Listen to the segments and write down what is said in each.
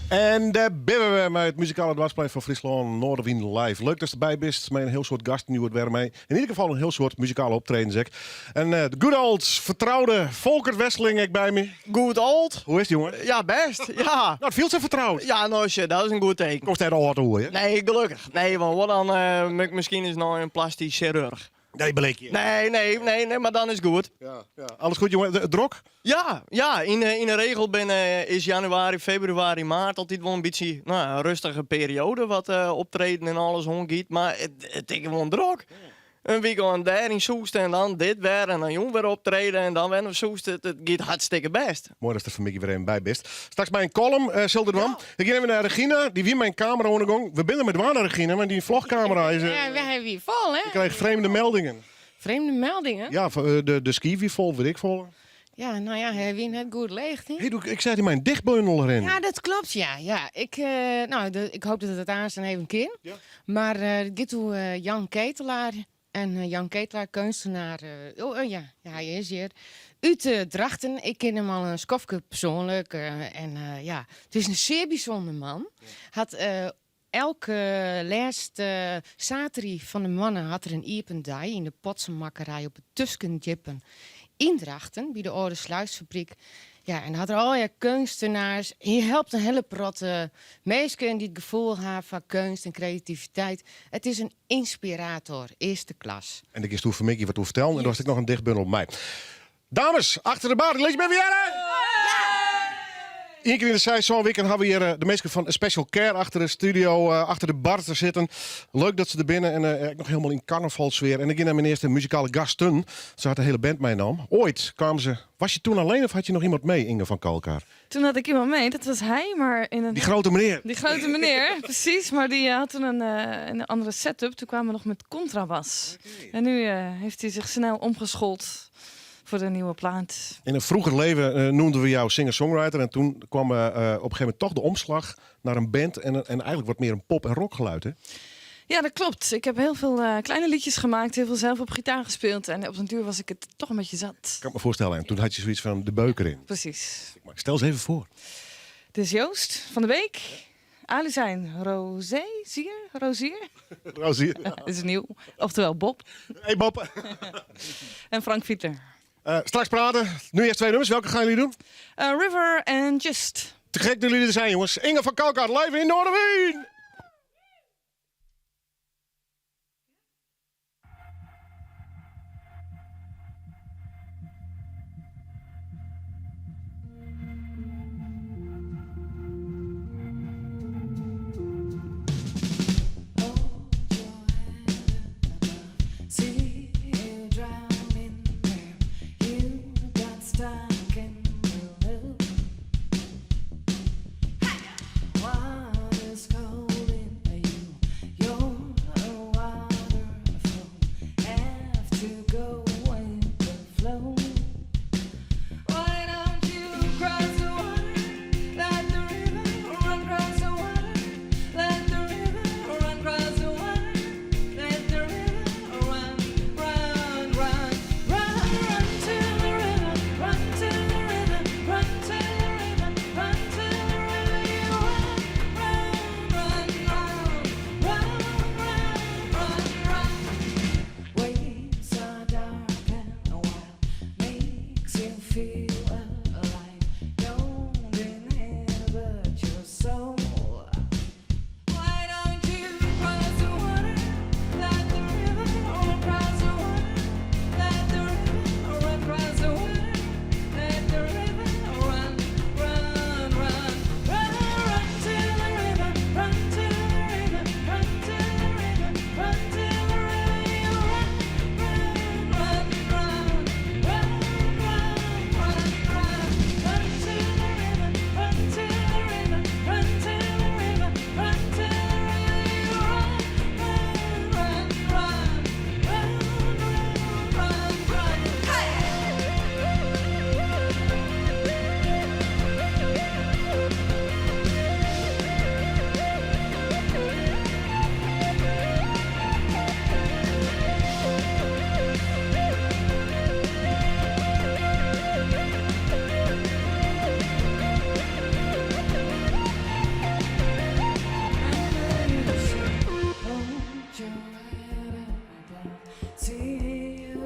En dêr binne we wer mei it muzikale doarpsplein fan Fryslân, Noardewyn Live. Leuk datst derby bist mei in hiel soad gasten hjoed wer mei. Yn ieder gefal in hiel soad muzikale optredens ek. En de good old fertroude Folkert Wesseling ek by my. Good old. Hoe is it, jonge? Ja, bêst. Ja. No, it fielt sa fertroud. Ja, no sjoch, dat is in goed teken. Komst net âld oer, hè? Nee, gelokkich. Nee, want wat dan moat ik miskien ris nei in plastysk sjirurch. Nee, beleek je. Nee, nee, nee, nee, mar dan is it goed. Ja, ja. Alles goed, jonge? Drok? Ja, ja. Yn 'e regel binne, is januari, februari, maart altyd wol in bytsje, no, in rustige perioade wat optreden en alles oangiet. Mar it is gewoan drok. In wykein dêr yn Soest en dan dit wer en dan jûn wer optreden en dan wer nei Soest. It giet hartstikke bêst. Moai datst der fan 'e middei wer even by bist. Straks mei in kollum sil der dwaan. Ik gean even nei Regina, dy wie mei in kamera oan 'e gong. We binne der mei dwaande, Regina, want dyn vlogkamera is. Ja, wy wie fol, hè? Ik kreeg vreemde meldingen. Vreemde meldingen? Ja, de skiif wie fol, wit ik folle. Ja, no ja, hy wie net goed leech. Hé, doe, ik seach dy mei in dichtbundel rinnen. Ja, dat klopt, ja. Ja, ik, no, ik hoop dat it aanst even kin. Ja. Mar it giet oer Jan Ketelaar. En Jan Ketelaar, keunstenaar, oh ja, hy is hjir. Ut Drachten. Ik kin him al in skoftke persoanlik. En ja, it is in sear bysûnder man. Hat elke lêste saterdei fan de moanne hat er in iepen dei yn de Potsenmakkerij op de Tuskendjippen yn Drachten, by de âlde sluisfabryk. Ja, en hat er allegear keunstenaars. Hy helpt in hiele protte minsken dy't gefoel ha foar keunst en kreativiteit. It is in ynspirator, earste klas. En dêr giest oer fan 'e middei wat oer fertellen en do hast ek noch in dichtbundel mei. Dames, achter de bar, lis my hearre! Ien kear yn de seis, sân wiken ha we hjir de minsken fan Special Care achter de studio, achter de bar te sitten. Leuk dat se der binne en ek noch hielendal yn karnavalsfear. En ik gean nei myn earste muzikale gasten. Se hat de hiele band meinaam. Ooit kwamen ze. Was je toen alleen of had je nog iemand mee, Inge van Kalkar? Toen had ik iemand mee, dat was hij, maar in een... Die grote meneer. Die grote meneer, precies. Maar die had toen een andere setup. Toen kwamen we nog met contrabas. En nu heeft hij zich snel omgeschoold voor de nieuwe plaat. In een vroeger leven noemden we jou singer-songwriter. En toen kwam op een gegeven moment toch de omslag naar een band en eigenlijk wat meer een pop- en rockgeluid, hè? Ja, dat klopt. Ik heb heel veel kleine liedjes gemaakt, heel veel zelf op gitaar gespeeld. En op den duur was ik het toch een beetje zat. Kan ik me voorstellen. En toen had je zoiets van de beuker in. Precies. Maar stel eens even voor. Dit is Joost van de Beek. Alizijn Rosé, Zier? Rozier? Rozier. Dit is nieuw. Oftewel Bob. Hey Bob. En Frank Fiedler. Straks praten. Nu eerst twee nummers. Welke gaan jullie doen? River and Just. Te gek dat jullie er zijn, jongens. Inge van Kalkar, live in Noardewyn!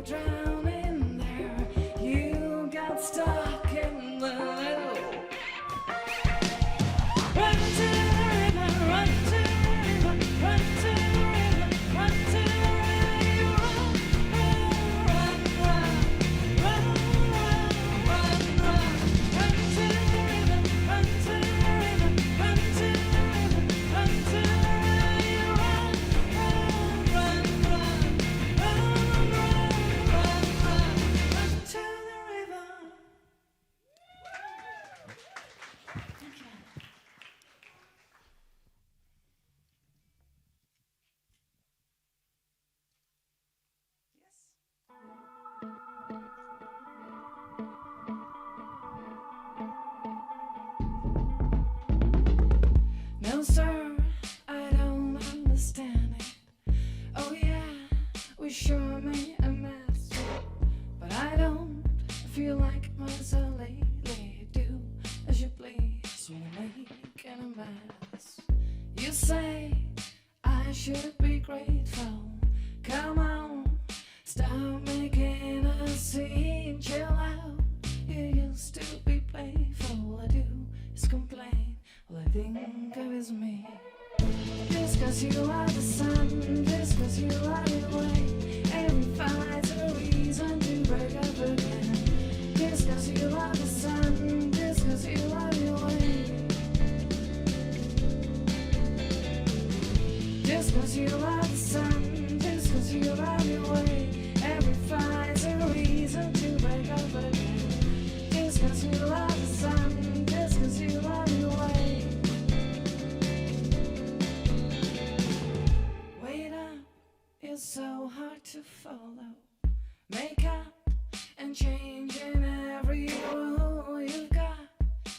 were drowning there. You got stuck in the little. Run to the river, run to the river, run to the river, run to the river. You run, run, run, run, run, run, run, run. Run to the river, run to the river, run to the river, run to the river. You run, run, run, run, run, run, run, run, run to the river. No, sir, I don't understand it. Oh, yeah, we sure made a mess. But I don't feel like myself lately. Do as you please when you're making a mess. You say I should be grateful. Come on, stop making a scene. Chill out. You used to be playful. All I do is complain. All I think of is me. Just 'cause you are the sun, just 'cause you are the way. Every fight's a reason to break up again. Just 'cause you are the sun, just 'cause you are the way. Just 'cause you are the sun, just 'cause you are the way. Every fight's a reason to break up again. Just 'cause you are the sun, just 'cause you are the way. Wait up, it's so hard to follow. Make up and change in every rule you've got.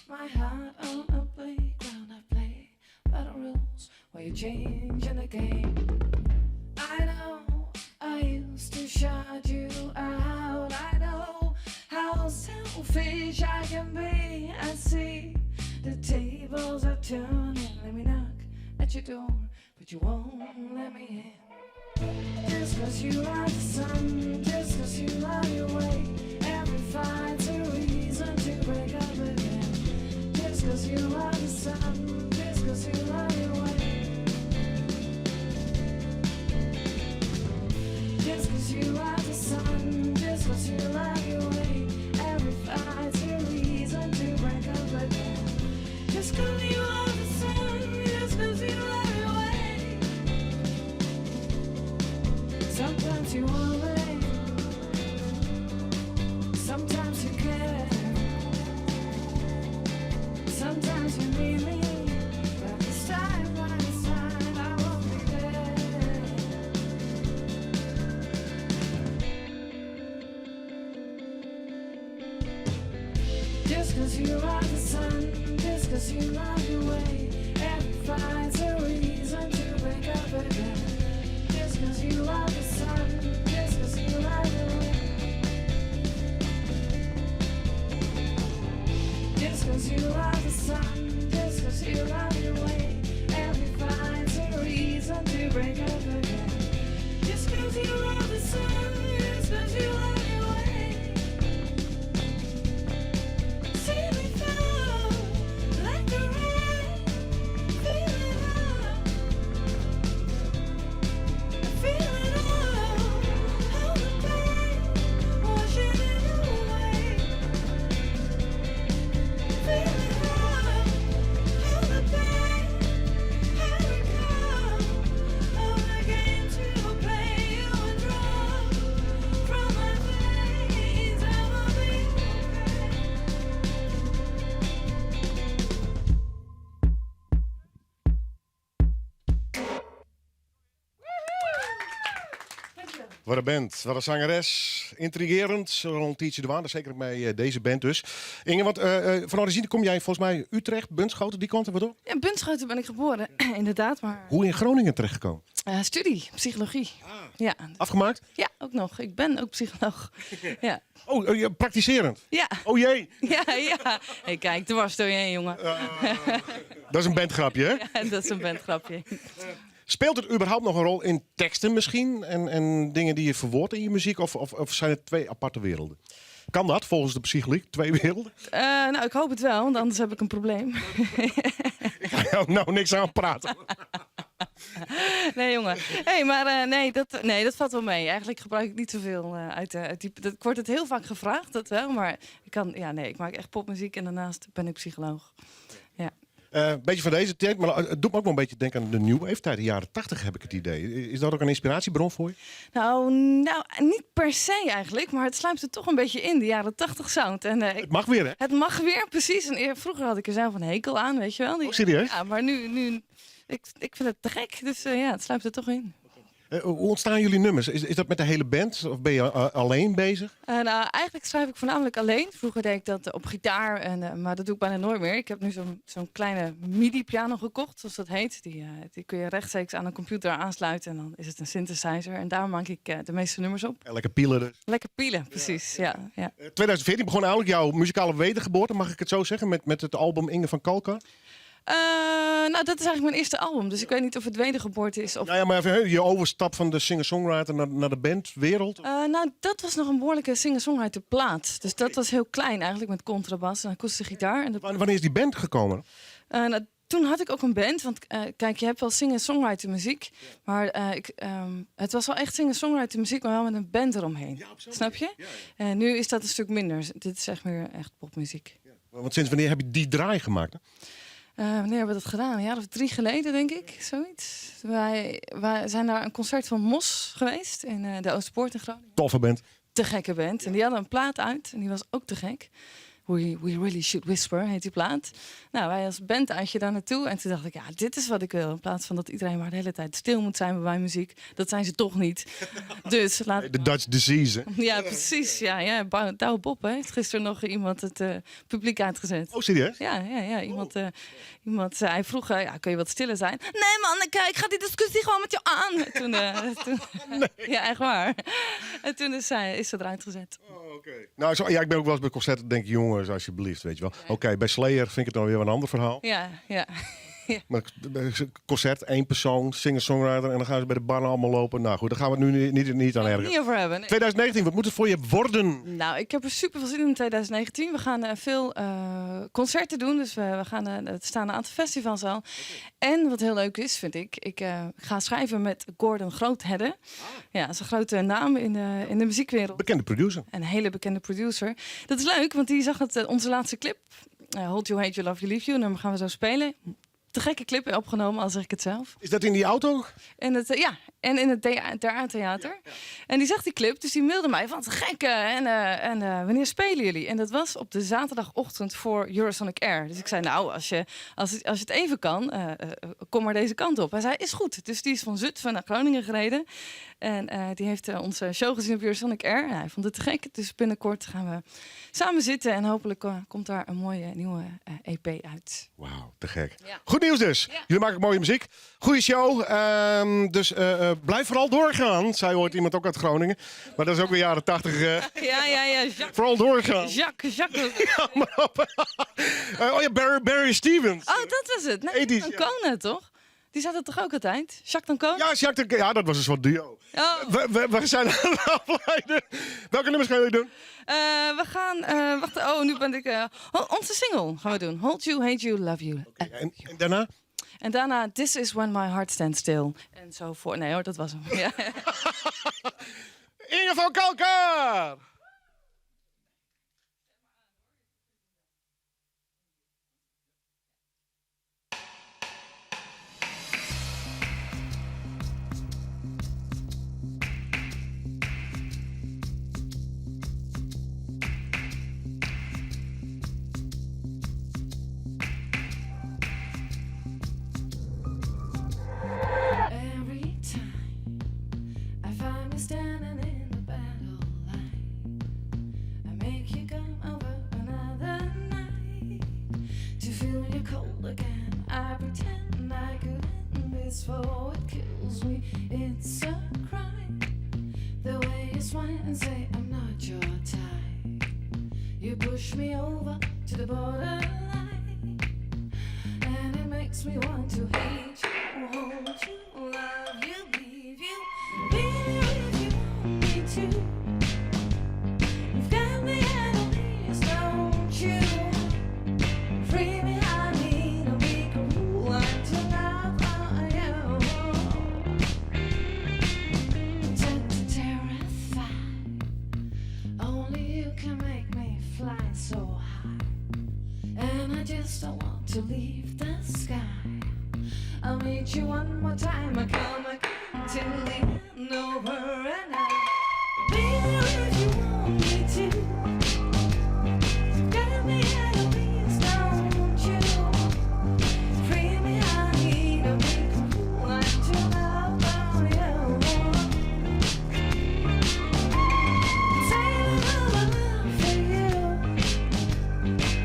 My heart on a playground, I play by the rules while you're changing the game. I know I used to shut you out. I know how selfish I can be. I see the tables are turning. Let me knock at your door, but you won't let me in. Just 'cause you are the sun, just 'cause you are your way. Every fight's a reason to break up again. Just 'cause you are the sun, just 'cause you are your way. Just 'cause you are the sun, just 'cause you love your way. Every fight's a reason to break up again. Just 'cause you are the sun, just 'cause you love your way. Sometimes you want me, sometimes you care. Sometimes you need me, but this time, by this time, I won't be there. Just 'cause you are the sun, just 'cause you love your way, every fight's a reason to break up again. Just 'cause you are the sun, just 'cause you love your way. Just 'cause you are the sun, just 'cause you love your way, every fight's a reason to break up again. Just 'cause you are the sun, just 'cause you love your way. See me fall like the rain, feel it all, feel it all, all the pain, washing it away. Feel it all, all the pain, here we come. All the games you play, you and draw from my veins. I will be okay. Wat in band, wat in zangeres. Yntrigearjend, al in tiidsje dwaande, seker mei dizze band dus. Inge, want fan orizjine komme jy folgens my Utrecht, Bunschoten, dy kant wat op? Ja, Bunschoten ben ik geboren, inderdaad. Maar Hoe yn Groningen terechtgekomen? Studie, psychologie. Ja. Afgemaakt? Ja, ook nog. Ik ben ook psycholoog. Ja. Oh, ja, praktiserend? Ja. Oh jee. Ja. Hey, kijk, dwars door je heen, jongen. Dat is in bandgrapje, hè? Ja, dat is in bandgrapje. Speelt het überhaupt nog een rol in teksten misschien? En, en dingen die je verwoordt in je muziek? Of, of, of zijn het twee aparte werelden? Kan dat volgens de psychologie? Twee werelden? Nou, ik hoop het wel, want anders heb ik een probleem. Ik ga jou nou niks aan praten. Nee, jongen. Hey, maar nee, dat valt wel mee. Eigenlijk gebruik ik niet zoveel uit die... Dat, ik word het heel vaak gevraagd, dat wel. Maar ik kan, ja, nee, ik maak echt popmuziek en daarnaast ben ik psycholoog. Ja. Een beetje van deze tijd, maar het doet me ook wel een beetje denken aan de New Wave tijd, de jaren 80 heb ik het idee. Is dat ook een inspiratiebron voor je? Nou, niet per se eigenlijk, maar het sluipt er toch een beetje in, de jaren 80 sound. En, Het mag weer, hè? Het mag weer, precies. En vroeger had ik er zelf een hekel aan, weet je wel. Oh, serieus? Ja, maar nu ik vind het te gek, dus ja, het sluipt er toch in. Hoe ontstaan jullie nummers? Is dat met de hele band of ben je alleen bezig? Nou, eigenlijk schrijf ik voornamelijk alleen. Vroeger deed ik dat op gitaar, maar dat doe ik bijna nooit meer. Ik heb nu zo'n kleine midi-piano gekocht, zoals dat heet. Die kun je rechtstreeks aan een computer aansluiten en dan is het een synthesizer. En daar maak ik de meeste nummers op. En lekker pielen dus. Lekker pielen, precies, ja. Ja, 2014 begon eigenlijk jouw muzikale wedergeboorte, mag ik het zo zeggen, met het album Inge van Kalkar? Nou, dat is eigenlijk mijn eerste album. Dus ik weet niet of het wedergeboorte is. Of... Nou ja, maar even, je overstap van de singer-songwriter naar de bandwereld. Nou, dat was nog een behoorlijke singer-songwriter plaat. Dus dat was heel klein eigenlijk, met contrabas en akoestische gitaar. En dat... Wanneer is die band gekomen? Nou, toen had ik ook een band. Want kijk, je hebt wel singer-songwriter muziek. Maar het was wel echt singer-songwriter muziek, maar wel met een band eromheen. Ja, Snap je? Ja, ja. En nu is dat een stuk minder. Dit is echt meer echt popmuziek. Ja. Want sinds wanneer heb je die draai gemaakt? Hè? Wanneer hebben we dat gedaan? Een jaar of 3 geleden, denk ik. Zoiets. Wij zijn naar een concert van Mos geweest in de Oosterpoort in Groningen. Toffe band. Te gekke band. En die hadden een plaat uit en die was ook te gek. We Really Should Whisper heet die plaat. Nou, wij als band uitje daar naartoe. En toen dacht ik, ja, dit is wat ik wil. In plaats van dat iedereen maar de hele tijd stil moet zijn bij mijn muziek. Dat zijn ze toch niet. Dus laat... De Dutch disease. Hè? Ja, precies. Ja, ja. Douwe Bob, hè, heeft gisteren nog iemand het publiek uitgezet. Oh, serieus? Ja. Iemand zei, hij vroeg, ja, kun je wat stiller zijn? Nee man, ik ga die discussie gewoon met jou aan. Toen, nee. Ja, echt waar. En toen is ze eruit gezet. Oh, oké. Nou, zo, ja, ik ben ook wel eens bij concerten, denk ik, jongens, alsjeblieft, weet je wel. Ja. Oké, bij Slayer vind ik het dan weer een ander verhaal. Ja, ja. Ja. Maar concert, 1 persoon, singer-songwriter en dan gaan ze bij de bar allemaal lopen. Nou goed, daar gaan we het nu niet aan ergeren. Niet over hebben. Nee. 2019, wat moet het voor je worden? Nou, ik heb er super veel zin in 2019. We gaan veel concerten doen, dus we gaan, er staan een aantal festivals al. Okay. En wat heel leuk is, vind ik, ik ga schrijven met Gordon Groothedde. Ah. Ja, dat is een grote naam in de muziekwereld. Bekende producer. Een hele bekende producer. Dat is leuk, want die zag het, onze laatste clip. Hold You, Hate You, Love You, Leave You. En dan gaan we zo spelen. Te gekke clip opgenomen, al zeg ik het zelf. Is dat in die auto? En het, ja, en in het DRA Theater. Ja, ja. En die zag die clip, dus die mailde mij van te gekke. En wanneer spelen jullie? En dat was op de zaterdagochtend voor Eurosonic Air. Dus ik zei, nou, als je het even kan, kom maar deze kant op. Hij zei, is goed. Dus die is van Zutphen naar Groningen gereden. En die heeft onze show gezien op Eurosonic Air. En hij vond het te gek. Dus binnenkort gaan we samen zitten. En hopelijk komt daar een mooie nieuwe EP uit. Wauw, te gek. Ja. Goed nieuws dus. Ja. Jullie maken mooie muziek. Goeie show. Dus blijf vooral doorgaan, zei ooit iemand ook uit Groningen. Maar dat is ook weer jaren 80. Ja. Jacques. Vooral doorgaan. Jacques. Ja, maar op. Oh ja, Barry Stevens. Oh, dat was het. Nee, 80's, D'Ancona, toch? Die zat er toch ook altijd? Jacques D'Ancona? Ja, Jacques D'Ancona. Ja, dat was een soort duo. Oh. We zijn aan het afleiden. Welke nummers gaan jullie doen? We gaan... wacht, oh, nu ben ik... onze single gaan we doen. Hold You, Hate You, Love You. Okay, en daarna? En daarna This Is When My Heart Stands Still. En zo voor. Nee hoor, dat was hem. Ja. Inge van Kalkar! Every time I find me standing in the battle line, I make you come over another night to feel you cold again. I pretend I could end this for it kills me. It's a crime the way you smile and say I'm not your type. You push me over to the borderline, and it makes me want to hate you, hold you. Only you can make me fly so high. And I just don't want to leave the sky. I'll meet you one more time. I come again till the end over and out. Be there if you want me to. Get me out of these, don't you? Free me, I need a big fool. I'm too love on you. Saving all my love for you.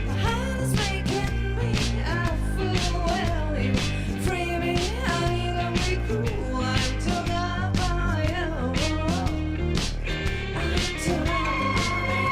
My heart is making me a fool. Well, you free me, I need a big fool. I'm too love on you. I'm too love on you.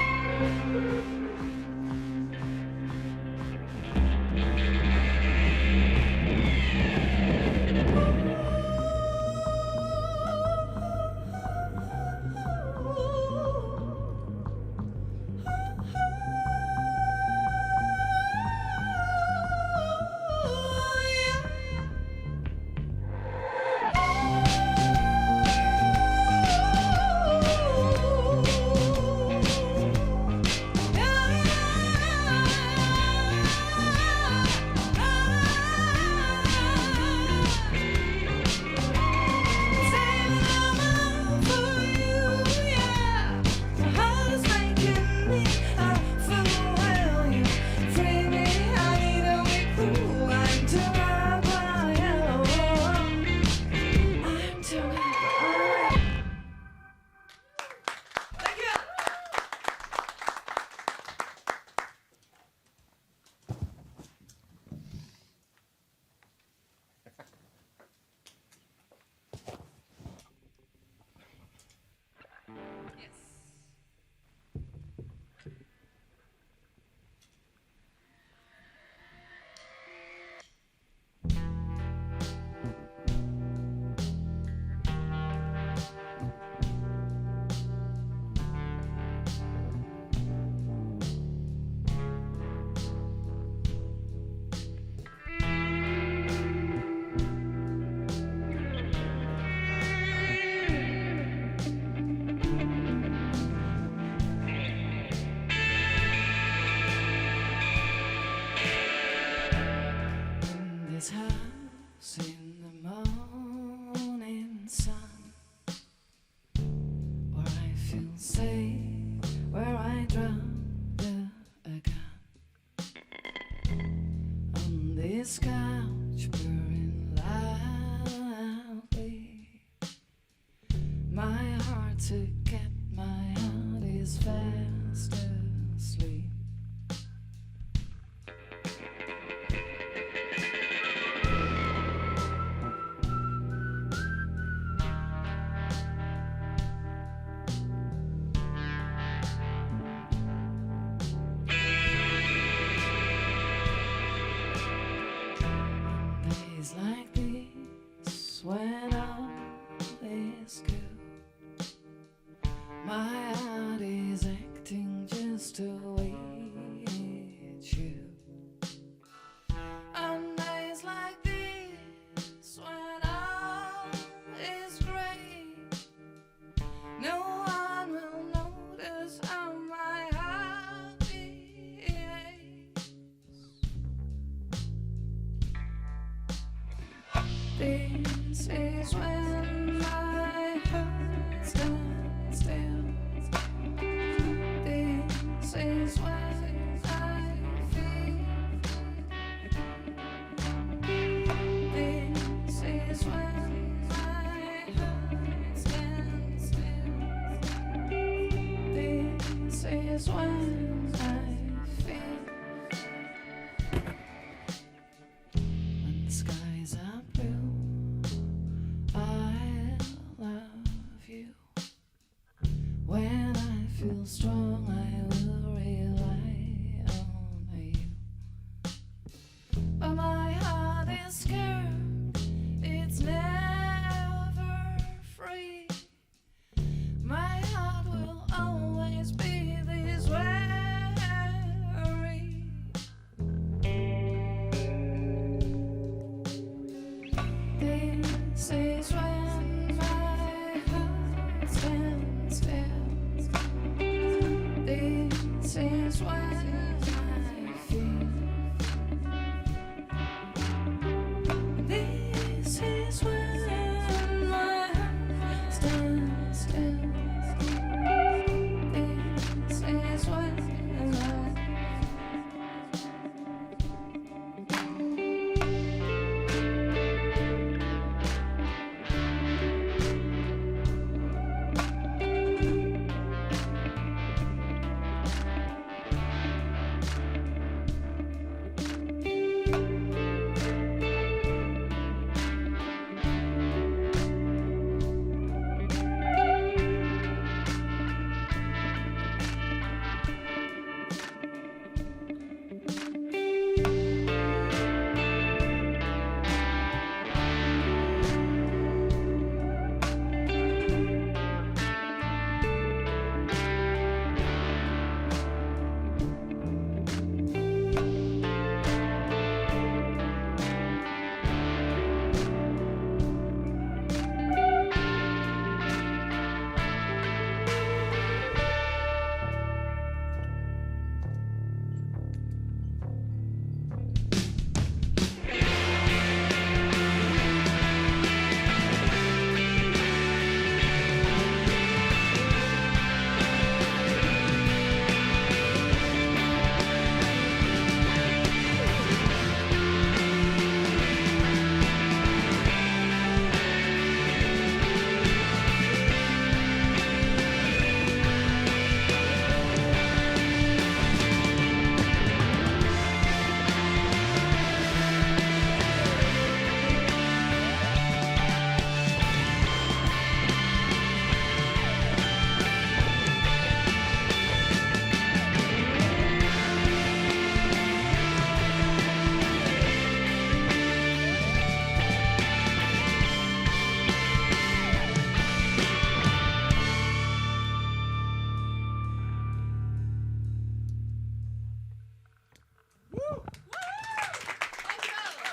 In this house in the morning sun, where I feel safe, where I drop the gun. On this couch, purring loudly. My heart to get my heart is fast asleep. Days like these, when all is good, my heart is acting just the way it should. On days like these, when all is great, no one will notice how my heart behaves. This is when my heart stands still. This is when I feel. This is when my heart stands still. This is when I feel. When the skies are blue, I love you. When I feel strong, I will rely on you. But my heart is scared, it's never free. My heart will always be this weary. This is when my heart stands still.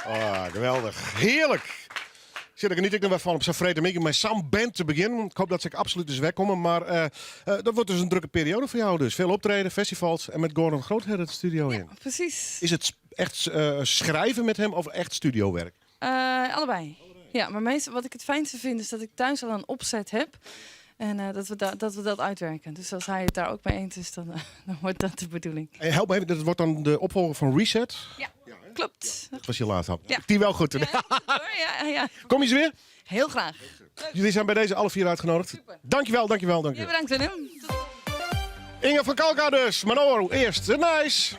Ah, geweldich. Hearlik. Sit ik geniet ik noch wer fan op sa'n freedtemiddei mei sa'n band te begjinnen. Ik hoop dat se ek absolút ris wer komme. Mar eh, eh, dat wurdt dus in drokke perioade foar jou dus. Veel optreden, festivals en met Gordon Groothedde de studio in. Precies. Is het echt eh, schrijven met hem of echt studiowerk? Allebei. Ja, maar meestal wat ik het fijnste vind is dat ik thuis al een opzet heb. En dat, we dat we dat uitwerken. Dus als hij het daar ook mee eens is, dan, dan wordt dat de bedoeling. En help me even, dat wordt dan de opvolger van Reset? Ja, klopt. Dat was je laatste hap. Ja. Die wel goed. Ja, hoor, ja. Kom je ze weer? Heel graag. Jullie zijn bij deze alle vier uitgenodigd. Dankjewel, dankjewel, Ja, dankjewel. bedankt Willem. Inge van Kalka dus. Manoru, eerst de nice.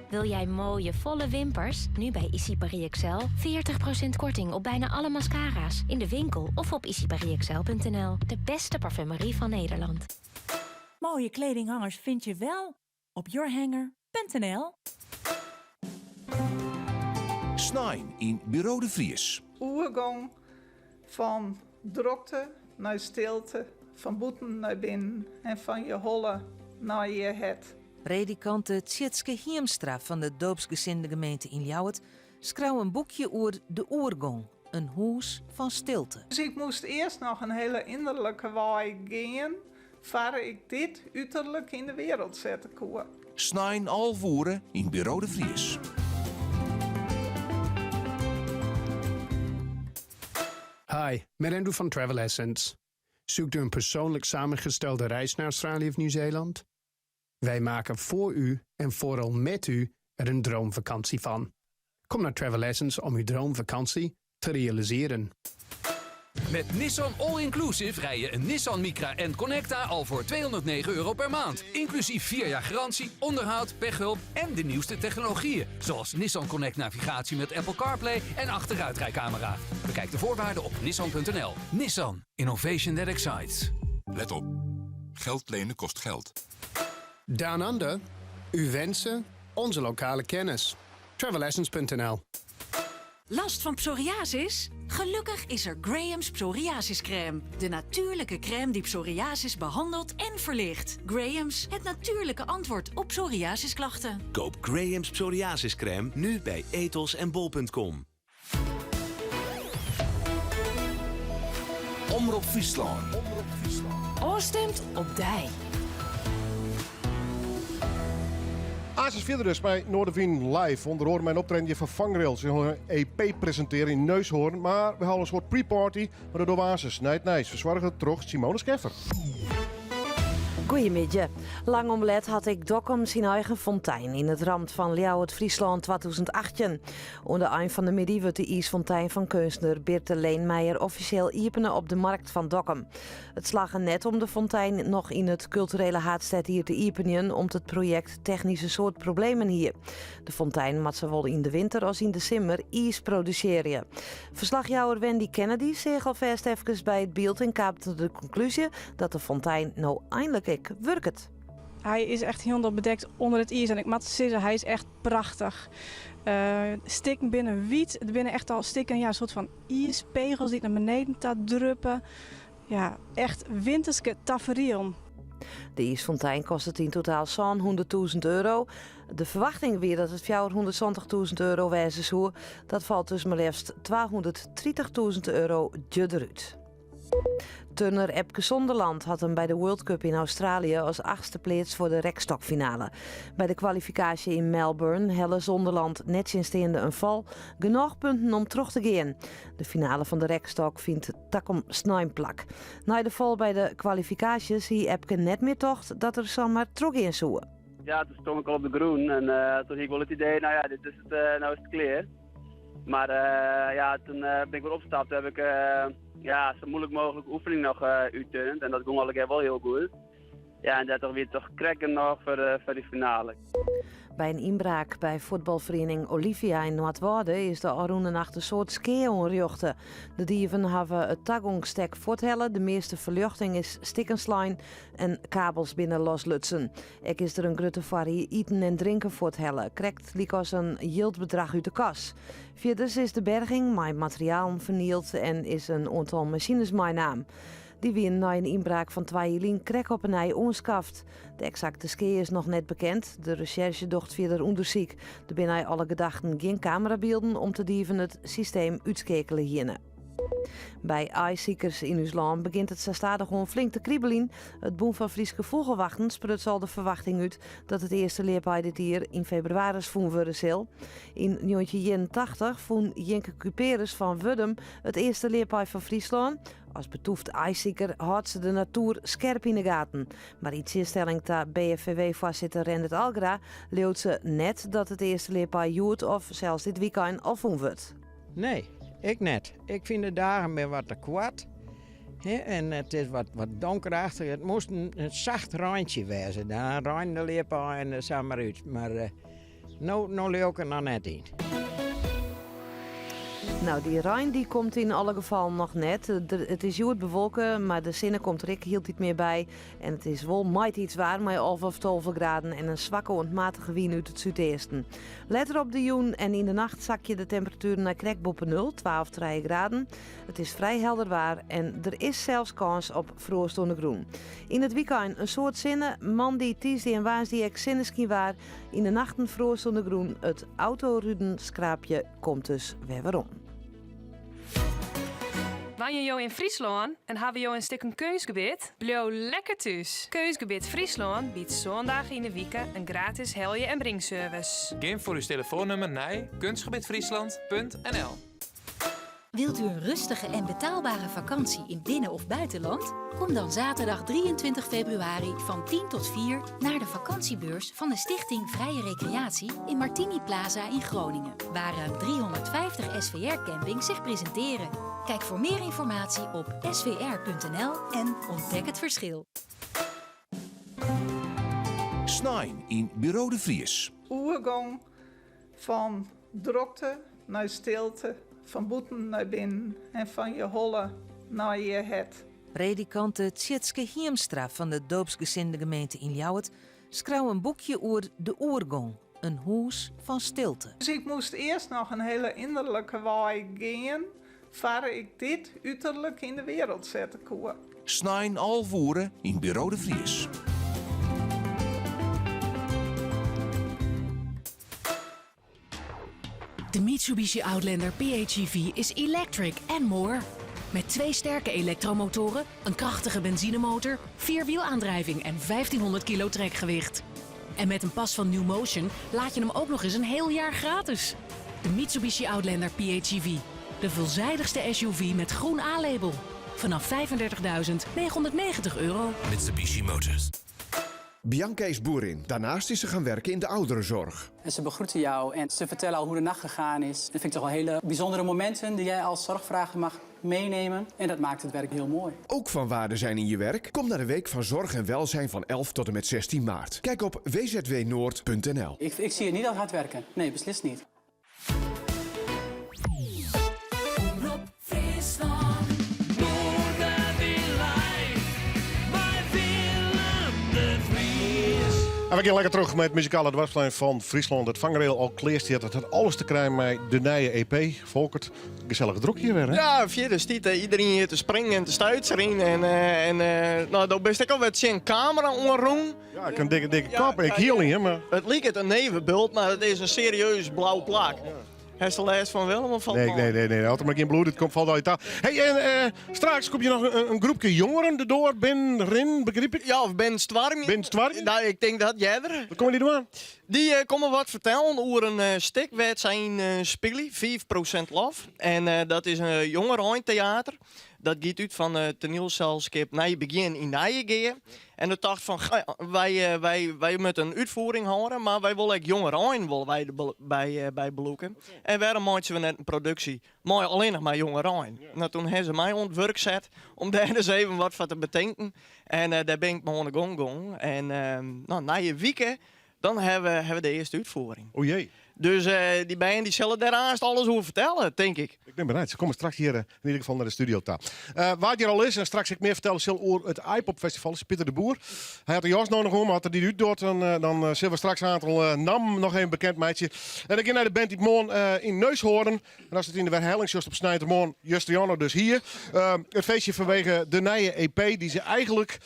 Wil jij mooie, volle wimpers? Nu bij ICI PARIS XL 40% korting op bijna alle mascara's. In de winkel of op icipariexcel.nl. De beste parfumerie van Nederland. Mooie kledinghangers vind je wel op yourhanger.nl. Snein yn Buro de Vries. Oergong fan drokte nei stilte, fan bûten nei binnen en fan je holle nei je hert. Predikante Tjitske Hiemstra fan de doopsgesinde gemeente yn Ljouwert skreau in boekje oer de oergong, in hûs fan stilte. Dus ik moast earst noch in hiele ynderlike wei gean foar ik dit uterlik yn de wereld sette koe. Snein 11 oere yn Buro de Vries. Hi, met Andrew van Travel Essence. Zoekt u een persoonlijk samengestelde reis naar Australië of Nieuw-Zeeland? Wij maken voor u en vooral met u er een droomvakantie van. Kom naar Travel Essence om uw droomvakantie te realiseren. Met Nissan All-Inclusive rij je een Nissan Micra N-Connecta al voor 209 euro per maand. Inclusief 4 jaar garantie, onderhoud, pechhulp en de nieuwste technologieën. Zoals Nissan Connect navigatie met Apple CarPlay en achteruitrijcamera. Bekijk de voorwaarden op nissan.nl. Nissan. Innovation that excites. Let op. Geld lenen kost geld. Down Under, uw wensen, onze lokale kennis. Travelessence.nl Last van psoriasis? Gelukkig is er Graham's psoriasiscrème. De natuurlijke crème die psoriasis behandelt en verlicht. Graham's, het natuurlijke antwoord op psoriasisklachten. Koop Graham's psoriasiscrème nu bij Etos en bol.com. Omrop Fryslân. Ofstimd op dy. Aansens fierder dus by Noardewyn Live. Under oare mei in optreden fan Vangrail. Se sille in EP presintearje yn Neushoorn. Mar we hawwe in soart pre-party. Mar dat dogge we aansens. Nei it nijs. Fersoarge troch Simone Scheffer. Goeiemiddei. Lang om let hat ek Dokkum syn eigen fontein yn it ramt fan Ljouwert Fryslân 2018. Oan de ein fan de middei wurdt de iisfontein fan keunstner Birte Leenmeijer offisjeel iepene op de markt fan Dokkum. It slagge net om de fontein noch yn it kulturele haadstêdjier te iepenjen om't it projekt technysk in soad problemen hie. De fontein moat sawol yn de winter as yn de simmer iis produsearje. Ferslachjouwer Wendy Kennedy seach alfêst efkes by it byld en kaam ta de konklúzje dat de fontein no einlik ek wurket. Hy is echt hielendal bedekt ûnder it iis en ik moat sizze, hy is echt prachtich. Uh, stikken binne wyt, der binne echt al stikken, ja, soart fan iispegels dy't nei beneden ta druppe. Ja, echt winterske tafereel. De iisfontein kostet yn totaal 700.000 euro. De ferwachting wie dat it 470.000 euro wêze soe. Dat falt dus mar leafst 230.000 euro djurder út. Turner Epke Zonderland hat him by de World Cup yn Australië as achtste pleatst foar de rekstokfinale. By de kwalifikaasje yn Melbourne helle Zonderland nettsjinsteande in fal genôch punten om troch te gean. De finale fan de rekstok fynt takom snein plak. Nei de fal by de kwalifikaasjes hie Epke net mear tocht dat er samar trochgean soe. Ja, toen stond ik al op de grûn en uh, toen hie ik wol it idee, no ja, dit is it, uh, no is it klear. Mar uh, ja, toen bin ik wer opstapt, ha ik ja, sa muoilik mooglike oefening noch útturnd en dat gie allegear wol hiel goed. Ja, en dêrtroch wie it toch krekt genôch foar dy finale. By in ynbraak by fuotbalferiening Olivia yn Noardwâlde is de ôfrûne nacht in soad skea oanrjochte. De dieven hawwe it tagongsstek fuorthelle, de measte ferljochting is stikken slein en kabels binne loslutsen. Ek is der in grutte foarrie iten en drinken fuorthelle, krekt lykas in jildbedrach út de kas. Fierders is de berging mei materialen fernield en is in oantal masines meinaam. Dy wienen nei in ynbraak fan twa jier lyn krekt op 'e nij oanskaft. De eksakte skea is noch net bekend. De resjerzje docht fierder ûndersyk. Der binne nei alle gedachten gjin kamerabylden om't de dieven it systeem útskeakele hiene. By aaisikers yn ús lân begjint it sa stadichoan flink te kribeljen. It Bûn fan Fryske Fûgelwachten spruts al de ferwachting út dat it earste ljipaai dit jier yn febrewaris fûn wurde sil. Yn 1981 fûn Jinke Cuperus fan Wurdum it earste ljipaai fan Fryslân. As betûft aaisiker hâldt se de natoer skerp yn 'e gaten. Mar yn tsjinstelling ta BFVW-foarsitter Rendert Algra leaut se net dat it earste ljipaai hjoed of sels dit wykein al fûn wurdt. Nee, ik net. Ik fyn de dagen binne wat te koart en it is wat wat donkerachtich. It moast in sacht reintsje wêze. Dan reine de ljipaaien der samar út. Mar no, no leau ik der noch net yn. Nou, dy rein dy komt yn alle gefallen noch net. It is hjoed bewolke, mar de sinne komt der ek hieltyd mear by. En it is wol maitiidswaar mei 11 of 12 graden en in swakke oant matige wyn út it súdeasten. Letter op de jûn en yn de nacht sakje de temperatueren nei krekt boppe nul, 2 of 3 graden. It is frij helder waar en der is sels kâns op froast oan de grûn. Yn it wykein in soad sinne, moandei, tiisdei en woansdei ek sinneskynwaar. Yn de nachten froast oan de grûn. It autorudenskraabje komt dus wer werom. Wenje jo yn Fryslân en hawwe jo in stikken keunstgebit? Bliuw lekker thús! Keunstgebit Fryslân biedt sân dagen yn 'e wike in gratis helje en bringservice. Gean foar ús telefoannûmer nei kunstgebitfriesland.nl. Wilt u een rustige en betaalbare vakantie in binnen- of buitenland? Kom dan zaterdag 23 februari van 10 tot 4 naar de vakantiebeurs van de Stichting Vrije Recreatie in Martini Plaza in Groningen, waar ruim 350 SVR-campings zich presenteren. Kijk voor meer informatie op svr.nl en ontdek het verschil. Snein yn Buro de Vries. Oergong fan drokte nei stilte, fan bûten nei binnen en fan je holle nei je hert. Predikante Tjitske Hiemstra fan de doopsgesinde gemeente yn Ljouwert skreau in boekje oer de oergong, in hûs fan stilte. Dus ik moast earst noch in hiele ynderlike wei gean foar ik dit uterlik yn de wereld sette koe. Snein 11 oere yn Buro de Vries. De Mitsubishi Outlander PHEV is electric and more. Met twee sterke elektromotoren, een krachtige benzinemotor, vierwielaandrijving en 1500 kilo trekgewicht. En met een pas van New Motion laat je hem ook nog eens een heel jaar gratis. De Mitsubishi Outlander PHEV. De veelzijdigste SUV met groen A-label. Vanaf 35.990 euro. Mitsubishi Motors. Bianca is boerin. Daarnaast is ze gaan werken in de ouderenzorg. En ze begroeten jou en ze vertellen al hoe de nacht gegaan is. Dat vind ik toch wel hele bijzondere momenten die jij als zorgvrager mag meenemen. En dat maakt het werk heel mooi. Ook van waarde zijn in je werk? Kom naar de Week van Zorg en Welzijn van 11 tot en met 16 maart. Kijk op wzwnoord.nl. Ik, ik zie het niet als hard werken. Nee, beslist niet. Omrop Fryslân. Mei Willem de Vries. En we gean lekker troch mei it muzikale doarpsplein fan Fryslân. Dat fangrail al klearstiet. Dat hat alles te krijen mei de nije EP. Folkert, gesellich drok hjir wer, hè? Ja, fierder stiet iderien hjir te springen en te stuiteren. En, eh, en eh, nou, do bist ek alwer tsjin kamera oanrûn. Ja, ik in dikke, dikke kop. Ik hiel yn, mar... It liket in nevebult, mar it is in serieus blau plak. Hast der lêst fan Willem of falt Nee, nee, nee, nee. Altyd mar gjin bloed, it komt falt altyd ta. Hey, en eh, straks komt hjir noch in, in groepke jongeren de doar binnen rinnen, begryp ik? Ja, of binnenstoarmje. Binnenstoarmje? Nou, ik tink dat earder. Wat komme dy dwaan? Dy eh, komme wat fertellen oer in eh, stik wêr't sy yn eh, spylje, 5% Love. En eh, dat is in jongereinteater. Dat giet út fan it toanielselskip Nije Begjin yn Nijegea. En de tocht fan, wy, wy, wy moatte in útfiering hâlde, mar wy wolle ek jongerein wolle wy by, by belûke. En wêrom meitsje we net in produksje mei allinnich mar jongerein? Nou, toen hawwe se my oan it wurk set om dêr dus even wat foar te betinken. En dêr bin ik mei oan de gong gong. En no, nije wike dan hawwe we, hawwe we de earste útfiering. O jee. Dus dy bern dy sille dêr aanst alles oer fertelle, tink ik. Ik bin benijd. Se komme straks hjir yn ieder gefal nei de studio ta. Wa't hjir al is en straks ek mear fertelle sil oer it Aaipop Festival is Pieter de Boer. Hy hat de jas no noch oan, mar as er dy útdocht, dan sille we straks in oantal nammen noch even bekend meitsje. En ik gean nei de band dy't moarn yn Neushoorn, en ast it yn de werhelling sjochst op sneintemoarn, justerjûn dus hier, it feestje fanwege de nije EP dy't se eigentlik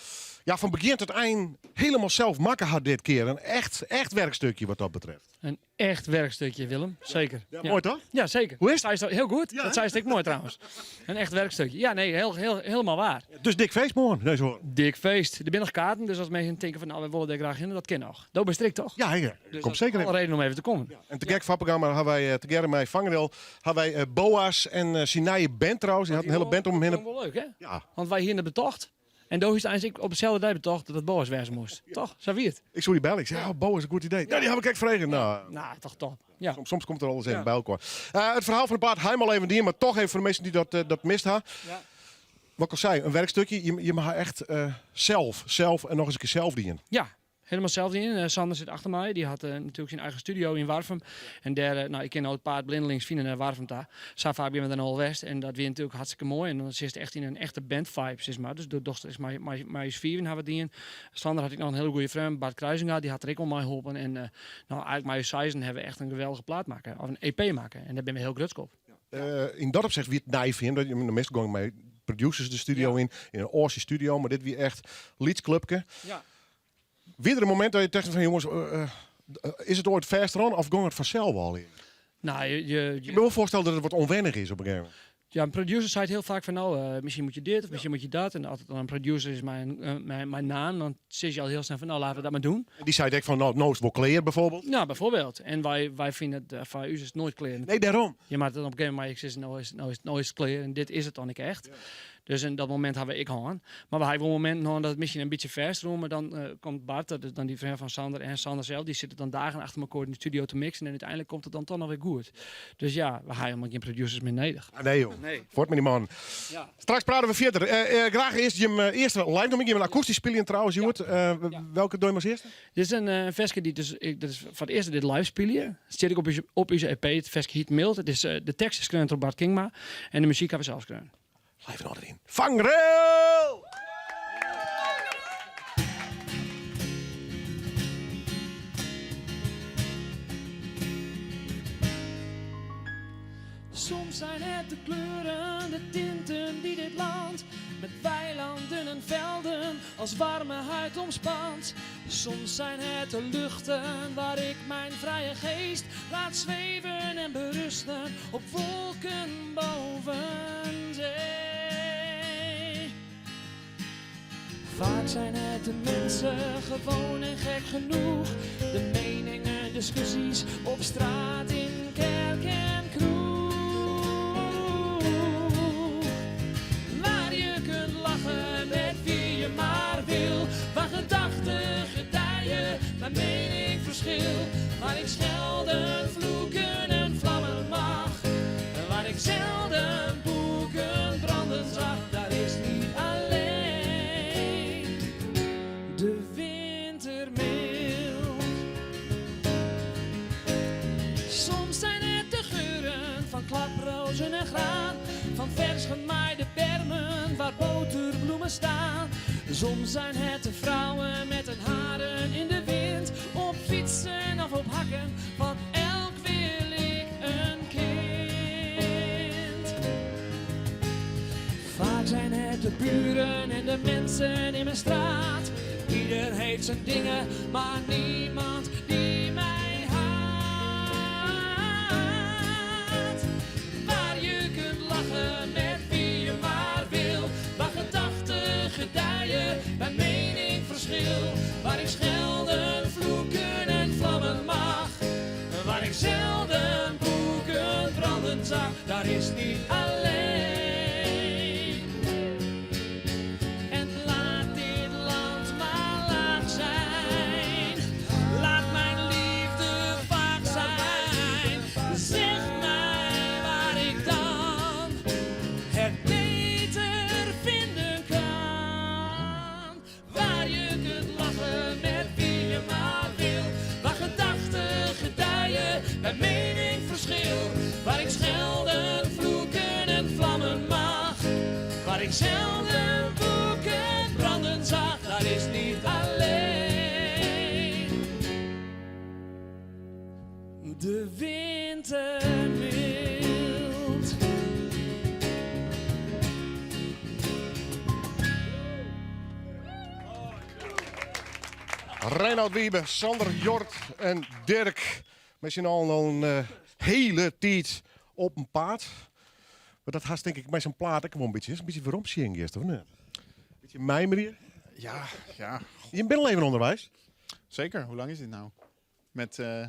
ja, fan begjin tot ein helemaal zelf makke hat dit kear. In echt, echt werkstukje wat dat betreft. Een echt werkstukje, Willem. Zeker. Ja, moai toch? Ja, zeker. Hoe is het? Heel goed. Dat zei ik mooi trouwens. Een echt werkstukje. Ja, nee, heel, heel, helemaal waar. Dus dik feest morgen, nee, zo. Dik feest. Er zijn nog kaarten, dus als mensen denken van nou, we willen daar graag in, dat kan nog. Dat bestrikt toch? Ja, ja. Dus Kom zeker even. reden om even te komen. Ja. En te gek van programma hebben wij uh, tegearre met Vangrail, hebben wij Boas en uh, syn nije band trouwens. Die had een hele band om hem heen. Dat is wel leuk, hè? Ja. Want wij hier in de betocht. En daar is eigenlijk op dezelfde dag betocht dat het Boas wezen moest. Toch? Zo wie het. Ik zou die bellen. Ik zei, oh, Boas is een goed idee. Nou, die heb ik echt gekregen. Nou, nou, toch top. Ja. Soms, soms komt er alles even bij elkaar. Het verhaal van de plaat helemaal even die, maar toch even voor de mensen die dat, dat mist hebben. Ja. Wat ik al zei, een werkstukje. Je mag echt zelf, zelf en nog eens een keer zelf dienen. Ja, helemaal zelf in. Sander zit achter mij. Die had natuurlijk zijn eigen studio in Warfum. En daar, nou, ik ken al het paard blindelings vinden naar Warfum daar. Zo vaak ben ik dan al West. En dat weer natuurlijk hartstikke mooi. En dan zit het echt in een echte band vibe, zeg maar. Dus de dochter is mijn, mijn, mijn vieren hebben we die in. Sander had ik nog een hele goede vriend, Bart Kruisinga. Die had er ook om mij geholpen. En nou, eigenlijk mijn Sizen hebben we echt een geweldige plaat maken. Of een EP maken. En daar ben we heel grutsk op. In dat opzicht wie het nijf in, dat je de meeste gang mee producers de studio in, in een Oortje studio, maar dit wie echt liedclubke. Ja. Weer er een moment dat je dacht van jongens, is het ooit faster on of ging het vanzelf al in? Nou, je, je, Ik me wel voorstellen dat het wat onwennig is op een gegeven moment. Ja, een producer zei het heel vaak van nou, misschien moet je dit of misschien moet je dat. En altijd dan een producer is mijn naam, dan zit je al heel snel van nou, laten we dat maar doen. En die zei denk van nou, nou is het wel clear bijvoorbeeld. Nou, bijvoorbeeld. En wij vinden het, van u is het nooit clear. Nee, daarom. Je maakt het op een gegeven moment, ik zeg nou is, nou is, nou is het clear en dit is het dan ik echt. Ja. Dus in dat moment hebben we ik gewoon. Maar we hebben wel momenten dat het misschien een beetje vers is, maar dan komt Bart, dat is dan die vriend van Sander en Sander zelf, die zitten dan dagen achter elkaar in de studio te mixen en uiteindelijk komt het dan toch nog weer goed. Dus ja, we hebben helemaal geen producers meer nodig. Ah, nee joh, nee. Voort met die man. Ja. Straks praten we verder. Graag eerst je eerste live nog een akoestisch spelen trouwens, Joert. Ja. Welke doe je als eerste? Dit is een versje die dus, ik, dat is voor het eerst dit live spelen. Dat zit ik op op uw EP, het versje Heat Mild. Het is, de tekst is geschreven door Bart Kingma en de muziek hebben we zelf geschreven. Blijf er erin. Vangrail! Soms zijn het de kleuren, de tinten die dit land met weilanden en velden als warme huid omspant. Soms zijn het de luchten waar ik mijn vrije geest laat zweven en berusten op wolken boven zee. Vaak zijn het de mensen gewoon en gek genoeg. De meningen, discussies op straat, in kerk en kroeg. Waar je kunt lachen met wie je maar wil. Waar gedachten gedijen, waar mening verschil. Waar ik schelden, vloeken en vlammen mag. Waar ik zelden boeken branden zag. Daar is niet alleen de winter mild. Soms zijn het de geuren van klaprozen en graan, van vers gemaaide bermen waar boterbloemen staan. Soms zijn het de vrouwen met hun haren in de wind, op fietsen of op hakken, van elk wil ik een kind. Vaak zijn het de buren en de mensen in mijn straat. Ieder heeft zijn dingen, maar niemand die mij haat. Waar je kunt lachen met wie je maar wil. Waar gedachten gedijen, waar mening verschil. Waar ik schelden, vloeken en vlammen mag. Waar ik zelden boeken branden zag. Daar is niet alleen. En laat dit land maar laag zijn. Laat mijn liefde vaag zijn. Zeg mij waar ik dan het beter vinden kan. Waar je kunt lachen met wie je maar wil. Waar gedachten gedijen, waar mening De winter myld. Reinout Wiebe, Sander Jort en Dirk. Mei syn allen al in eh, hiele tiid op 'en paad. Mar dat hast tink ik mei sa'n plaat ek wol in bytsje. Is in bytsje weromsjen giest, of net? Bytsje mijmerje. Ja, ja. Je bent al even onderwijs. Zeker. Hoe lang is dit nou? Met, eh,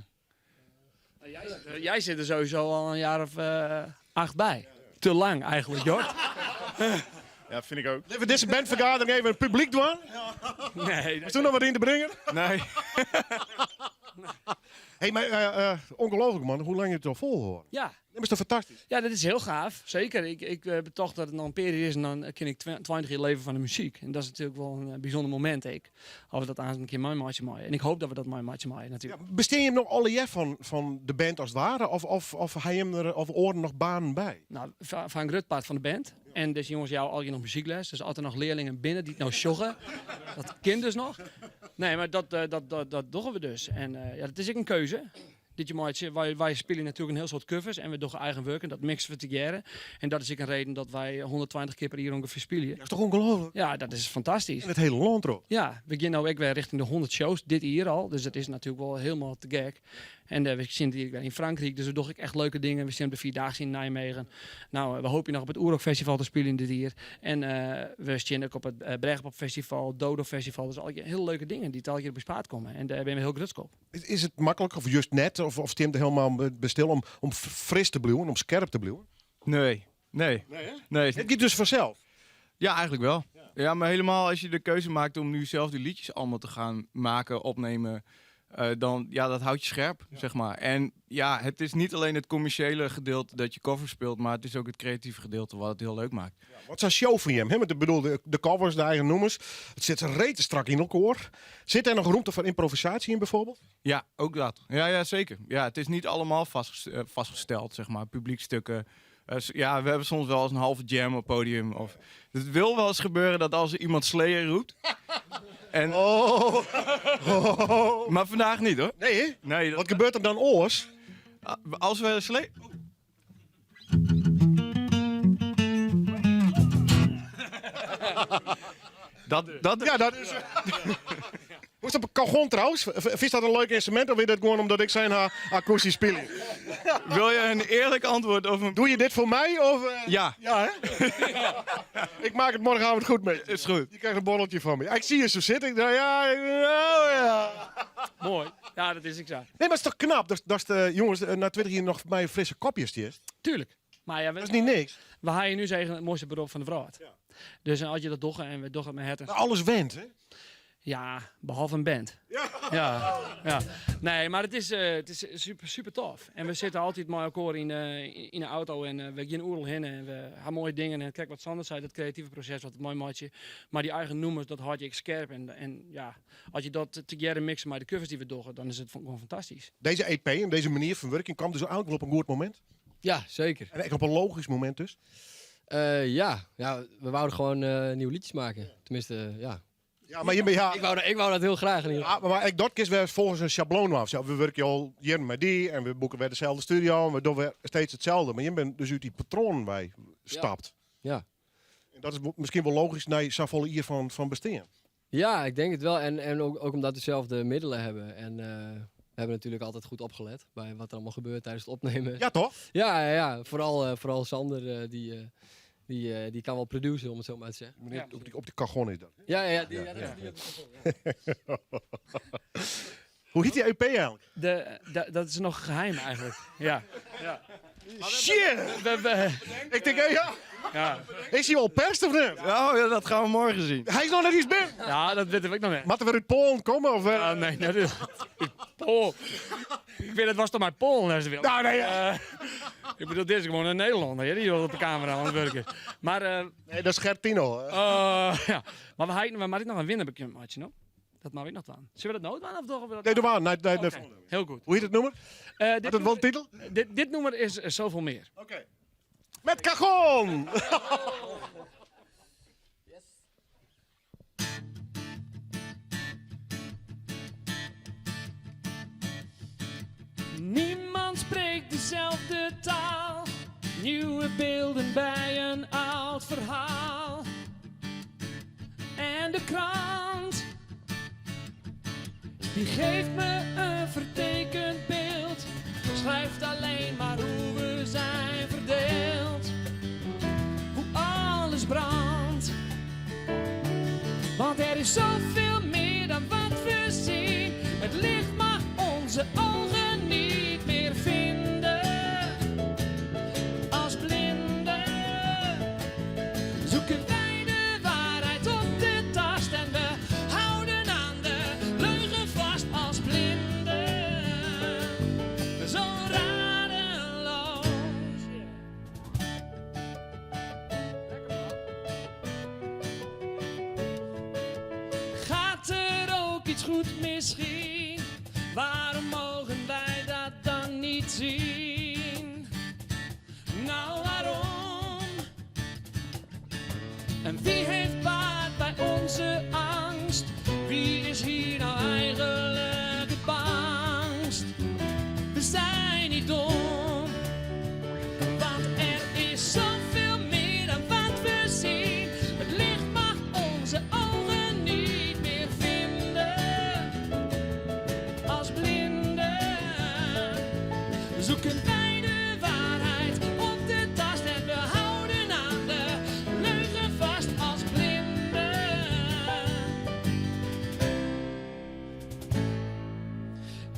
Nou, jij zit er sowieso al een jaar of 8 bij. Te lang eigenlijk, Jort. Ja, vind ik ook. Even deze bandvergadering even het publiek doen. Nee. Is er nog wat in te brengen? Nee. hey, maar ongelooflijk man, hoe lang je het al volhoort. Ja. Dat is toch fantastisch? Ja, dat is heel gaaf. Zeker. Ik betocht dat het nog een periode is en dan kan ik 20 jaar leven van de muziek. En dat is natuurlijk wel een bijzonder moment, ik. Als we dat aan een keer mooi maatje maaien. En ik hoop dat we dat mooi maatje maaien, natuurlijk. Ja, besteed je hem nog alle jaar van de band als het ware? Of hij hem er, of oren nog banen bij? Nou, van een groot part van de band. En dus jongens, jou al je nog muziekles. Dus altijd nog leerlingen binnen die het nou sjoggen. Dat kind dus nog. Nee, maar dat doen we dus. En ja, dat is ook een keuze. Dit je maatje, wij spelen natuurlijk een heel soort covers en we doen eigen werk en dat mixen we together. En dat is ook een reden dat wij 120 keer per jaar ongeveer spelen. Dat is toch ongelooflijk? Ja, dat is fantastisch. En het hele land erop. Ja, we gaan nou ook weer richting de 100 shows dit jaar al. Dus dat is natuurlijk wel helemaal te gek. En we zien het hier in Frankrijk, dus we doen echt leuke dingen. We zijn op de Vierdaagse in Nijmegen. Nou, we hopen nog op het Oerrock Festival te spelen dit jaar. En we zien ook op het Bergpop Festival, Dodo Festival. Dus al heel leuke dingen die telkens op je paad komen. En daar ben we heel trots op. Is het makkelijk of juist net, of stemt het helemaal bestil om fris te blijven, om scherp te blijven? Nee, nee. Nee, hè? Nee. Het gaat dus vanzelf? Ja, eigenlijk wel. Ja. Ja, maar helemaal als je de keuze maakt om nu zelf die liedjes allemaal te gaan maken, opnemen, dan, ja, dat houdt je scherp, zeg maar. En ja, het is niet alleen het commerciële gedeelte dat je cover speelt, maar het is ook het creatieve gedeelte wat het heel leuk maakt. Ja, wat is een show van hem, hè? Want ik bedoel, de covers, de eigen nummers, het zit rete strak in elkaar. Zit er nog ruimte voor improvisatie in bijvoorbeeld? Ja, ook dat. Ja, ja, zeker. Ja, het is niet allemaal vastgesteld, zeg maar. Publiekstukken. Ja, we hebben soms wel eens een halve jam op podium. Of, het wil wel eens gebeuren dat als er iemand Slayer roept... En... Oh. Oh. Maar vandaag niet, hoor. Nee, hè? Nee, dat... Wat gebeurt er dan oors? Als we Slayer... Dat, dat... Ja, dat is... Hoe is dat op een cajon trouwens? Vind je dat een leuk instrument of wil je dat gewoon omdat ik zijn haar akoestisch speel? Wil je een eerlijk antwoord of een... Doe je dit voor mij? Of Ja. Ja, hè? Ik maak het morgenavond goed mee. Is goed. Je krijgt een borreltje van me. Ik zie je zo zitten. Ik dacht, ja, oh, ja. Mooi. Ja, dat is ik zo. Nee, maar het is toch knap dat de jongens na 20 jaar nog bij frisse kopjes die is? Tuurlijk. Maar ja, we, dat is niet niks. We haaien nu zeggen het mooiste beroep van de vrouw. Ja. Dus als je dat docht en we dochten met het. Maar alles went, hè? Ja, behalve een band. Ja. Ja, ja. Nee, maar het is super, super tof. En we zitten altijd met elkaar in de auto en we gaan oerl heen en we hebben mooie dingen. En kijk wat Sander zei, dat creatieve proces, wat mooi maatje. Maar die eigen nummers, dat houd je ik scherp. En ja, als je dat together mixt met de covers die we doen, dan is het gewoon fantastisch. Deze EP en deze manier van werking kwam dus eigenlijk wel op een goed moment? Ja, zeker. En echt op een logisch moment dus? Ja. Ja, we wouden gewoon nieuwe liedjes maken. Tenminste, ja. Ja, maar je bent, ja. Ik wou dat heel graag in ieder geval. Ja, maar ik dat kies weer volgens een schabloon af. We werken al hier met die en we boeken weer dezelfde studio en we doen weer steeds hetzelfde. Maar je bent dus uit die patroon bij stapt. Ja. En dat is misschien wel logisch naar je volle hier van bestaan. Ja, ik denk het wel. En ook omdat we dezelfde middelen hebben. En we hebben natuurlijk altijd goed opgelet bij wat er allemaal gebeurt tijdens het opnemen. Ja, toch? Ja, ja, ja. Vooral Sander, die kan wel produceren, om het zo maar te zeggen. Meneer, op die cajon is dat, hè? Ja, ja, ja, die, Ja, ja, dat ja. is die op de cajon, ja. Hoe heet die EP eigenlijk? Dat is nog geheim eigenlijk. Ja. Ja. Shit! Ik denk, hé, ja. Ja. Is hij al perst of niet? Oh, ja, dat gaan we morgen zien. Hij is nog net iets binnen. Ja, dat weet ik nog niet. Moet er weer uit Polen komen? Of, Ja, nee, nee, dat is Polen. Ik weet, het was toch maar Polen, als je wil. Nou, nee, ja. Ik bedoel, dit is gewoon een Nederlander, hè, die op de camera aan het werken. Maar, nee, dat is Gertino. Hè. Ja. Maar we hadden, maar ik nog een winnaar bekend, maatje, no? Dat maak ik nog aan. Zullen we dat nooit aan of toch? Nee, doe maar. Nee, nee, nee. Oké, heel goed. Hoe heet het nummer? Had het wel een titel? Dit nummer is Zoveel Meer. Oké. Met cajon! Niemand spreekt dezelfde taal. Nieuwe beelden bij een oud verhaal. En de krant, die geeft me een vertekend beeld. Schrijft alleen maar hoe we zijn verdeeld. Hoe alles brandt. Want er is zoveel meer dan wat we zien. Het licht mag onze ogen niet meer vinden. Als blinden zoeken wij de waarheid op de tast. En we houden aan de leugen vast als blinden. Zo radeloos. Gaat er ook iets goed misschien? Waarom mogen wij dat dan niet zien? Nou, waarom? En wie heeft baat bij onze angst? Wie is hier nou eigenlijk het bangst? We zijn niet dom. Want er is zoveel meer dan wat we zien. Het licht mag onze ogen niet meer vinden. Als blinden zoeken wij de waarheid op de tast. En we houden aan de leugen vast als blinden.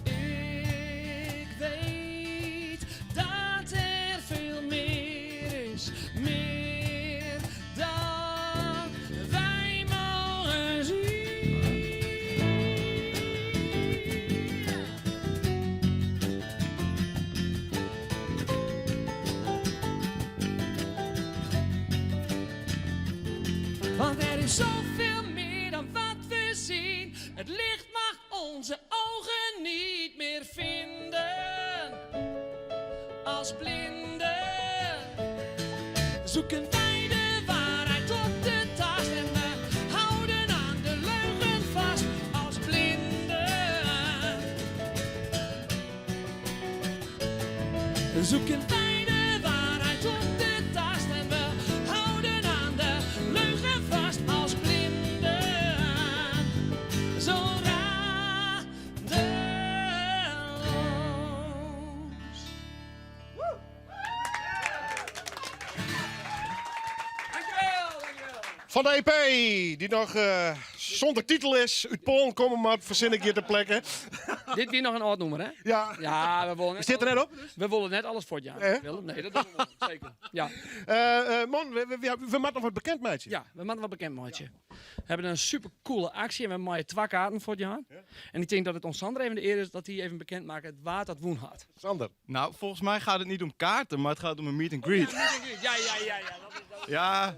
Ik weet dat er veel meer is, meer dan wij mogen zien. Want er is zoveel meer dan wat we zien. Het licht mag onze ogen niet meer vinden. Als blinden zoeken wij de waarheid op de tast. En we houden aan de leugen vast als blinden. Zoeken wij de waarheid op de tast en we houden aan de leugen vast als blinden. Zo radeloos. Fan de EP, dy't noch sûnder titel is, út Poalen komme moat, fersin ik hjir ter plekke. Dit wie noch in âld nûmer, hè? Ja. Ja, we wolle net Stiet der net op? We wolle net alles fuortjaan. Hè? Willem, nee, dat dogge we wol, seker. Ja. Man, we moatte noch wat bekend meitsje. Ja, we moatte wat bekend meitsje. We hawwe in supercoole aksje en we meie twa kaarten fuortjaan. En ik tink dat it oan Sander even de ear is dat hy even bekend makket wa't dat wûn hat. Sander. Nou, folgens my giet it net om kaarten, mar it giet om in meet and greet. Ja, meet and greet. Ja, ja, ja, ja. Dat is, dat is. Ja.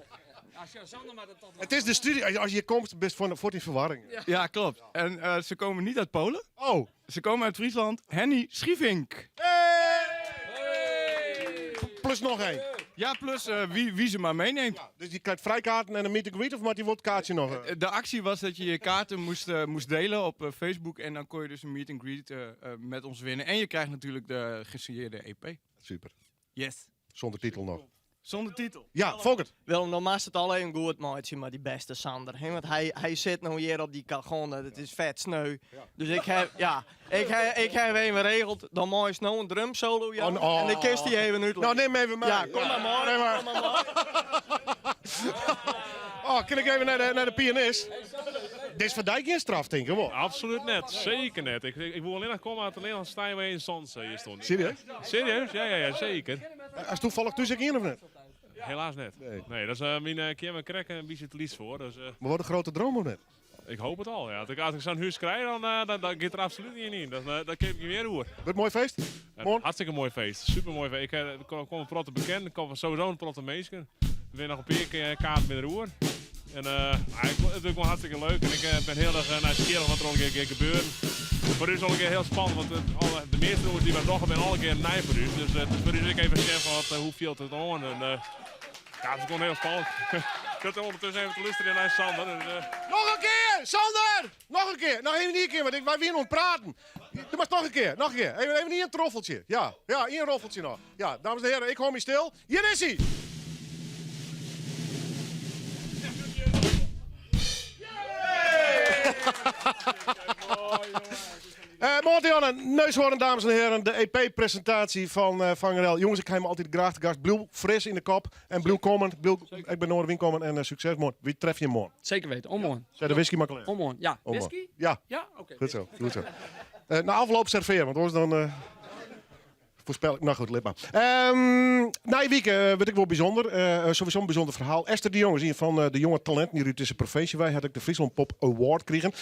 Ja, Sander maakt het toch wel. It is de studio. As je hjir komst, bist fuort yn ferwarring. Ja. Ja, klopt. En se komme net út Poalen. Oh. Se komme út Fryslân. Henny Schievink. Hey! Plus noch ien. Ja, plus wie se mar meinimt. Ja, dus dy krijt frijkaarten en in meet and greet, of moat dy wol it kaartsje noch? De aksje wie dat je je kaarten moest delen op Facebook en dan kon je dus in meet and greet mei ús winne. En je krijgt natuerlik de gesignearre EP. Super. Yes. Sûnder titel noch. Sûnder titel. Ja, Folkert. Willem, dan moatst it al even goed meitsje mei dy bêste Sander. Hè? Want hy sit no hjir op dy cajon, dat is fet sneu. Dus ik ha, ja, ik ha even regeld, dan meist no in drumsolo jaan. Oh, oh. En dan kinst dy even útlizze. Nou, nim even mei. Ja, kom mar mei. Neem maar. Kom mar mei. Oh, kin ik even nei de pianist? Dit is foar dy gjin straf, tink ik wol. Absolút net, seker net. Ik wol allinnich komme as allinnich Steinway Sons hjir stond. Serieus? Serieus? Ja, seker. Hast tafallich thús ek ien of net? Helaas net. Nee, dat is myn keamer krekt in bytsje te lyts foar. Dus, Mar wurdt in grutte dream of net? Ik hoopje it al. Ja. As ik sa'n hûs krij, dan giet der absolút ien yn. Dan keapje ik mear oer. Wurdt in moai feest? Hartstikke moai feest. Super moai feest. Ik kom in protte bekenden, der komme sowieso in protte minsken. Der binne noch in pear kear kaarten binne der oer. En it wurdt gewoan hartstikke leuk en ik bin hiel erch nijsgjirrich wat der allegear giet gebeuren. Foar ús allegear hiel spannend, want de measte nûmers dy't wy dogge binne allegear nij foar ús. Dus it is foar ús ek even sjen fan hoe fielt it oan. En ja, it is gewoan hiel spannend. Ik zit ondertussen even te luisteren naar Sander. Dus, Noch in kear, Sander! Noch in kear. Noch even ien kear, want wy wiene oan it praten. Do moatst noch in kear, noch in kear. Even, even ien troffeltsje. Ja, ja, ien roffeltsje noch. Ja, dames en heren, ik hâld my stil. Hjir is hy! Moarn Neushoorn, dames en heren, de EP-presentatie fan uh, Vangrail. Jonges, ik ha jim altyd graach te gast. Bliuw fris yn de kop en bliuw kommen. Bliuw, ik bin oare wyn kommen en sukses moarn. Wy treffe jim moarn. Zeker weten, oant moarn. Set de whisky mar klear. Oant moarn, ja. Oant moarn. Whisky? Ja. Ja, oké. Goed zo, goed zo. Na afloop serveren, want anders dan voorspel ik. Nou goed, lit mar. Nije wike wurdt ek wol bysûnder. Sowieso in bysûnder ferhaal. Esther de Jong is ien fan de jonge talinten hjir út dizze provinsje. Wy hat ek de Friesland Pop Award krigen.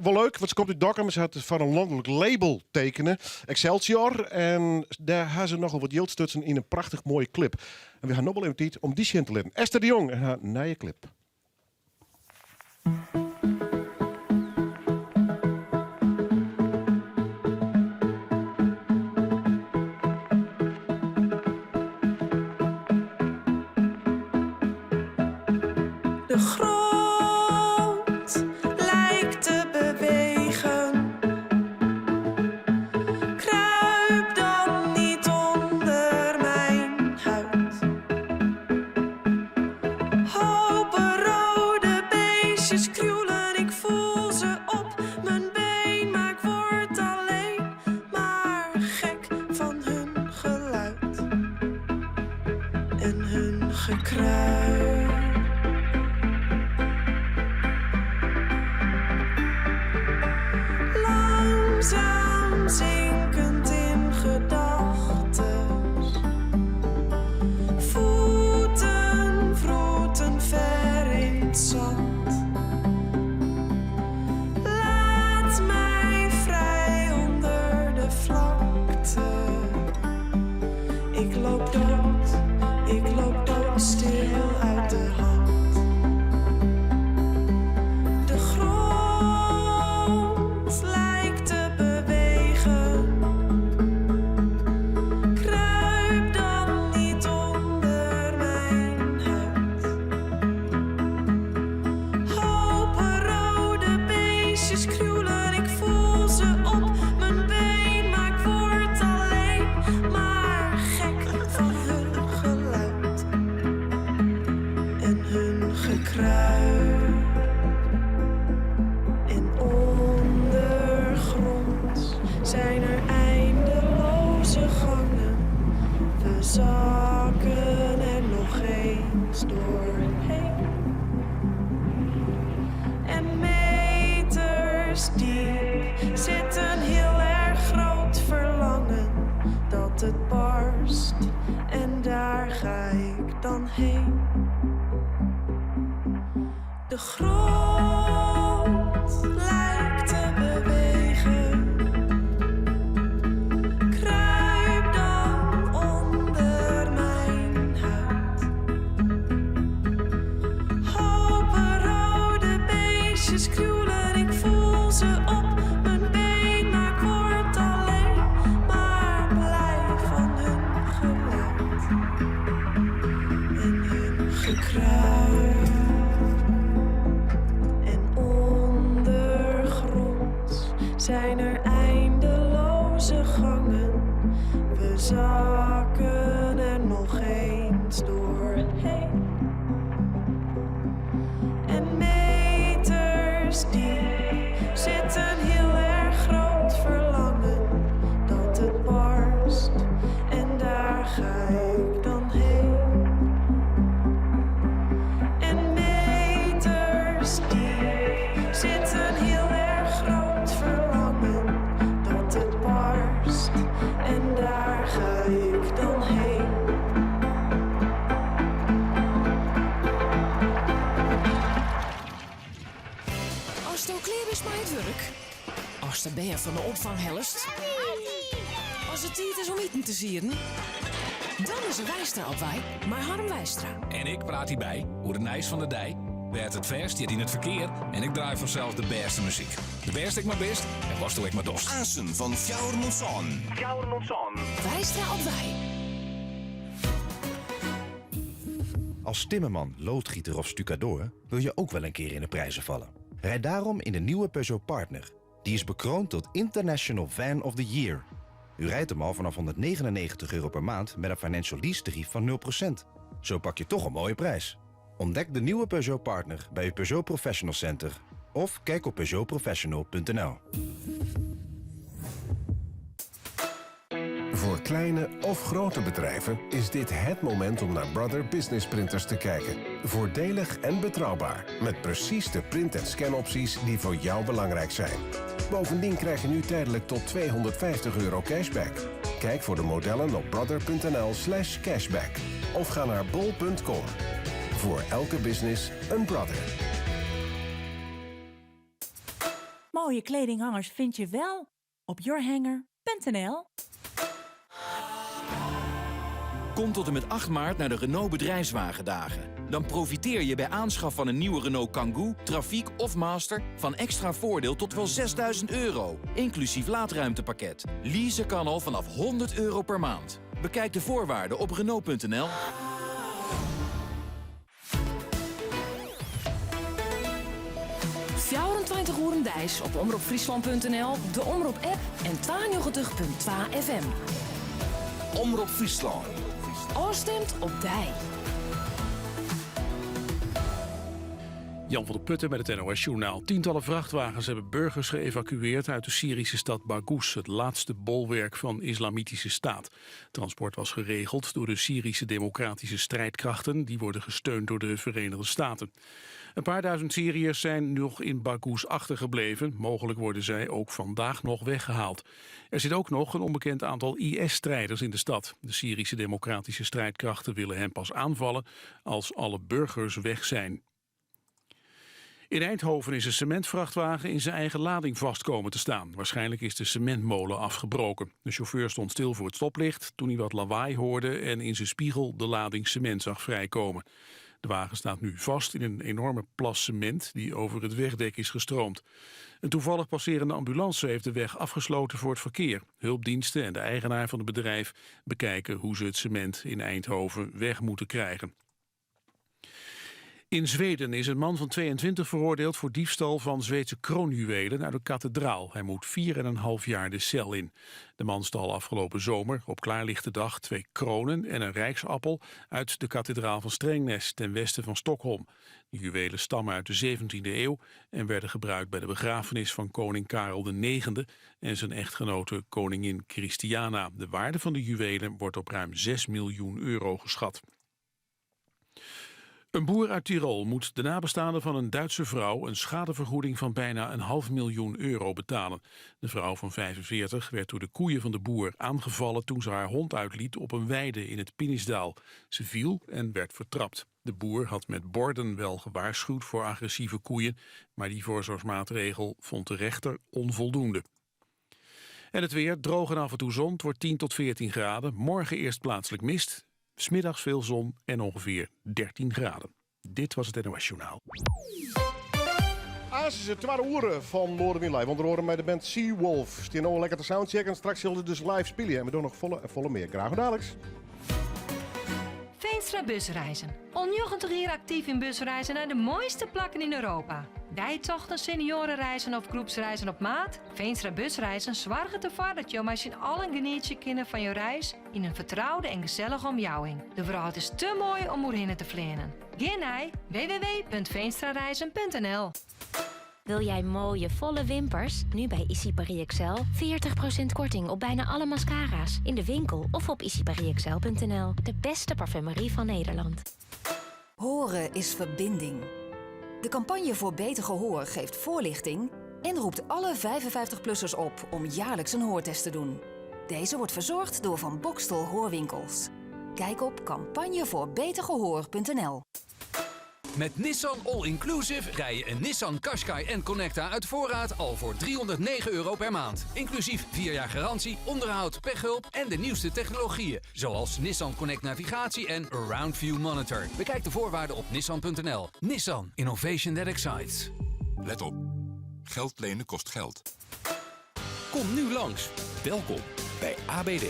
Wol leuk, want se komt út Dokkum. Se hat foar in lanlik label tekene, Excelsior. En dêr ha se nochal wat jild stutsen yn in prachtich moaie klip. En wy ha no wol even tiid om dy sjen te litten. Esther de Jong en har nije klip. De grond lijkt te bewegen. Kruip dan niet onder mijn huid. Hopen rode beestjes krioelen, ik voel ze op mijn been. Maar ik word alleen maar gek van hun geluid en hun gekruip. Langzaam zinkend in gedachten. Voeten wroeten ver in het zand. Laat mij vrij onder de vlakte. Ik loop dood, ik loop doodstil uit de hand. De grond lijkt te bewegen. Kruip dan niet onder mijn huid. Hopen rode beestjes krioelen, ik voel ze op mijn been. Maar ik word alleen maar gek van hun geluid en hun gekruip. En ondergronds zijn er eindeloze gangen. We zakken er nog eens doorheen. En meters diep zit een heel erg groot verlangen dat het barst. En daar ga ik dan heen. De grond lijkt te bewegen. Kruip dan onder mijn huid. Hopen rode beestjes krioelen, ik voel ze op mijn been. Maar ik word alleen maar blij van hun geluid en hun gekruip. En ondergronds zijn er eindeloze gangen. We zakken er nog eens doorheen. En meters diep zit een heel erg groot verlangen dat het barst. En daar ga ik dan heen. En meters diep zit een heel erg groot verlangen dat het barst. En daar ga ik dan heen. Asto klear bist mei it wurk. Ast de bern fan de opfang hellest. As it tiid is om iten te sieden. Dan is der Weistra op wei mei Harm Weistra. En ik praat dy by oer it nijs fan de dei, wêr't it fêst stiet yn it ferkear en ik draai fansels de bêste muzyk. De bêste ek mar bist en watsto ek mar dochst. Aansen fan fjouwer oant sân. Weistra op wei. Als timmerman, loodgieter of stucador wil je ook wel een keer in de prijzen vallen. Rijd daarom in de nieuwe Peugeot Partner. Die is bekroond tot International Van of the Year. U rijdt hem al vanaf 199 euro per maand met een financial lease tarief van 0%. Zo pak je toch een mooie prijs. Ontdek de nieuwe Peugeot Partner bij uw Peugeot Professional Center. Of kijk op peugeotprofessional.nl. Voor kleine of grote bedrijven is dit het moment om naar Brother Business Printers te kijken. Voordelig en betrouwbaar. Met precies de print- en scanopties die voor jou belangrijk zijn. Bovendien krijg je nu tijdelijk tot 250 euro cashback. Kijk voor de modellen op brother.nl slash cashback. Of ga naar bol.com. Voor elke business een Brother. Mooie kledinghangers vind je wel op yourhanger.nl. Kom tot en met 8 maart naar de Renault Bedrijfswagendagen. Dan profiteer je bij aanschaf van een nieuwe Renault Kangoo, Trafiek of Master... van extra voordeel tot wel 6000 euro, inclusief laadruimtepakket. Leasen kan al vanaf 100 euro per maand. Bekijk de voorwaarden op Renault.nl. 24 oeren deis op omropfriesland.nl, de Omrop app en 92.2 FM. Omrop Fryslân. Ofstimd op dei. Jan van der Putten met het NOS-journaal. Tientallen vrachtwagens hebben burgers geëvacueerd uit de Syrische stad Baghouz, het laatste bolwerk van Islamitische Staat. Transport was geregeld door de Syrische Democratische Strijdkrachten, die worden gesteund door de Verenigde Staten. Een paar duizend Syriërs zijn nog in Baghouz achtergebleven. Mogelijk worden zij ook vandaag nog weggehaald. Er zit ook nog een onbekend aantal IS-strijders in de stad. De Syrische Democratische Strijdkrachten willen hen pas aanvallen als alle burgers weg zijn. In Eindhoven is een cementvrachtwagen in zijn eigen lading vast komen te staan. Waarschijnlijk is de cementmolen afgebroken. De chauffeur stond stil voor het stoplicht toen hij wat lawaai hoorde en in zijn spiegel de lading cement zag vrijkomen. De wagen staat nu vast in een enorme plas cement die over het wegdek is gestroomd. Een toevallig passerende ambulance heeft de weg afgesloten voor het verkeer. Hulpdiensten en de eigenaar van het bedrijf bekijken hoe ze het cement in Eindhoven weg moeten krijgen. In Zweden is een man van 22 veroordeeld voor diefstal van Zweedse kroonjuwelen uit een kathedraal. Hij moet 4,5 jaar de cel in. De man stal afgelopen zomer op klaarlichte dag twee kronen en een rijksappel uit de kathedraal van Strängnäs ten westen van Stockholm. De juwelen stammen uit de 17e eeuw en werden gebruikt bij de begrafenis van koning Karel IX en zijn echtgenote koningin Christiana. De waarde van de juwelen wordt op ruim 6 miljoen euro geschat. Een boer uit Tirol moet de nabestaanden van een Duitse vrouw een schadevergoeding van bijna een half miljoen euro betalen. De vrouw van 45 werd door de koeien van de boer aangevallen toen ze haar hond uitliet op een weide in het Pinisdaal. Ze viel en werd vertrapt. De boer had met borden wel gewaarschuwd voor agressieve koeien, maar die voorzorgsmaatregel vond de rechter onvoldoende. En het weer, droog en af en toe zon, het wordt 10 tot 14 graden. Morgen eerst plaatselijk mist, 's middags veel zon en ongeveer 13 graden. Dit was het NOS Journaal. Aanst is it twadde oere fan Noardewyn Live. Ûnder oaren mei de band Seawolf. Stean no lekker te soundchecken. Straks sille se dus live spylje. En we dogge noch folle en folle mear. Graach oant daliks. Veenstra Busreizen. Al 90 jier aktyf yn busreizen nei de moaiste plakken yn Europa. Deitochten, senioarereizen of groepsreizen op maat? Veenstra Busreizen soarget derfoar dat jo mei syn allen genietsje kinne fan jo reis yn in fertroude en gesellige omjouwing. De wrâld is te moai om oerhinne te fleanen. Gean nei www.veenstrareizen.nl. Wil jij mooie, volle wimpers? Nu bij Ici Paris Excel. 40% korting op bijna alle mascara's. In de winkel of op iciparisexcel.nl. De beste parfumerie van Nederland. Horen is verbinding. De campagne voor beter gehoor geeft voorlichting en roept alle 55-plussers op om jaarlijks een hoortest te doen. Deze wordt verzorgd door Van Bokstel Hoorwinkels. Kijk op campagnevoorbetergehoor.nl. Met Nissan All Inclusive rij je een Nissan Qashqai N-Connecta uit voorraad al voor 309 euro per maand. Inclusief 4 jaar garantie, onderhoud, pechhulp en de nieuwste technologieën. Zoals Nissan Connect Navigatie en Around View Monitor. Bekijk de voorwaarden op nissan.nl. Nissan Innovation that excites. Let op. Geld lenen kost geld. Kom nu langs. Welkom bij ABD.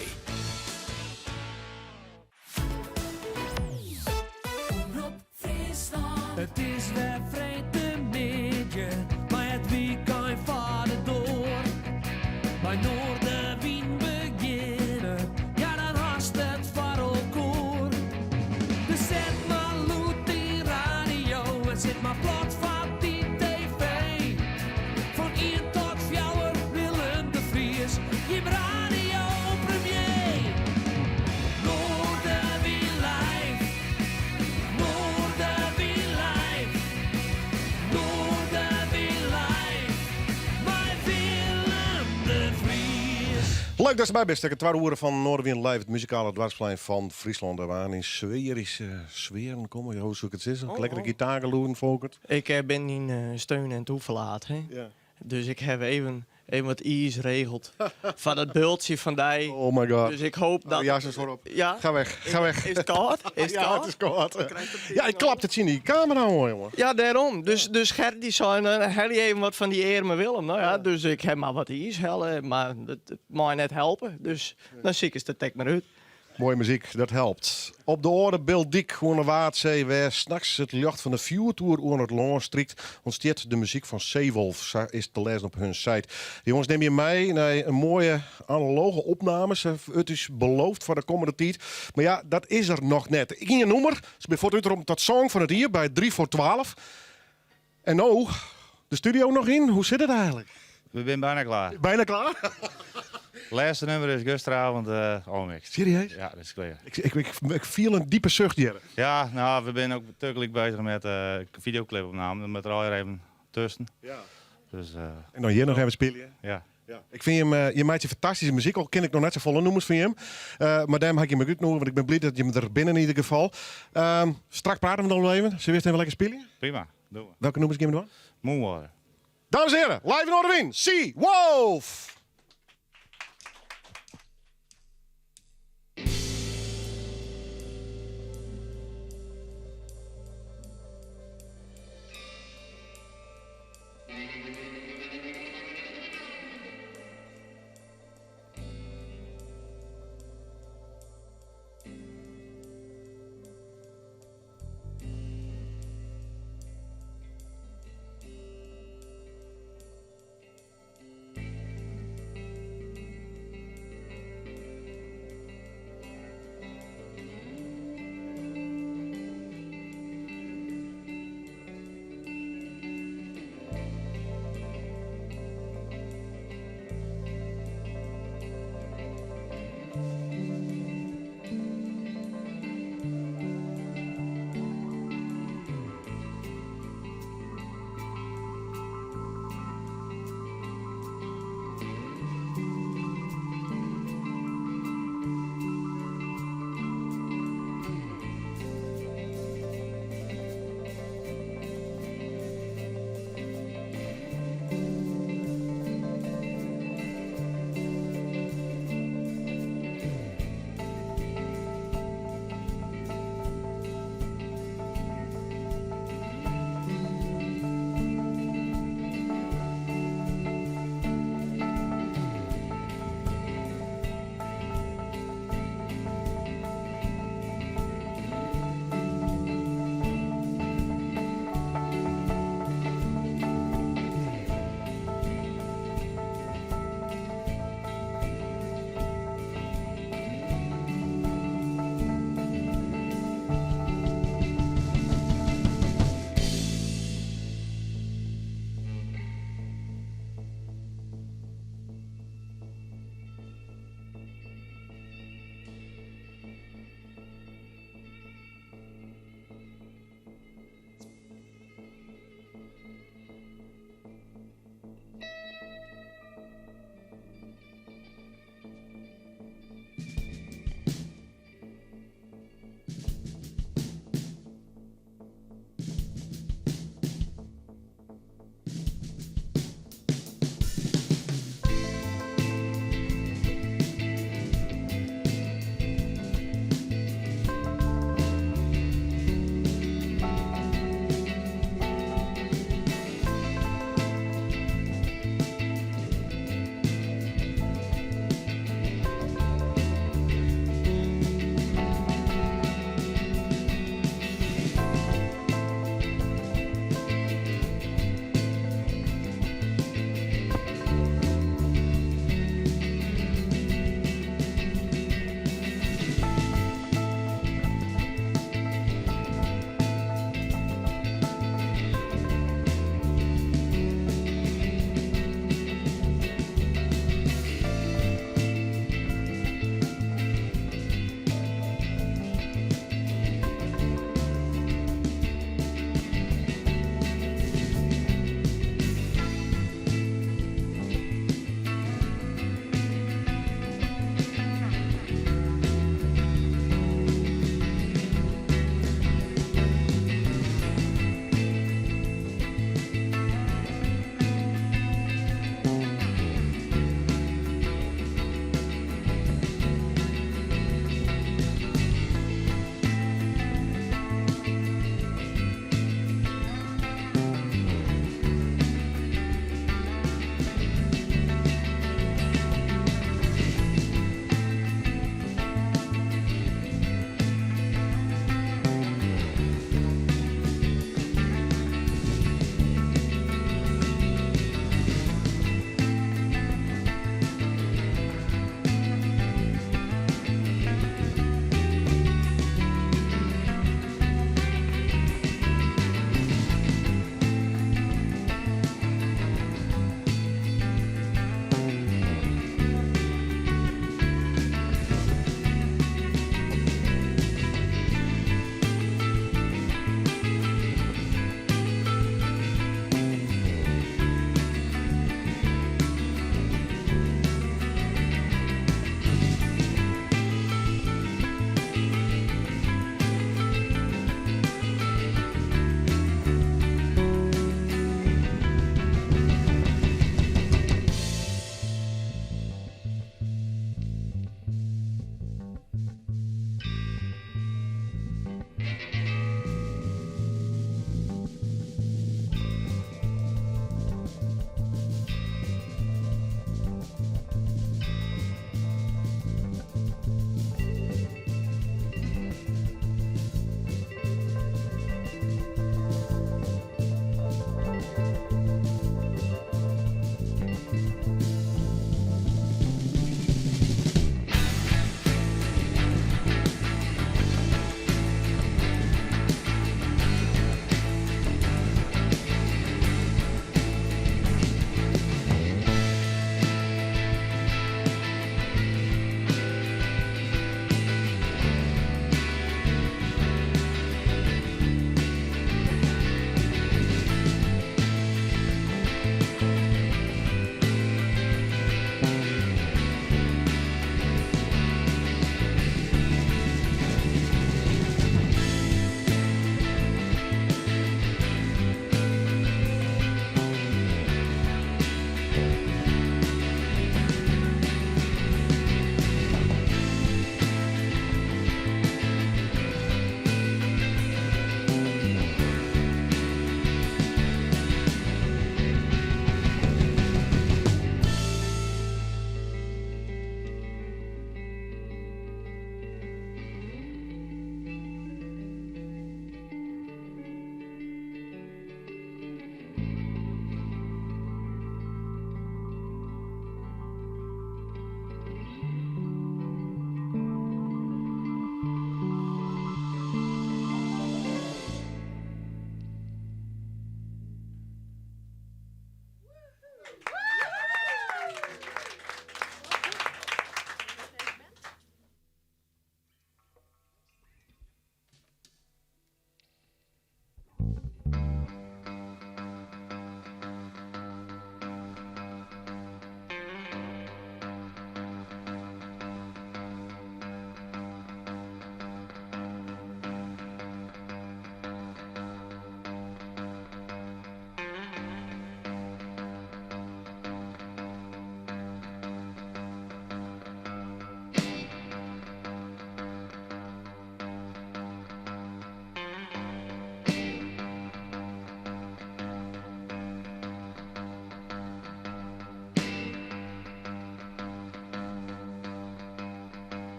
Omrop It is wer freedtemiddei, mei it wykein foar de doar. Mei Noardewyn begjinne, ja dan hast it foar elkoar. Dus set mar lûd dyn radio en sit mar plat foar dy TV. Fan ien tot fjouwer Willem de Vries, jim radiopremier. Noardewyn live, Noardewyn live, Noardewyn live, mei Willem de Vries. Leuk dat se by bist. De twadde oere fan Noardewyn Live, it muzikale doarpsplein fan Fryslân. Dêr waarden yn sfearyske sfearen komme. Hoe soe ik it sizze? Oh, Lekkere oh. gitaargelûden, Folkert. Ik bin dyn steun en toeverlaat. Hè? Ja. Dus ik heb even, even wat iis regeld foar dat bultsje fan dy. Oh my god. Dus ik hoop dat... Oh, ja, ze op. Ja? Ga weg, ga weg. Is it kâld? Is it Ja, kâld? it is kâld. Ja, ik klapte it yn dy kamera oan, jongen. Ja, dêrom. Dus Gert dy sei, nou, helje even wat fan dy earme Willem. Nou ja, dus ik ha mar wat iis helle, mar dat mei net helpe. Dus dan sikest it ek mar út. Moaie muzyk, dat helpt. Op de âlde Biltdyk oan de Waadsee, wêr nachts it ljocht fan de fjoertoer oer it lân strykt, ûntstiet de muzyk fan Seewolf. Sa is te lêzen op hun site. De jonges nimme je mei nei in moaie analoge opname. It is beloofd foar de kommende tiid. Mar ja, dat is der noch net. Ik hie in nûmer, se binne fuort útroppen tot song fan it jier by 3 foar 12. En no, de studio noch yn? Hoe sit it eigenlik? We binne byna klear. Byna klear? Lêste nûmer is gisteravond ôfmikst. Serieus? Ja, dat is klear. Ik fiel in diepe sucht hjir. Ja, nou, we binne ek tagelyk beuzich mei fideoclipopname. Dan moat der allegear even tusken. Ja. Dus, En dan hjir noch even spylje. Ja. Ja. Ik fyn jim, jim meitsje fantastyske muzyk, al ken ik noch net safolle nûmers fan jim. Mar dêrom ha ik jim ek útnûge, want ik bin bliid dat jim der binne yn ieder gefal. Straks prate we noch even. Sille we earst even lekker spylje? Prima, dogge we. Welke nûmers gean we dwaan? Moonwater. Dames en heren, live yn Noardewyn, Sea Wolf!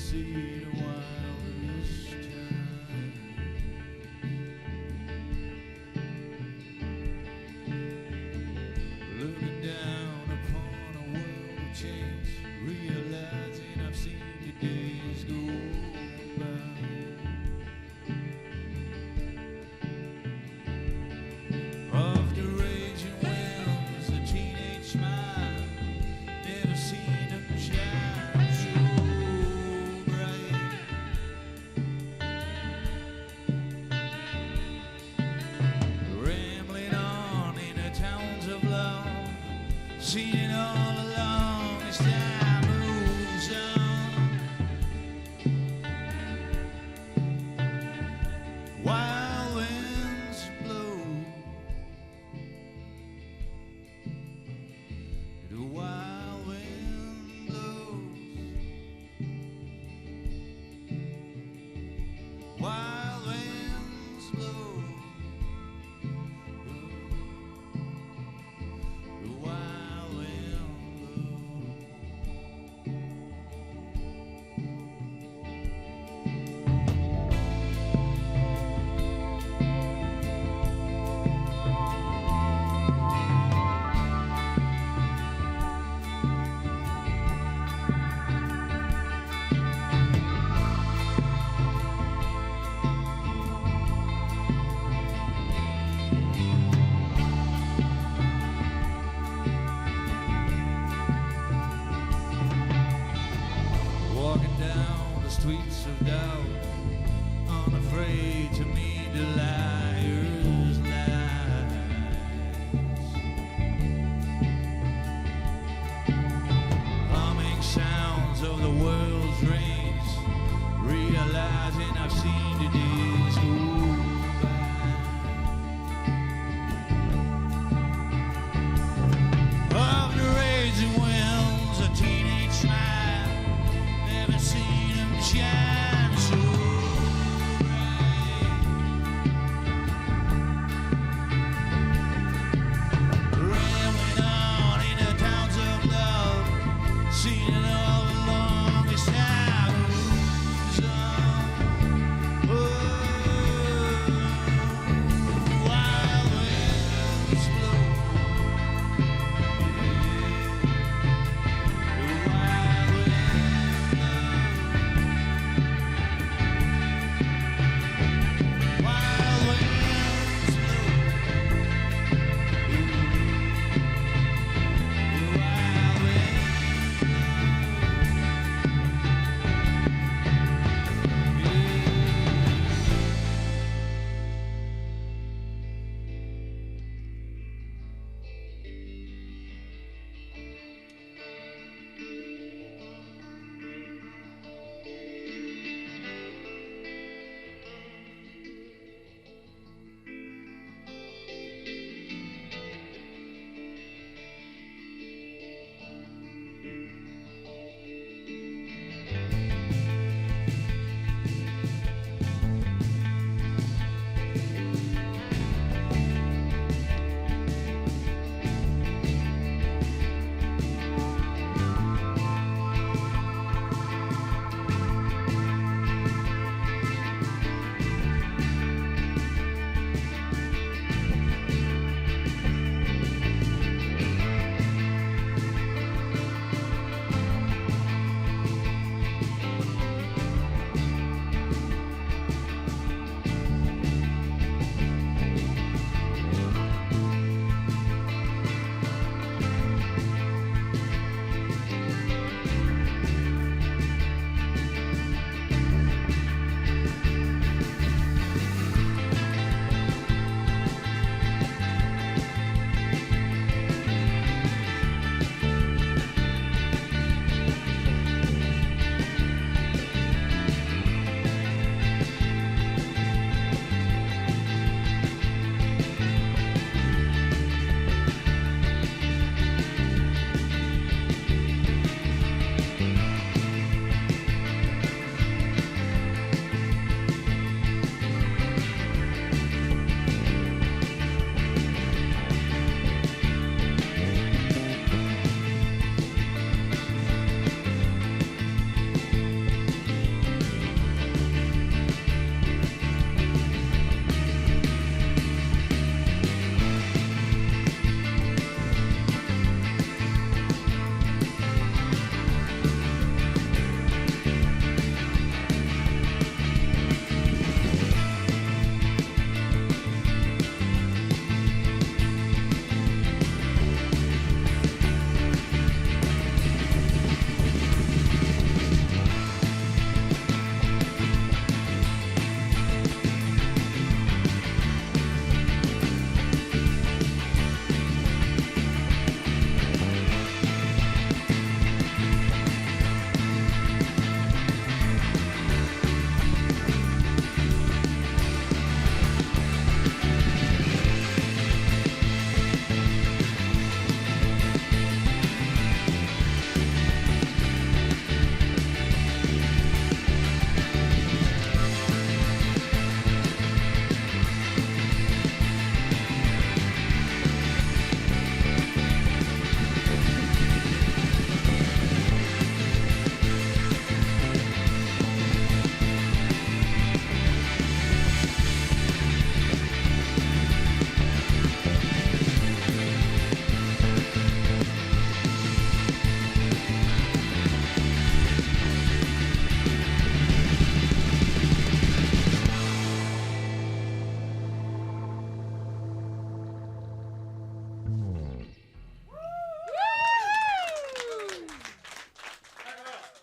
see the wildest time. Looking down upon a world of change, realizing I've seen the days go by. Of the raging winds, a teenage smile, never seen them shine so bright. Rambling on in the towns of love, seeing it all along as time moves on. Wild winds blow. The wild wind blows. Wild winds blow. The wild wind blows. Walking down the streets of doubt, unafraid to meet the liar's lies. Humming sounds of the world's rings, realizing I've seen the days go by. Of the raging winds, a teenage smile. Never seen 'em shine so bright. Rambling on in the towns of love, seeing it all along as time moves on. Oh.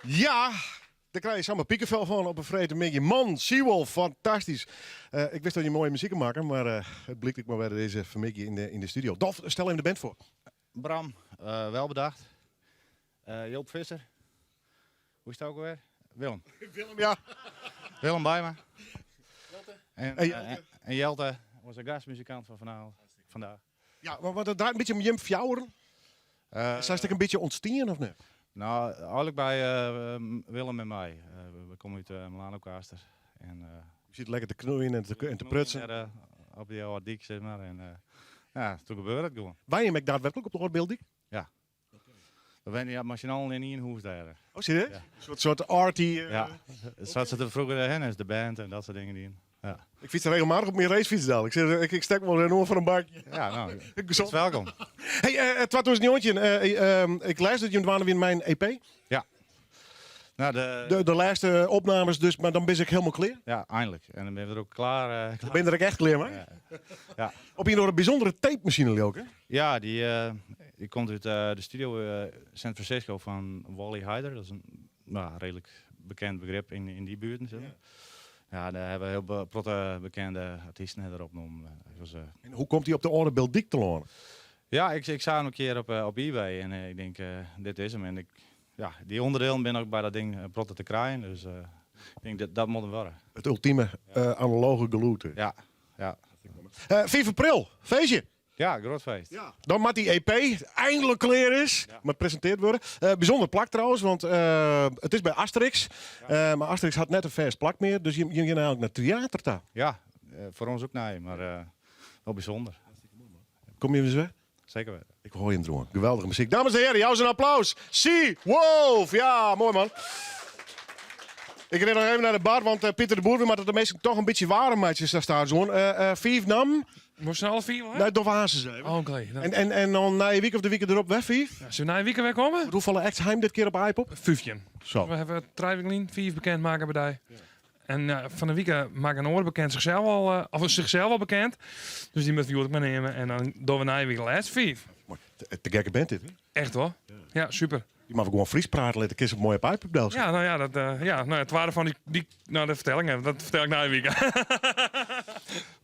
Ja, dêr krije je samar pikevel fan op in freedtemiddei. Man, Seawolf, fantastysk. Eh, ik wist dat je moaie muzyk makken, mar eh, it blykt ek mar wer dizze fermiddei yn de, yn de studio. Dolf, stel even de band foar. Bram, eh, Welbedacht. Eh, Joop Visser. Hoe is it ek alwer? Willem. Willem, ja. Willem Bijma. En, En Jelte. en, en Jelte, onze gastmuzikant van vanavond, vandaag. Ja, want it draait in bytsje om jim fjouweren. Sa is it ek in bytsje ûntstien of net? No, eigenlik by Willem en my. We komme út Melanocaster. En, Je sit lekker te knoeien en te prutsen. Daar, op die oude dyk, zeg maar. En, ja, toen gebeurde het gewoon. Wenje jim ek daadwerklik op de Oldbiltdyk? Ja. We wenje ja, mei syn allen yn ien hûs dêr. Oh, serieus? Ja. In soart arty... Ja, sa't se der froeger hen is, de band en dat soart dingen dien. Ja. Ik fyts regelmatich op myn racefyts del. Ik, sit, ik stek wol in oar foar in bakje. Ja, no, Gezond. welkom. Hey, 2019, ik lês dat jim dwaande wiene mei in EP. Ja. Nou, de, De lêste opnames dus, mar dan bin ik hielendal klear? Ja, einlik. En dan binne we der ek klear. Dan bin der ek echt klear mei? Ja. Ja. Op ien oare bysûndere tapemachine, leau ik, hè? Ja, dy, dy komt út de studio San Francisco fan Wally Heider. Dat is in no, reedlik bekend begrip yn dy buerten. Zeg maar. Ja, dêr hawwe hiel protte bekende artysten der opnommen. Was, En hoe komt dy op de Oldebildtdyk telâne? Ja, ik seach him in kear op eBay en ik tink, dit is him. En ik, ja, dy ûnderdielen binne ek by dat ding protte te krijen. Dus ik tink, dat moat him wurde. It ultime analoge gelûd. Ja, ja. 5 april, feestje. Ja, grut feest. Ja. Dan moat dy EP einlik klear is, moat presintearre wurde. Bysûnder plak trouwens, want it is by Asterix. Mar Asterix hat net in fêst plak mear, dus jim geane eigenlik nei Tryater ta. Ja, foar ús ek nij, mar wol bysûnder. Komme jim ris wer? Seker witte. Ik hoor jim deroan. Geweldige muzyk. Dames en heren, jou in applaus. Seawolf! Ja, moai man. Ik rin noch even nei de bar, want Pieter de Boer, we moatte de minsken toch in bytsje waarm meitsje, sa stadichoan. Fiif nammen. Moast alle fiif al? Nee, doch aansens even. Oh, Oké. nou. En dan nije wike of de wike derop wer fiif? Ja, sille we nije wike wer komme? Hoefolle acts ha jim dit kear op Aaipop? 15. Zo. We hawwe trije wiken lyn fiif bekend makke by dy. En fan 'e wike makke in oar bekend sichsels al, of sichsels al bekend. Dus dy moatte we hjoed ek mei nimme. En dan dogge we nije wike de lêste fiif. Te, te gekke band dit, hè? Echt hoor. Ja, super. Je mag gewoan Frysk prate litte, kinst it moai op Aaipop delsette. Ja, no ja, dat, ja, no ja, twa fan dy, no, dat fertel ik net. Dat fertel ik nije wike.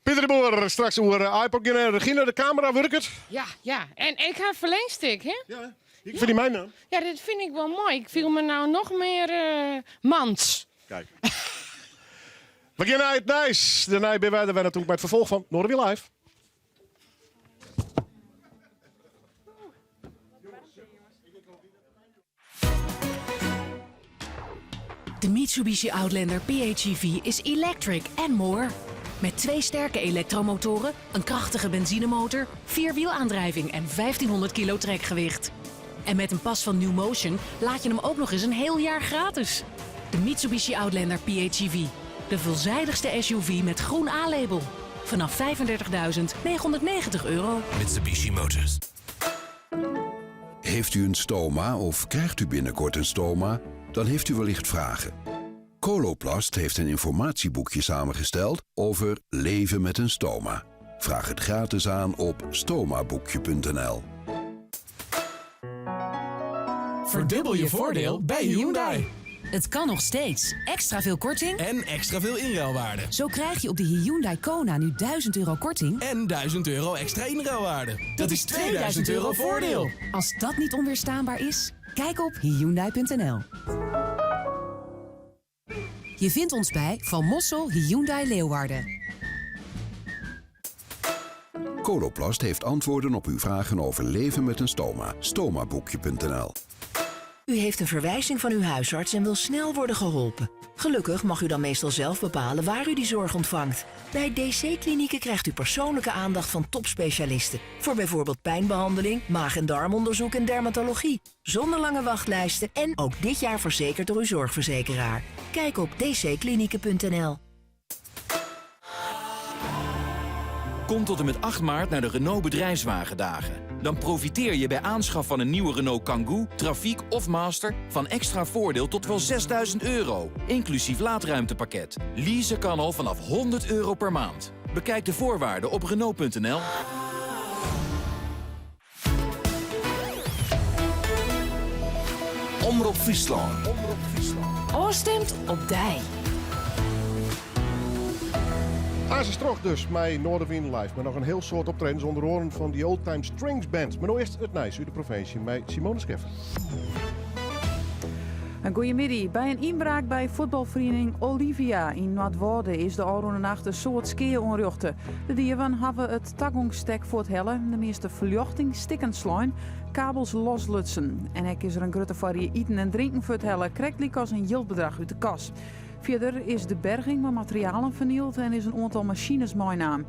Pieter de Boer, straks oer Aaipop. Gean Regina, de kamera wurket. Ja. En ik ha in ferlingstik, hè? Ja. Ik fyn dy meinaam. Ja, dit fyn ik wol moai. Ik fiel my no noch mear mans. Kijk. We geane nei it nijs. Dêrnei binne wy der wer natuerlik by it ferfolch fan Noardewyn Live. De Mitsubishi Outlander PHEV is electric and more. Met twee sterke elektromotoren, een krachtige benzinemotor, vierwielaandrijving en 1500 kilo trekgewicht. En met een pas van New Motion laad je hem ook nog eens een heel jaar gratis. De Mitsubishi Outlander PHEV. De veelzijdigste SUV met groen A-label. Vanaf 35.990 euro. Mitsubishi Motors. Heeft u een stoma of krijgt u binnenkort een stoma? Dan heeft u wellicht vragen. Coloplast heeft een informatieboekje samengesteld over leven met een stoma. Vraag het gratis aan op stomaboekje.nl. Verdubbel je voordeel bij Hyundai. Het kan nog steeds. Extra veel korting. En extra veel inruilwaarde. Zo krijg je op de Hyundai Kona nu 1000 euro korting. En 1000 euro extra inruilwaarde. Dat is 2000 euro voordeel. Als dat niet onweerstaanbaar is, kijk op Hyundai.nl. Je vindt ons bij Van Mossel Hyundai Leeuwarden. Coloplast heeft antwoorden op uw vragen over leven met een stoma. Stomaboekje.nl. U heeft een verwijzing van uw huisarts en wil snel worden geholpen. Gelukkig mag u dan meestal zelf bepalen waar u die zorg ontvangt. Bij DC-klinieken krijgt u persoonlijke aandacht van topspecialisten. Voor bijvoorbeeld pijnbehandeling, maag- en darmonderzoek en dermatologie. Zonder lange wachtlijsten en ook dit jaar verzekerd door uw zorgverzekeraar. Kijk op dcklinieken.nl. Kom tot en met 8 maart naar de Renault Bedrijfswagendagen. Dan profiteer je bij aanschaf van een nieuwe Renault Kangoo, Trafiek of Master van extra voordeel tot wel 6000 euro. Inclusief laadruimtepakket. Leasen kan al vanaf 100 euro per maand. Bekijk de voorwaarden op Renault.nl. Omrop Fryslân. Ofstimd op dy. Aansens troch dus mei Noardewyn Live. Mei noch in hiel soad optredens ûnder oaren fan The Old Time Strings Band. Mar no earst it nijs út de provinsje mei Simone Scheffer. In goeiemiddei. By in ynbraak by fuotbalferiening Olivia yn Noardwâlde is de ôfrûne nacht in soad skea oanrjochte. De dieven hawwe it tagongsstek fuorthelle, de measte ferljochting stikken slein, kabels loslutsen. En ek is der in grutte foarrie iten en drinken fuorthelle, krekt lykas in jildbedrach út de kas. Fierder is de berging mei materialen fernield en is in oantal masines meinaam.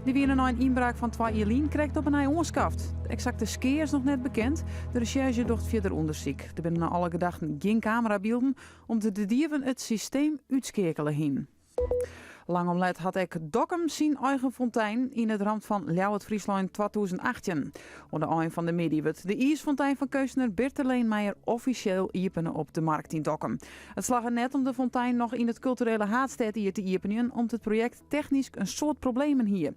Dy wiene nei in ynbraak fan twa jier lyn krekt op 'e nij oanskaft. De eksakte skea is noch net bekend. De resjerzje docht fierder ûndersyk. Der binne nei alle gedachten gjin kamerabylden, om't de dieven it systeem útskeakele hiene. Lang om let hat ek Dokkum syn eigen fontein yn it ramt fan Ljouwert-Fryslân 2018. Oan de ein fan de middei wurdt de iisfontein fan keunstner Birte Leenmeijer offisjeel iepene op de Markt yn Dokkum. It slagge net om de fontein noch yn it kulturele haadstêdjier te iepenjen om't it projekt technysk in soad problemen hie.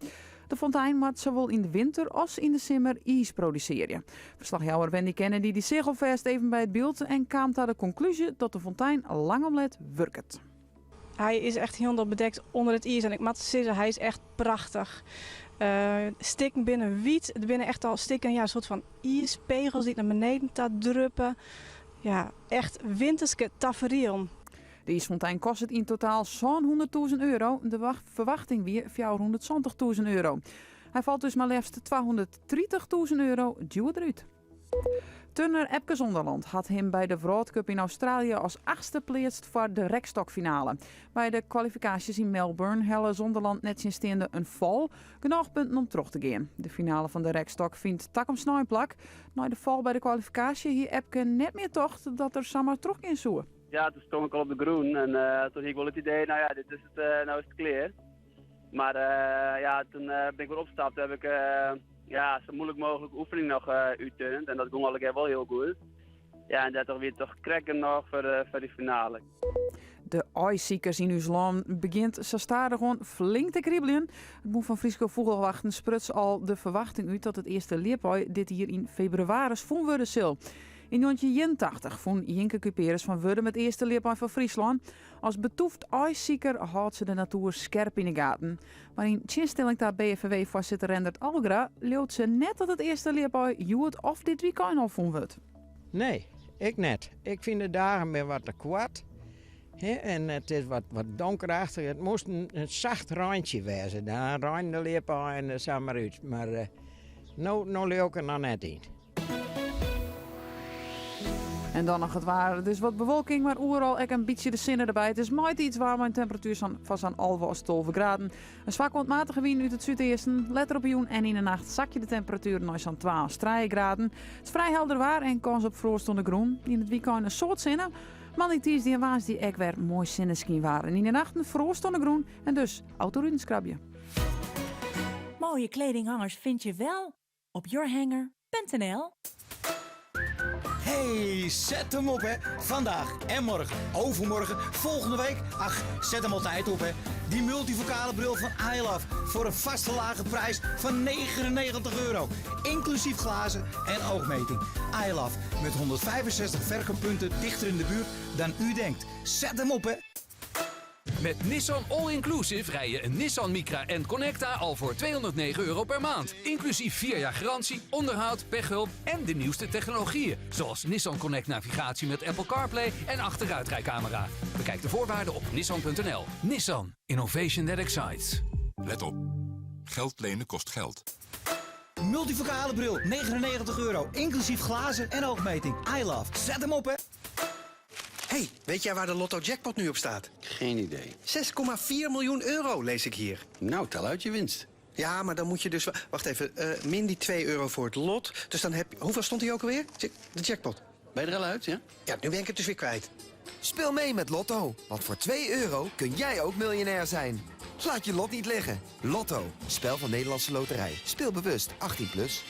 De fontein moat sawol yn de winter as yn de simmer iis produsearje. Ferslachjouwer Wendy Kennedy dy seach alfêst even by it byld en kaam ta de konklúzje dat de fontein lang om let wurket. Hy is echt hielendal bedekt ûnder it iis en ik moat sizze, hy is echt prachtich. Stikken binne wyt, der binne echt al stikken, ja, in soart fan iispegels dy't nei beneden ta druppe. Ja, echt winterske taferielen. De iisfontein kostet yn totaal sânhûnderttûzen euro, de ferwachting wie fjouwerhûndertsantich euro. Hy falt dus mar leafst twahûnderttritichtûzen euro djoerder út. Turner Epke Zonderland hat him by de Wrâldcup yn Australië as achtste pleatst foar de rekstokfinale. By de kwalifikaasjes yn Melbourne helle Zonderland nettsjinsteande in fal genôch punten om troch te gean. De finale fan de rekstok fynt takom snein plak. Nei de fal by de kwalifikaasje hie Epke net mear tocht dat er samar trochgean soe. Ja, toen stond ik al op de grûn en toen hie ik wol it idee, nou ja, dit is it, nou is it klear. Mar ja, toen bin ik wer opstapt, heb ik ja, sa moeilik mooglike oefening noch útturnd en dat gong allegear wol hiel goed. Ja, en dêrtroch wie it toch krekt genôch foar dy finale. De aaisikers yn ús lân begjint sa stadichoan flink te kriebeljen. It Bûn fan Fryske Fûgelwachten spruts al de ferwachting út dat it earste ljipaai dit jier yn febrewaris fûn wurde sil. Yn 1981 fûn Jinke Kuperus fan Wurdum it earste ljipaai fan Fryslân. As betûft aaisiker hâldt se de natoer skerp yn 'e gaten. Mar yn tsjinstelling ta BFVW-foarsitter Rendert Algra leaut se net dat it earste ljipaai hjoed of dit wykein al fûn wurdt. Nee, ik net. Ik fyn de dagen binne wat te koart en it is wat donkerachtich. It moast in sacht reintsje wêze, dan reine de ljipaaien der samar út. Mar no, no leau ik der noch net yn. En dan noch it waar. Dus wat bewolking, mar oeral ek in bytsje de sinne derby. It is maitiids waar mei in temperatuer fan sa'n 11 as 12 graden. In swakke oant matige wyn út it súdeasten. Letter op 'e jûn en yn 'e nacht sakje de temperatueren nei sa'n 2 as 3 graden. It is frij helder waar en kâns op froast oan de grûn. Yn it wykein in soad sinne. Moandei, tiisdei en woansdei ek wer moai sinneskynwaar. En yn 'e nachten froast oan de grûn en dus autoruten skrabje. Mooie kledinghangers vind je wel op yourhanger.nl. Hey, zet hem op hè. Vandaag en morgen, overmorgen, volgende week. Ach, zet hem altijd op hè. Die multifocale bril van iLove voor een vaste lage prijs van 99 euro. Inclusief glazen en oogmeting. iLove met 165 verkooppunten dichter in de buurt dan u denkt. Zet hem op hè. Met Nissan All Inclusive rij je een Nissan Micra N-Connecta al voor 209 euro per maand. Inclusief 4 jaar garantie, onderhoud, pechhulp en de nieuwste technologieën. Zoals Nissan Connect navigatie met Apple CarPlay en achteruitrijcamera. Bekijk de voorwaarden op nissan.nl. Nissan. Innovation that excites. Let op. Geld lenen kost geld. Multifocale bril, 99 euro. Inclusief glazen en oogmeting. iLove. Zet hem op hè. Hey, weet jij waar de Lotto Jackpot nu op staat? Geen idee. 6,4 miljoen euro lees ik hier. Nou, tel uit je winst. Ja, maar dan moet je dus... Wacht even, min die 2 euro voor het lot. Dus dan heb je... Hoeveel stond die ook alweer? De jackpot. Ben je er al uit, ja? Ja, nu ben ik het dus weer kwijt. Speel mee met Lotto, want voor 2 euro kun jij ook miljonair zijn. Laat je lot niet liggen. Lotto, spel van Nederlandse Loterij. Speel bewust, 18 plus.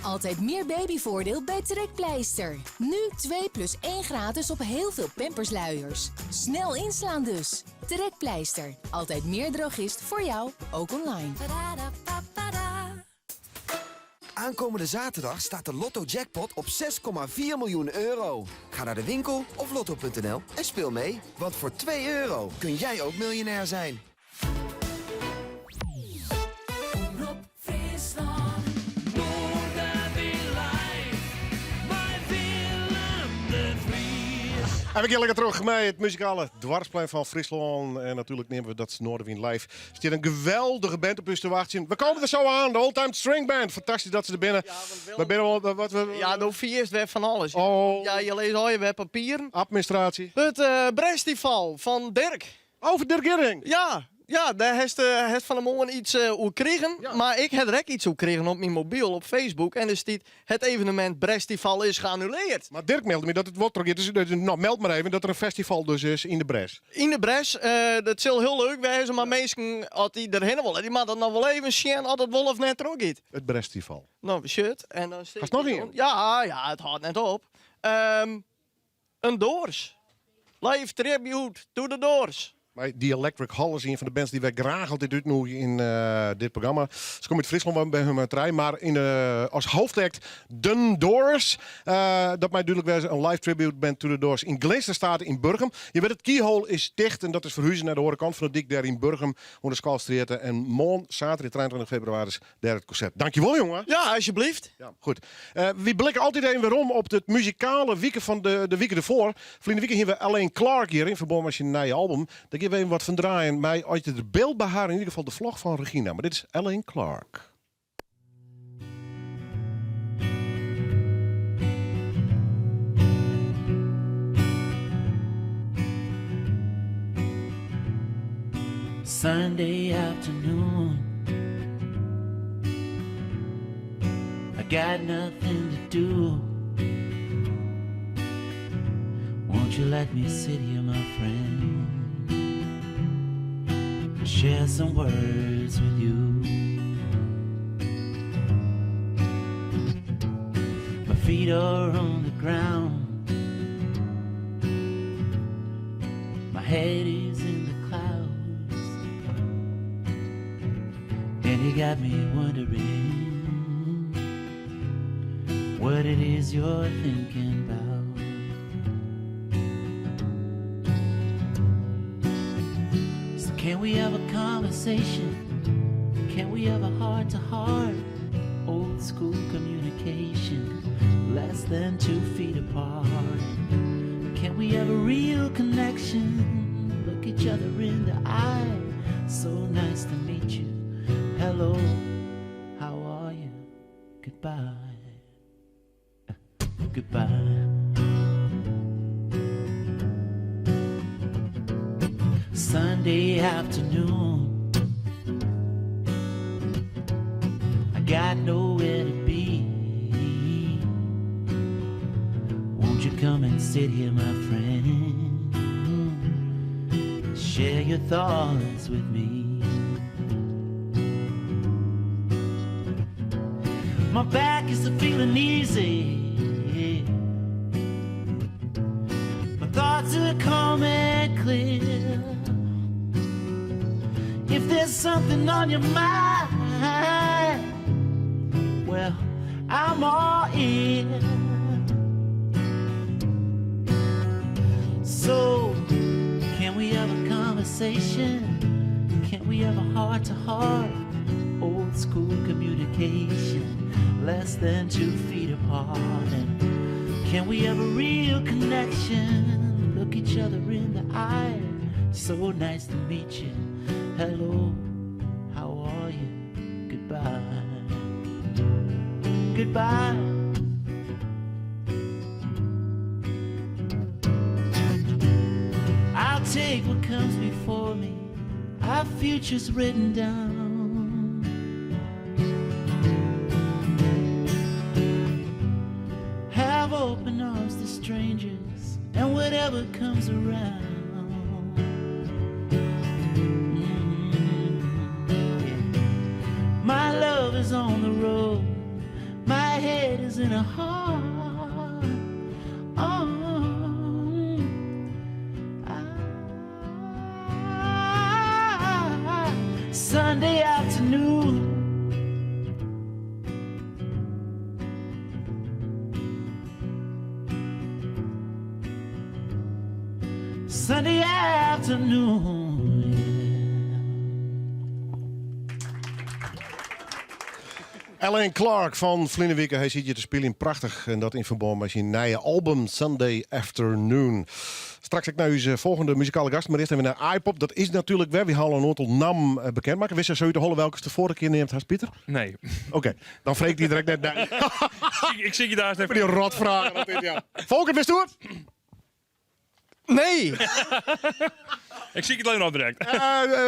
Altijd meer babyvoordeel bij Trekpleister. Nu 2 plus 1 gratis op heel veel pampersluiers. Snel inslaan dus. Trekpleister. Altijd meer drogist voor jou, ook online. Aankomende zaterdag staat de Lotto Jackpot op 6,4 miljoen euro. Ga naar de winkel of lotto.nl en speel mee. Want voor 2 euro kun jij ook miljonair zijn. Omrop Fryslân. Noardewyn live. Mei Willem de Vries. En we gaan lekker terug met het muzikale dwarsplein van Fryslân. En natuurlijk nemen we dat Noardewyn Live. Er zit een geweldige band op u te wachten. We komen er zo aan, de Old Time String Band. Fantastisch dat ze er binnen. we binnen wel, wat we, Ja, de vierst weer van alles. Oh. Ja, je leest al je weer papieren. Administratie. Het Brestival van Dirk. Over Dirk Gering? Ja, ja, daar heeft het van de morgen iets over gekregen. Maar ik heb er ook iets over gekregen op mijn mobiel, op Facebook. En er staat, het evenement Brestival is geannuleerd. Maar Dirk meldde me dat het wordt terug. Dus, nou, meld maar even dat er een festival dus is in de Bres. In de Bres, dat zal heel leuk wezen, maar mensen, als die erheen willen, die moeten dat nog wel even zien of het wel of net terug gaat. Het Brestival. Nou, shit. En dan Gaat nog in? Ja, ja, het houdt net op. Een Doors. Live tribute to the Doors. Maar die Electric Hall is een van de bands die wij graag altijd uitnodigen in dit programma. Ze komen uit Friesland bij hun trein, maar als hoofdact The Doors. Dat mij duidelijk was een live tribute band to the Doors in Glinsterstaat in Burgum. Je weet het keyhole is dicht en dat is verhuizen naar de horekant van de dik daar in Burgum, hoe de Skalstraat. En morgen, zaterdag 23 februari, daar het concert. Dankjewel, jongen. Ja, alsjeblieft. Ja, goed. We blikken altijd even weer om op het muzikale wieken van de weken ervoor. Verleden week hebben we Alain Clark hier in verband met zijn nieuwe album. Daar geven we even wat van draaien. Maar uit het beeldbehaar in ieder geval de vlog van Regina. Maar dit is Alain Clark. Sunday afternoon, I got nothing to do. Won't you let me sit here, my friend, and share some words with you? My feet are on the ground, my head is in the clouds, and you got me wondering what it is you're thinking about. So can we have a conversation? Can we have a heart to heart? Old school communication, less than 2 feet apart. Can we have a real connection? Look each other in the eye. So nice to meet you. Hello, how are you? Goodbye. Goodbye. Sunday afternoon, I got nowhere to be. Won't you come and sit here, my friend? Share your thoughts with me. My back is a feeling easy. My thoughts are calm and clear. If there's something on your mind, well, I'm all ears. So, can we have a conversation? Can we have a heart to heart? Old school communication, less than 2 feet apart. And can we have a real connection? Look each other in the eye. So nice to meet you. Hello, how are you? Goodbye. Goodbye. I'll take what comes before me. Our future's written down. Have open arms to strangers and whatever comes around. My love is on the road. My head is in a heart. Oh, Sunday afternoon. Sunday afternoon. Alain Clark fan ferline wike, hy siet hjir te spyljen, prachtich. En dat yn ferbân mei syn nije album Sunday Afternoon. Straks ek nei ús folgjende muzikale gast, mar earst even nei Aaipop. Dat is natuerlik wer, wy ha al in oantal nammen bekend makke. Witsto sa út 'e holle welke de foarige kear neamd hast, Pieter? Nee. Oké, dan freegje ik dy direkt net nei. Ik sykje daar even. Die rotvragen altyd, ja. Folkert, witsto it? Nee! Ik zie het alleen al direct.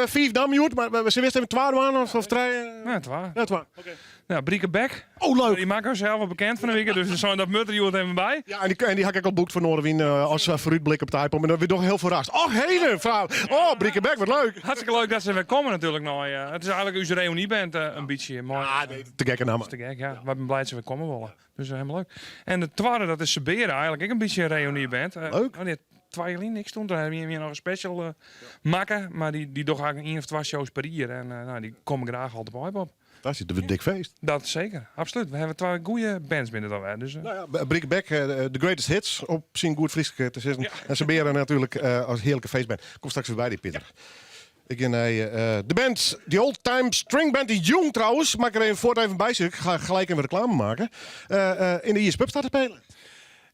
Fiif nammen hjoed, mar se wist even twa dwaan of trije? Ja, twa. Ja, twa. Oké. Ja, Brieke Bek. Oh, leuk. Dy makke harsels al bekend fan 'e wike, dus der sein dat moat der hjoed even by. Ja, en dy ha ik ek al boekt foar Noardewyn as foarútblik op it Aaipop. En dan wie doch hiel ferrast. Och, heden, frou. Oh, Brieke Bek, wat leuk. Hartstikke leuk dat se wer komme natuerlik nei. It is eigenlik ús reünyband in bytsje. Mei, ah, nee, te gekke namme. Te gek, ja. Wy binne blij dat se wer komme wolle. Dus helemaal leuk. En de tweede, dat is Sebera, eigenlik ek in bytsje in reünyband. Leuk. Oh, nee, 2 jaar lyn, ik stond daar, wie noch in special makke, mar dy dogge eigenlik ien of twa shows per jier. En nou, dy komme graach altyd op Aaipop. Dat is in dik feest. Dat zeker, absoluut. We hawwe twa goede bands binnen dan wer. Dus, Nou ja, Brieke Bek, de greatest hits op syn goed Frysk te sizzen. Ja. En Sebera natuerlik as hearlike feestband. Kom straks wer by dy, Pieter. Ja. Ik gean nei de band, de Old Time String Band, dy jûn trouwens, mag ik er even voort even bij zeggen. Ik ga gelijk even reclame maken. In de Ierse Pub staat te spelen.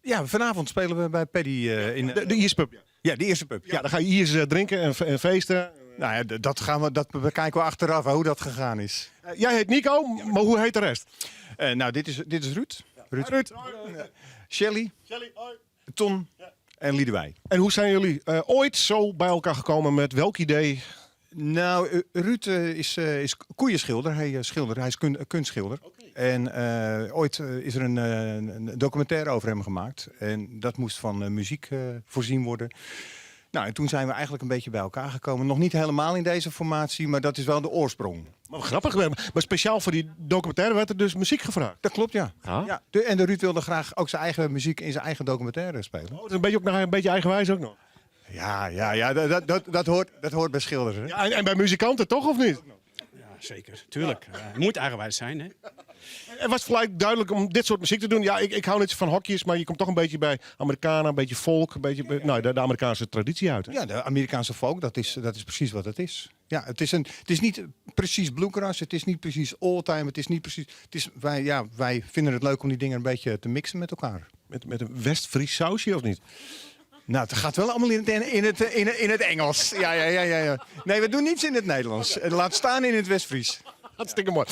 Ja, vanavond spelen we bij Paddy in De Ierse Pub, ja. Ja, de Ierse Pub. Ja, dan ga je Iers drinken en feesten. Nou ja, dat gaan we, dat bekijken we achteraf, hoe dat gegaan is. Jij heet Nico, maar hoe heet de rest? Nou, dit is Ruud. Ruud. Ruud. Shelly. Shelly, hoi. Ton. Ja. En Liedewij. En hoe zijn jullie ooit zo bij elkaar gekomen? Met welk idee? Nou, Ruud is koeienschilder. Hij schildert. Hij is kunstschilder. Oké. En ooit is er een documentaire over hem gemaakt. En dat moest van muziek voorzien worden. Nou, en toen zijn we eigenlijk een beetje bij elkaar gekomen. Nog niet helemaal in deze formatie, maar dat is wel de oorsprong. Maar grappig, maar speciaal voor die documentaire werd er dus muziek gevraagd. Dat klopt, ja. Ah. Ja, en de Ruud wilde graag ook zijn eigen muziek in zijn eigen documentaire spelen. Oh, dat is een beetje ook nog een beetje eigenwijs ook nog. Ja, ja, ja, dat hoort bij schilders. Hè? Ja, en bij muzikanten toch, of niet? Ja, zeker. Tuurlijk. Je moet eigenwijs zijn, hè? En was het gelijk duidelijk om dit soort muziek te doen? Ja, ik hou niet zo van hokjes, maar je komt toch een beetje bij Amerikanen, een beetje folk, een beetje bij, nou, de Amerikaanse traditie uit. Hè? Ja, de Amerikaanse folk, dat is precies wat het is. Ja, het is niet precies bluegrass, het is niet precies oldtime, het is niet precies... Het is, wij, ja, wij vinden het leuk om die dingen een beetje te mixen met elkaar. Met een West-Fries sausje of niet? Nou, het gaat wel allemaal in het Engels. Ja, ja, ja, ja, ja. Nee, we doen niets in het Nederlands. Laat staan in het West-Fries. Hartstikke mooi.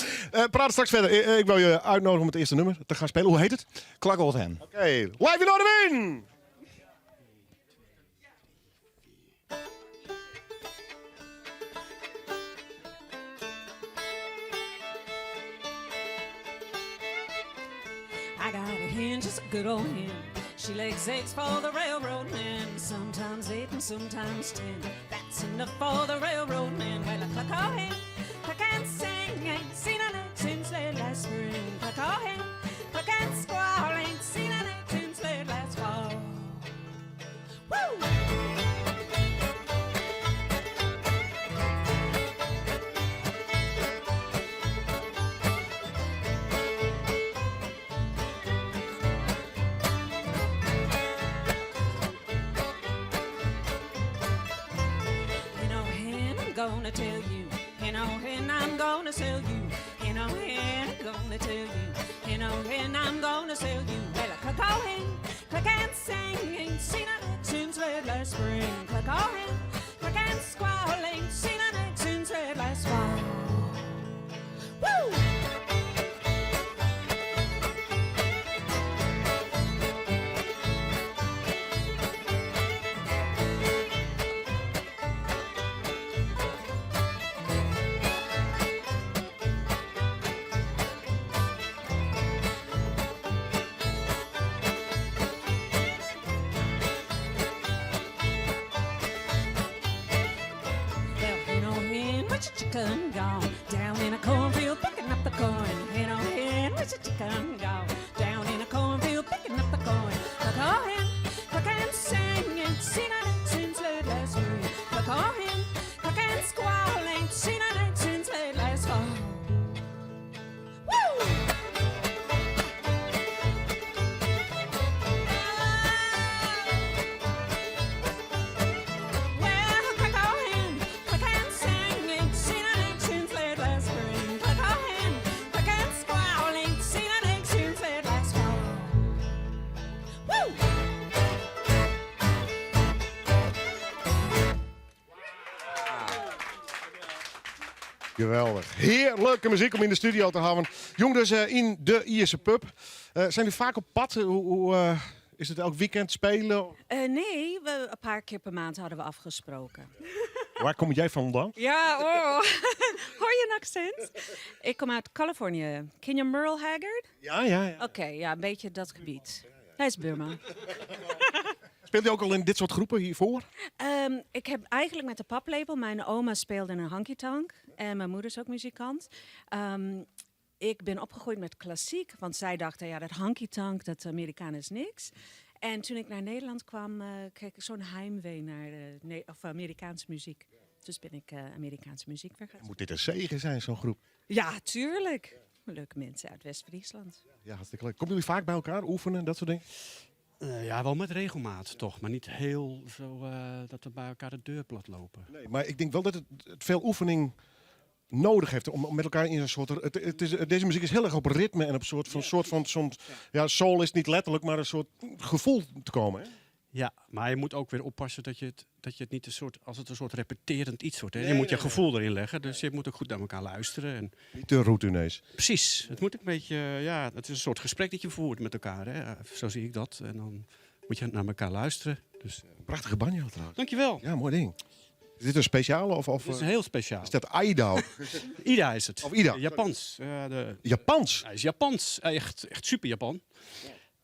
Praat straks verder. Ik wil je uitnodigen om het eerste nummer te gaan spelen. Hoe heet het? Klak Old Hen. Oké, live in Noardewyn! I got a hen, just a good old hen. She lays eggs for the railroad man. Sometimes 8 and sometimes 10. That's enough for the railroad man. Well, I cluck her hen, cluck and sing. Ain't seen an egg since late last spring. Cluck her hen, cluck and squall. Ain't seen an egg since late last fall. Woo! Hen, oh, hen, I'm going to tell you. Hen, oh, hen, I'm going to sell you. Hen, oh, hen, I'm going to tell you. Hen, oh, hen, I'm going to sell you. Well, a cluck, oh, hen, cluck and sing. Ain't seen an egg since late last spring. Cluck, oh, hen, cluck and squall. Ain't seen an egg since late last fall. Woo! Chicken gone down in a cornfield picking up the corn. Hen, oh hen, where's the chicken gone? Down in a cornfield picking up the corn. Cluck, oh hen, cluck and sing, ain't seen an egg since late last spring. Cluck, oh hen, cluck and squall, ain't seen an egg since late last fall. Woo! Geweldich. Hearlike muzyk om yn de studio te hawwen. Jong dus yn de Ierse pub. Zijn jullie vaak op pad? Hoe is het elk weekend spelen? Nee, een paar keer per maand hadden we afgesproken. Waar kom jij vandaan? Ja, oh. Hoor je een accent? Ik kom uit Californië. Ken je Merle Haggard? Ja. Oké, ja, een beetje dat gebied. Hij is buurman. Speelt je ook al in dit soort groepen hiervoor? Ik heb eigenlijk met de paplepel. Mijn oma speelde in een honky tonk. En mijn moeder is ook muzikant. Ik ben opgegroeid met klassiek. Want zij dachten, ja, dat honky tonk, dat Amerikaan is niks. En toen ik naar Nederland kwam, kreeg ik zo'n heimwee naar Amerikaanse muziek. Dus ben ik Amerikaanse muziek weer gaan Moet dit een zegen zijn, zo'n groep? Ja, tuurlijk. Leuke mensen uit West-Friesland. Ja, hartstikke leuk. Komen jullie vaak bij elkaar, oefenen, dat soort dingen? Ja, wel met regelmaat toch. Maar niet heel zo dat we bij elkaar de deur plat lopen. Nee, maar ik denk wel dat het veel oefening nodig heeft om met elkaar in een soort... Deze muziek is heel erg op ritme en op soort van, soort van, soms, ja, soul is niet letterlijk, maar een soort gevoel te komen. Hè? Ja, maar je moet ook weer oppassen dat je het niet een soort, als het een soort repeterend iets wordt. Hè? Nee, je moet je nee, nee. gevoel erin leggen, dus je moet ook goed naar elkaar luisteren. En Niet te routineus. Precies. Het moet een beetje, ja, het is een soort gesprek dat je voert met elkaar. Hè? Zo zie ik dat. En dan moet je naar elkaar luisteren. Dus, Prachtige banjo trouwens. Dankjewel. Ja, mooi ding. Is dit een speciale? Of, Dit is een heel speciaal. Is dat Aida? Ida is het. Of Ida. Japans. Japans? Hij is Japans. Echt super Japan.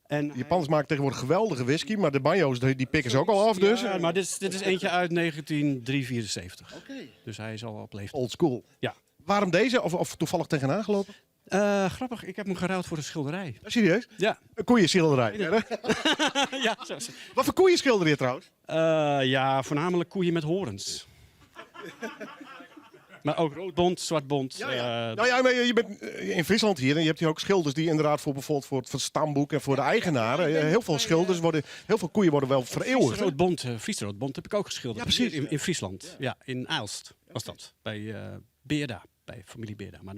En Japans maakt tegenwoordig geweldige whisky, maar de banjo's die pikken ze ook al af. Dus. Ja, maar dit is eentje uit 1974. Oké. Dus hij is al op leeftijd. Old school. Ja. Waarom deze? Of toevallig tegenaan gelopen? Grappig, ik heb hem geruild voor een schilderij. Oh, serieus? Ja. Een koeienschilderij. Ja. hè? Ja, zo is het. Wat voor koeien schilder je trouwens? Ja, voornamelijk koeien met horens. Maar ook roodbont, zwartbont. Ja, ja. Nou ja, maar je bent in Friesland hier en je hebt hier ook schilders die inderdaad voor bijvoorbeeld voor het stamboek en voor de eigenaren. Heel veel schilders worden, heel veel koeien worden wel vereeuwigd. Fries roodbont, Fries roodbont heb ik ook geschilderd. Ja, precies. In Friesland, ja, in Aalst was dat. Bij Beerda, bij familie Beerda. Maar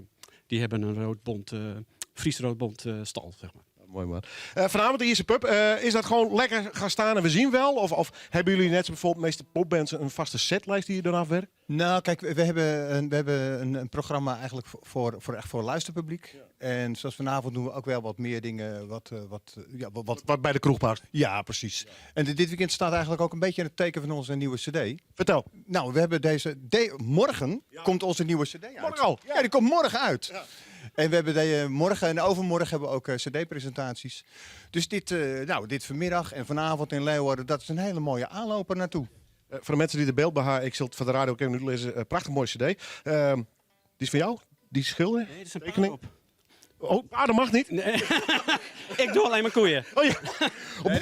die hebben een Fries roodbont stal, zeg maar. Ja, mooi man. Vanavond de Ierse pub. Is dat gewoon lekker gaan staan en we zien wel? Of hebben jullie net zoals bijvoorbeeld de meeste popbands een vaste setlijst die je eraf werkt? Nou, kijk, we hebben een programma eigenlijk echt voor luisterpubliek. En zoals vanavond doen we ook wel wat meer dingen wat, wat bij de kroeg past. Ja, precies. En dit weekend staat eigenlijk ook een beetje in het teken van onze nieuwe cd. Vertel. Nou, we hebben deze morgen komt onze nieuwe cd uit. Morgen al? Ja, die komt morgen uit. En we hebben morgen en overmorgen hebben we ook cd-presentaties. Dus dit vanmiddag en vanavond in Leeuwarden, dat is een hele mooie aanloop er naartoe. Voor de mensen die de beeld behagen, ik zal het van de radio ook even lezen. Prachtig mooie cd. Die is van jou? Die schilder? Nee, dat is een Tekening? paard op. Oh, paarden mag niet? Nee. Ik doe alleen maar koeien. Oh ja. Nee,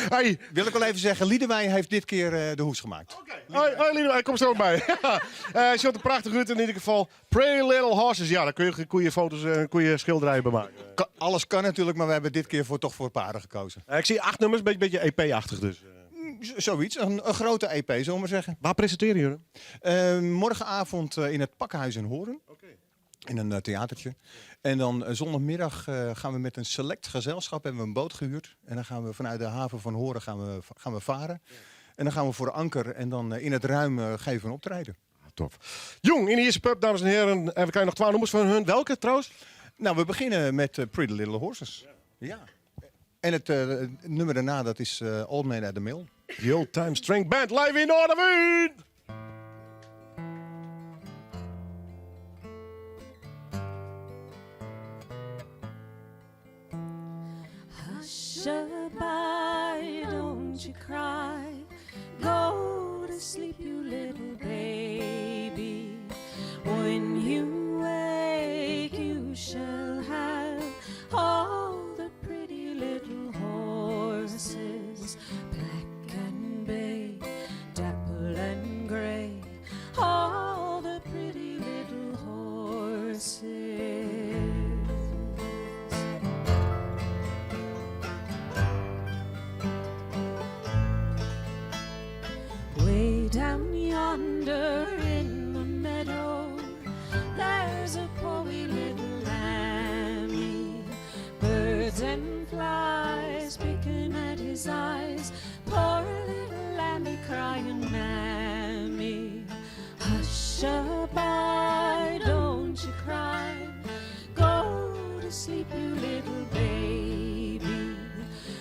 dat wil ik wel even zeggen. Liedewij heeft dit keer de hoes gemaakt. Oké. Hoi, hoi Liedewij, kom zo bij. Ziet er prachtig uit in ieder geval. Pretty Little Horses. Ja, daar kun je koeienfoto's en koeienschilderijen bij maken. Alles kan natuurlijk, maar we hebben dit keer toch voor paarden gekozen. Ik zie 8 nummers, een beetje E EP-achtig dus. Zoiets, een grote EP, zullen we maar zeggen. Waar presenteren jullie? Morgenavond in het Pakhuis in Hoorn. Oké. In een theatertje. En dan zondagmiddag gaan we met een select gezelschap, hebben we een boot gehuurd. En dan gaan we vanuit de haven van Hoorn gaan we varen. En dan gaan we voor anker en dan in het ruim geven we een optreden. Ah, tof. Jong, in de Ierse pub, dames en heren. En we krijgen nog 12 nummers van hun. Welke trouwens? Nou, we beginnen met Pretty Little Horses. Ja. En het nummer daarna, dat is Old Man at the Mill. The Old Time String Band live in Noardewyn! Hush-a-bye, don't you cry. Go to sleep, you little baby. When you wake, you shall have all the pretty little horses, black and bay, dapple and gray, all the pretty little horses. Way down yonder in the meadow, there's a poor wee little lammy. Birds and flies picking at his eyes, poor little lammy crying, Mammy. Hush-a-bye. you little baby.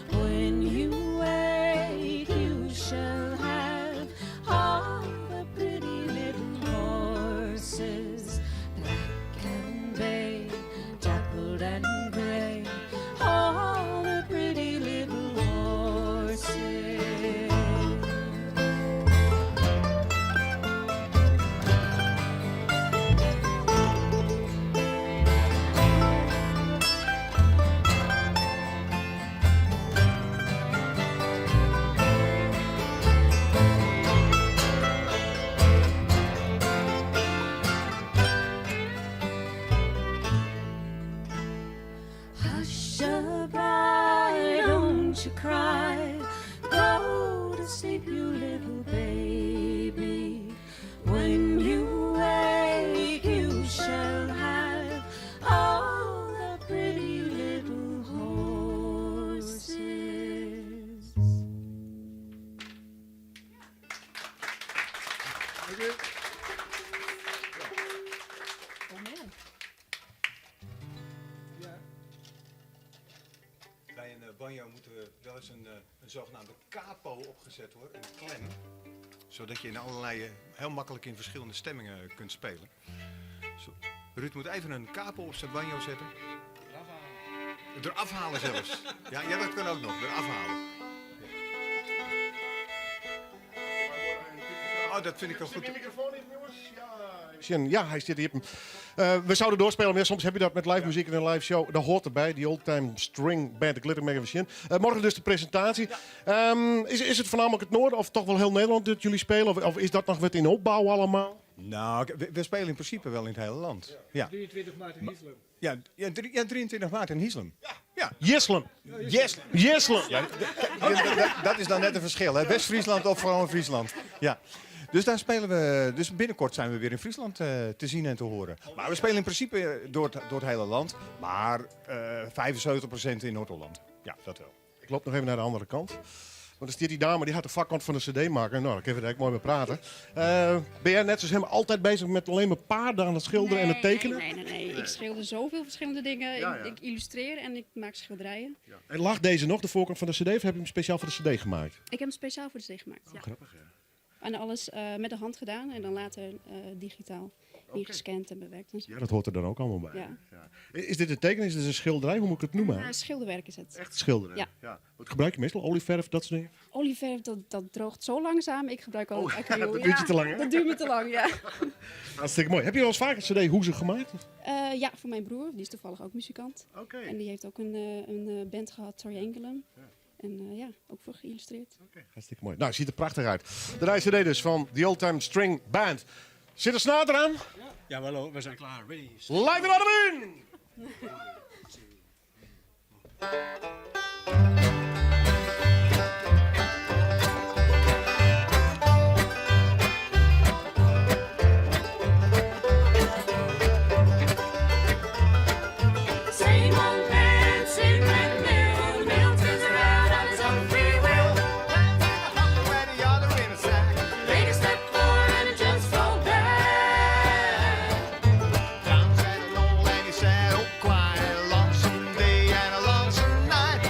When you wake, you shall have all the pretty little horses, black and bay, dappled and gray. All the pretty little horses. Hush-a-bye, don't you cry. Go to sleep, you little baby. When you wake, you shall have all the pretty little horses. Bij een banjo moeten we wel eens een zogenaamde capo opgezet worden, een klem. Zodat je in allerlei, heel makkelijk in verschillende stemmingen kunt spelen. Zo. Ruud moet even een capo op zijn banjo zetten. Eraf halen zelfs. Ja, ja, dat kan ook nog, eraf halen. Oh, dat vind ik wel goed. microfoon in, jongens? Ja, ja, hij zit hier. We zouden doorspelen, maar ja, soms heb je dat met live muziek en een live show. Dat hoort erbij, die Old Time String Band, de Glitter Magazine. Morgen dus de presentatie. Is het voornamelijk het noorden of toch wel heel Nederland dat jullie spelen? Of is dat nog wat in opbouw allemaal? Nou, we spelen in principe wel in het hele land. Ja. 23 maart in Hieslum. Ja, ja, ja, 23 maart in Hieslum. Ja. Jislum. Jislum. Jislum. Ja, dat is dan net een verschil, hè? West-Friesland of gewoon Friesland. Ja. Dus daar spelen we. Dus binnenkort zijn we weer in Friesland te zien en te horen. Maar we spelen in principe door het hele land. Maar 75% in Noord-Holland. Ja, dat wel. Ik loop nog even naar de andere kant. Want er staat die dame, die gaat de vakkant van de cd maken. Nou, daar kunnen we daar mooi mee praten. Ben jij net zoals hem altijd bezig met alleen maar paarden aan het schilderen en het tekenen? Nee, nee, nee, nee. Ik schilder zoveel verschillende dingen. Ja, ja. Ik illustreer en ik maak schilderijen. Ja. En lag deze nog, de voorkant van de cd, of heb je hem speciaal voor de cd gemaakt? Ik heb hem speciaal voor de cd gemaakt, ja. Grappig, ja. En alles met de hand gedaan en dan later digitaal ingescand en bewerkt. En zo. Ja, dat hoort er dan ook allemaal bij. Ja. Ja. Is dit een tekening? Is dit een schilderij? Hoe moet ik het noemen? Schilderwerk is het. Echt schilderen? Ja. Ja. Wat gebruik je meestal? Olieverf, dat soort dingen? Olieverf, dat droogt zo langzaam. Ik gebruik altijd Oh, acryl. dat duurt je Ja, te lang, hè? Dat duurt me te lang, ja. Hartstikke mooi. Heb je al eens vaker een cd-hoezen gemaakt? Ja, voor mijn broer. Die is toevallig ook muzikant. En die heeft ook een band gehad, Triangulum. En ook voor geïllustreerd. Hartstikke mooi. Nou, het ziet er prachtig uit. De nieuwe cd dus van The Old Time String Band. Zit er snaar eraan? Ja, wel, we zijn klaar. Ready. Live in de Same old man sitting in the mill, the mill turns around on his own free will. Take a step forward and it just fall back. Down sat an old and he sat oh quiet, a lonesome day and a lonesome night.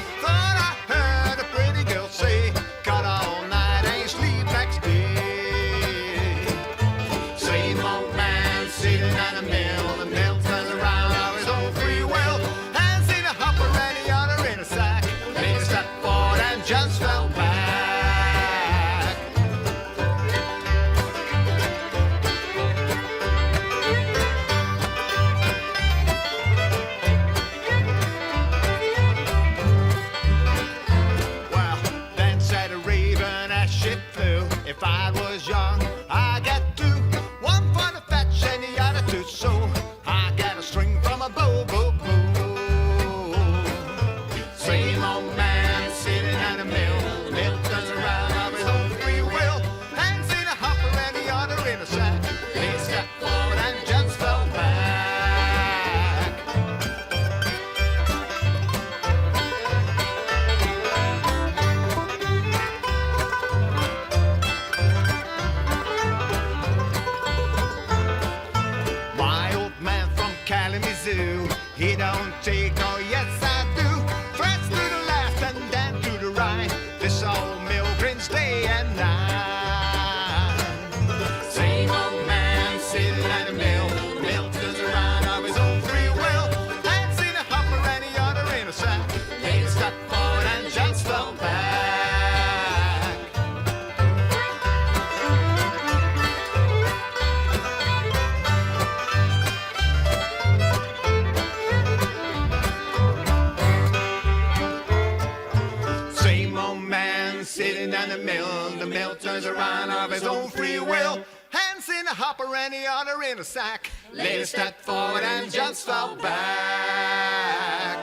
sitting down the mill. The mill turns around of his own free will. Hands in a hopper and the other in a sack. Laid a step forward and just fell back.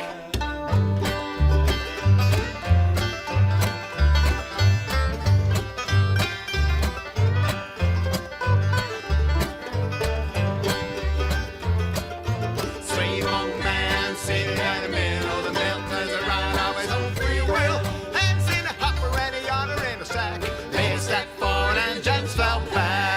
Three old man sitting down the middle. The mill turns around of his own free will. Hands in a hopper and the other in a sack. Laid a step forward and just fell back.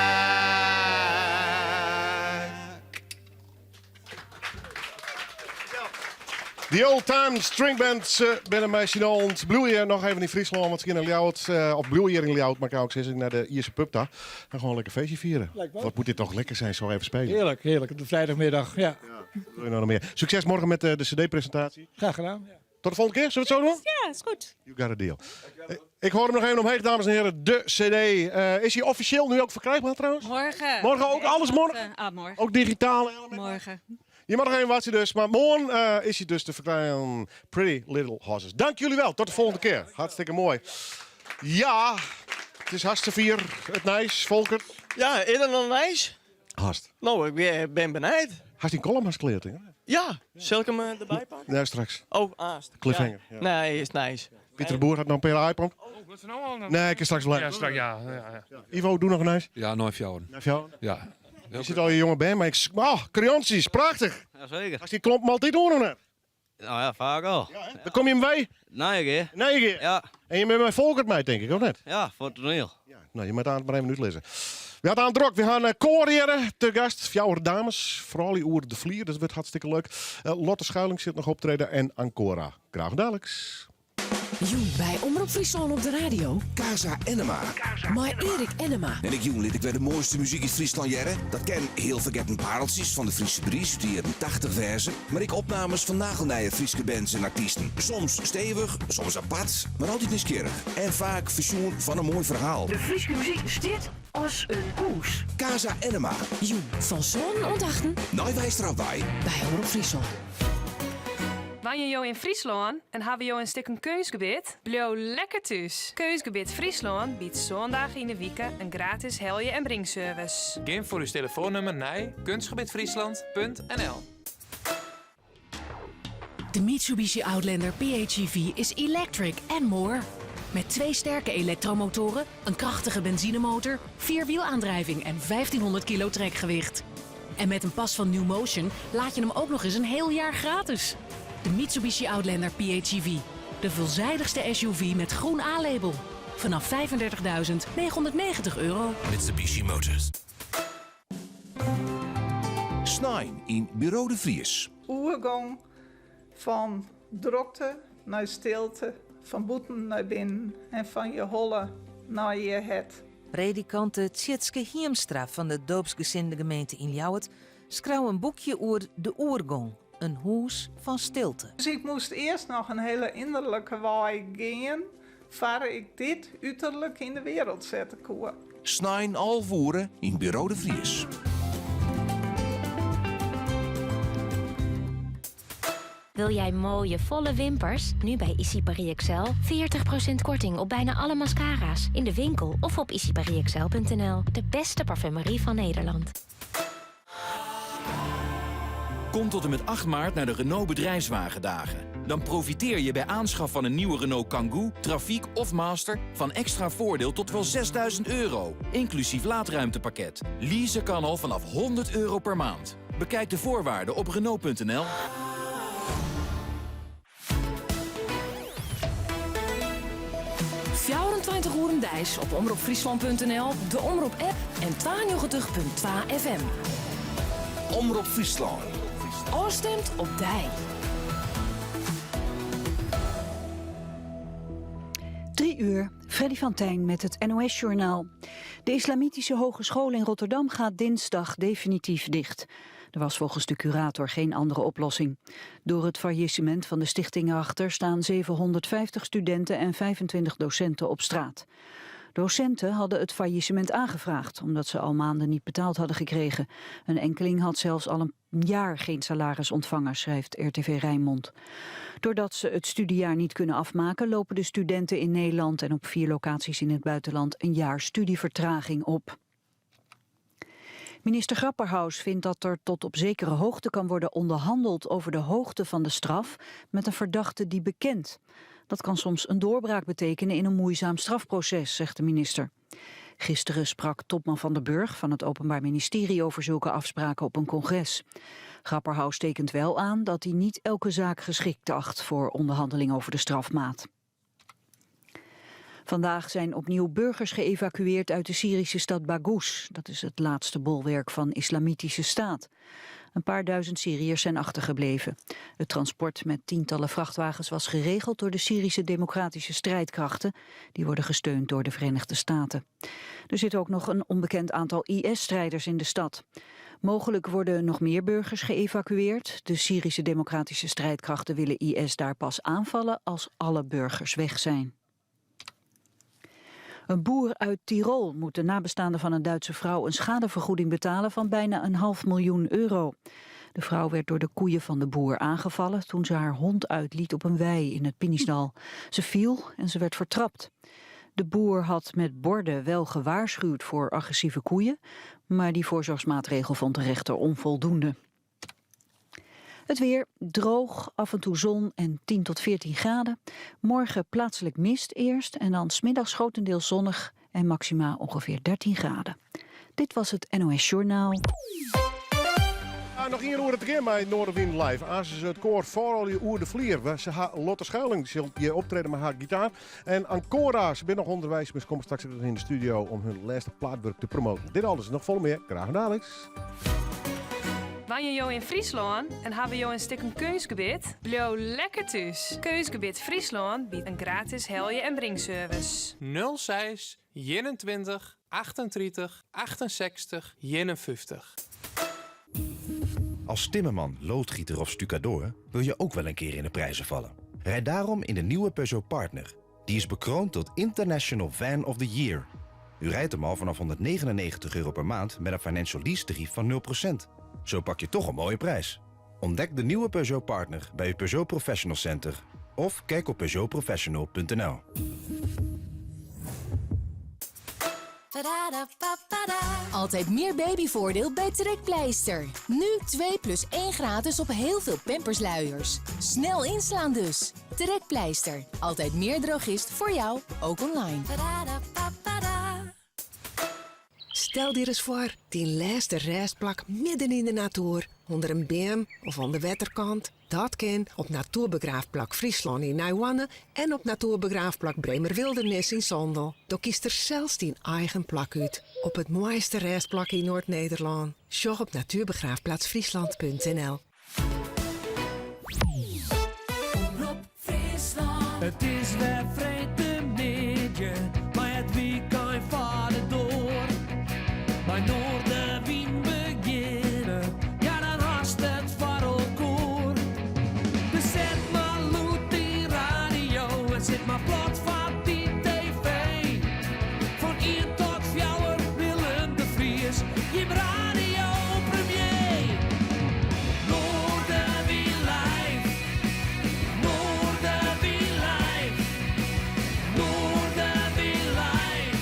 The Old Time String Band se binne mei syn allen. Bliuw hjir noch even yn Fryslân, want se gean nei Ljouwert. Eh, of bliuw hjir yn Ljouwert, mar ik ook sizze, nei de Ierse pub ta. En gewoon lekker feestje fiere. Lijkt me. Wat moet dit toch lekker zijn, zo even spelen. Heerlijk, heerlijk. Op de vrijdagmiddag, ja. Wat wil je nou nog meer? Succes morgen met de, de cd-presentatie. Graag gedaan. Ja. Tot de volgende keer, zullen we het zo doen? Ja, is goed. You got a deal. Ik hoor hem nog even omheen, dames en heren. De cd. Eh, is hij officieel nu ook verkrijgbaar trouwens? Morgen. Morgen ook? Alles morgen? Ah, morgen. Ook digitaal? Morgen. Je mag nog even wachten dus. Maar morgen eh, is hij dus te verkrijgen. Pretty Little Horses. Dank jullie wel. Tot de volgende keer. Hartstikke mooi. Ja, het is hartstikke vier. Het nice, Volker. Ja, is dat nog nice? Hast. Nou, ik ben benijd. Hast die column haast kleerd, hè? Ja, zal ik hem erbij pakken? Ja, straks. Oh, aast. Cliffhanger, Ja. Nee, is nice. Pieter de Boer had nog een paar iPhone. Oh, wat is er nou al? Nee, ik kan straks blijven. Ja, straks, ja. ja, ja. Ivo, doe nog een ijs. Ja, nooit jou. Naar jou? Ja. Je zit al je jonge band, maar ik... Oh, creanties, prachtig. Jazeker. Als die klomp maar altijd doen, hè? Nou ja, vaak al. Dan kom je hem bij? Nee, keer. Nee, keer. Ja. En je bent met Volkert mij, denk ik, of net? Ja, voor het toneel. Nou, je moet aan het maar even uitlezen. We hadden aan het drok. We gaan uh, koorheren te gast. Fjouwer dames. Vooral die oer de vlier. Dat wordt hartstikke leuk. Eh, Lotte Schuiling zit nog optreden. En Ancora. Graag dadelijks. Joen bij Omroep Friesland op de radio. Casa Enema. Maar Erik Enema. En ik jong lid ik weer de mooiste muziek in Friesland jaren. Dat ken heel vergetten pareltjes van de Friese Bries, die jaren 80 verzen. Maar ik opnames van nagelnije Friese bands en artiesten. Soms stevig, soms apart, maar altijd nieuwsgierig. En vaak verzoen van een mooi verhaal. De Friese muziek stiet als een koers. Casa Enema. Joen van zon ontachten Nou wijst erop bij. bij Omroep Friesland. Wanneer jo in Friesland en hebben jo een stuk een keusgebied? Blijf lekker thuis. Keusgebied Friesland biedt zondag in de week een gratis helje- en bringservice. Geef voor uw telefoonnummer naar kunstgebiedfriesland.nl. De Mitsubishi Outlander PHEV is electric and more. Met twee sterke elektromotoren, een krachtige benzinemotor, vierwielaandrijving en 1500 kilo trekgewicht. En met een pas van New Motion laat je hem ook nog eens een heel jaar gratis. De Mitsubishi Outlander PHEV. De veelzijdigste SUV met groen A-label. Vanaf 35.990 euro. Mitsubishi Motors. Snijn in Bureau de Vries. Oergong van drukte naar stilte, van boeten naar binnen en van je holle naar je het. Predikante Tjitske Hiemstra van de doopsgezinde gemeente in Ljouwert schreeuw een boekje oer de oergong, een hoes van stilte. Dus ik moest eerst nog een hele innerlijke waai gaan, voor ik dit uiterlijk in de wereld zetten kon. Snijn alvoeren in Bureau de Vries. Wil jij mooie, volle wimpers? Nu bij Issy Paris Excel. 40% korting op bijna alle mascara's. In de winkel of op issyparisexcel.nl. De beste parfumerie van Nederland. Kom tot en met 8 maart naar de Renault Bedrijfswagendagen. Dan profiteer je bij aanschaf van een nieuwe Renault Kangoo, Trafiek of Master... van extra voordeel tot wel 6000 euro, inclusief laadruimtepakket. Leasen kan al vanaf 100 euro per maand. Bekijk de voorwaarden op Renault.nl. 24 uur Dijs op omroepfriesland.nl, de Omroep app en 92.2 FM. Omroep Friesland. Oorstemt op dij. 3 uur, Freddy van Tijn met het NOS-journaal. De Islamitische Hogeschool in Rotterdam gaat dinsdag definitief dicht. Er was volgens de curator geen andere oplossing. Door het faillissement van de stichting erachter staan 750 studenten en 25 docenten op straat. Docenten hadden het faillissement aangevraagd omdat ze al maanden niet betaald hadden gekregen. Een enkeling had zelfs al een jaar geen salaris ontvangen, schrijft RTV Rijnmond. Doordat ze het studiejaar niet kunnen afmaken, lopen de studenten in Nederland en op vier locaties in het buitenland een jaar studievertraging op. Minister Grapperhaus vindt dat er tot op zekere hoogte kan worden onderhandeld over de hoogte van de straf met een verdachte die bekent. Dat kan soms een doorbraak betekenen in een moeizaam strafproces, zegt de minister. Gisteren sprak topman Van der Burg van het Openbaar Ministerie over zulke afspraken op een congres. Grapperhaus tekent wel aan dat hij niet elke zaak geschikt acht voor onderhandeling over de strafmaat. Vandaag zijn opnieuw burgers geëvacueerd uit de Syrische stad Baghouz. Dat is het laatste bolwerk van Islamitische Staat. Een paar duizend Syriërs zijn achtergebleven. Het transport met tientallen vrachtwagens was geregeld door de Syrische Democratische Strijdkrachten. Die worden gesteund door de Verenigde Staten. Er zit ook nog een onbekend aantal IS-strijders in de stad. Mogelijk worden nog meer burgers geëvacueerd. De Syrische Democratische Strijdkrachten willen IS daar pas aanvallen als alle burgers weg zijn. Een boer uit Tirol moet de nabestaanden van een Duitse vrouw een schadevergoeding betalen van bijna een half miljoen euro. De vrouw werd door de koeien van de boer aangevallen toen ze haar hond uitliet op een wei in het Pinisdal. Ze viel en ze werd vertrapt. De boer had met borden wel gewaarschuwd voor agressieve koeien, maar die voorzorgsmaatregel vond de rechter onvoldoende. Het weer droog, af en toe zon en 10 tot 14 graden. Morgen plaatselijk mist eerst en dan smiddags grotendeels zonnig en maxima ongeveer 13 graden. Dit was het NOS Journaal. Ah, noch ien oere te gean mei Noardewyn Live. Aansens it koar Froulju Oer de Flier. Se ha Lotte Schuiling sil hjir optrede mei har gitaar. En Ancora, se binne noch ûnderweis, mar se komme straks ek noch yn de studio om hun lêste plaatwurk te promoten. Dit alles en noch folle mear, graach daliks. Wenje jo yn Fryslân en hawwe jo in stikken keunstgebit? Bliuw lekker thús. Keunstgebit Fryslân biedt in gratis helje en bringservice. 06 21 38 68 51. Als timmerman, loodgieter of stukadoor wil je ook wel een keer in de prijzen vallen. Rijd daarom in de nieuwe Peugeot Partner. Die is bekroond tot International Van of the Year. U rijdt hem al vanaf 199 euro per maand met een financial lease tarief van 0%. Zo pak je toch een mooie prijs. Ontdek de nieuwe Peugeot Partner bij uw Peugeot Professional Center of kijk op peugeotprofessional.nl. Altijd meer babyvoordeel bij Trekpleister. Nu 2 plus 1 gratis op heel veel pampersluiers. Snel inslaan dus. Trekpleister. Altijd meer drogist voor jou, ook online. Stel dy ris foar, dyn lêste rêstplak midden yn de natoer, ûnder in beam of oan de wetterkant. Dat kin op Natoerbegraafplak Fryslân yn Nijhoarne en op Natoerbegraafplak Bremerwildernis yn Sondel. Do kiest der sels dyn eigen plak út op it moaiste rêstplak yn Noard-Nederlân. Sjoch op natuurbegraafplaatsfriesland.nl. It is wer freedtemiddei, mei it wykein foar de doar. Mei Noardewyn begjinne, ja dan hast it foar elkoar. Dus set mar lûd dyn radio en sit mar plat foar dy TV. Fan ien tot fjouwer Willem de Vries, jim radiopremier. Noardewyn live, Noardewyn live, Noardewyn live,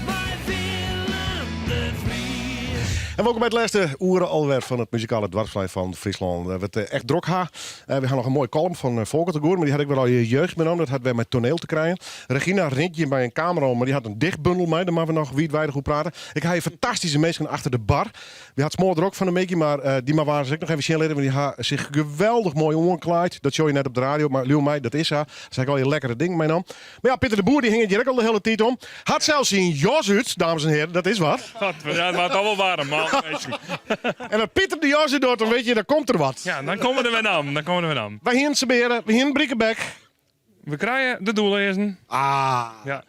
mei Willem de Vries. En wolkom by it lêste oere alwer fan it muzikale doarpsplein fan Fryslân. We it echt drok ha. We ha noch in moaie kollum fan Folkert de Goer, mar dy hat ek wer al je jeugd meinaam. Dat hat wer mei toneel te krijen. Regina rint hjir mei in kamera om, mar dy hat in dichtbundel mei. Dêr moatte we noch wiidweidich oer prate. Ik ha hjir fantastyske minsken achter de bar. Wy ha it smoardrok fan 'e middei, mar dy moatte we aansens ek noch even sjen litte, want dy ha sich geweldich moai oanklaaid. Dat sjogge je net op de radio, mar leau my, dat is sa. Se ha ek allegear lekkere dingen meinaam. Mar ja, Pieter de Boer dy hinget hjir ek al de hiele tiid om. Hat sels syn jas út, dames en hearen, dat is wat. Ja, it waard al wol waarm, man. En as Pieter de jas út docht, dan witte je, dan komt der wat. Ja, dan komme der wer namen, dan komme der wer namen. Wy hienen se beare, we hienen Brickeback. We krije de Doelleazen. Ah. Ja,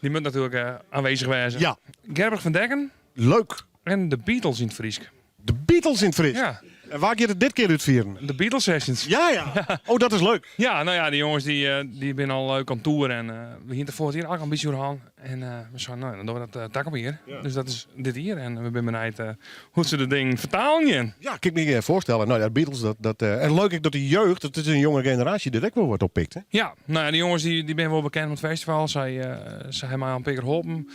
dy moat natuerlik eh, aanwezig wêze. Ja. Gerbrich van Dekken. Leuk. En de Beatles yn it Frysk. De Beatles yn it Frysk? Ja. En waar giet it dit kear útfieren? De Beatles Sessions. Ja, ja. Oh, dat is leuk. Ja, nou ja, die jongens die binne al leuk aan tour en we hienen het vorig jaar ook al een beetje oer han. En we zeiden, nou, dan doen we dat tak op hier. Dus dat is dit hier. En we zijn benieuwd hoe ze de ding vertalen gaan. Ja, kan ik me voorstellen. Nou ja, de Beatles, dat, en leuk ook dat de jeugd, dat is een jonge generatie die er ook wel wat oppikt. Hè? Ja, nou ja, die jongens die zijn wel bekend op het festival. Zij hebben mij al een paar keer geholpen.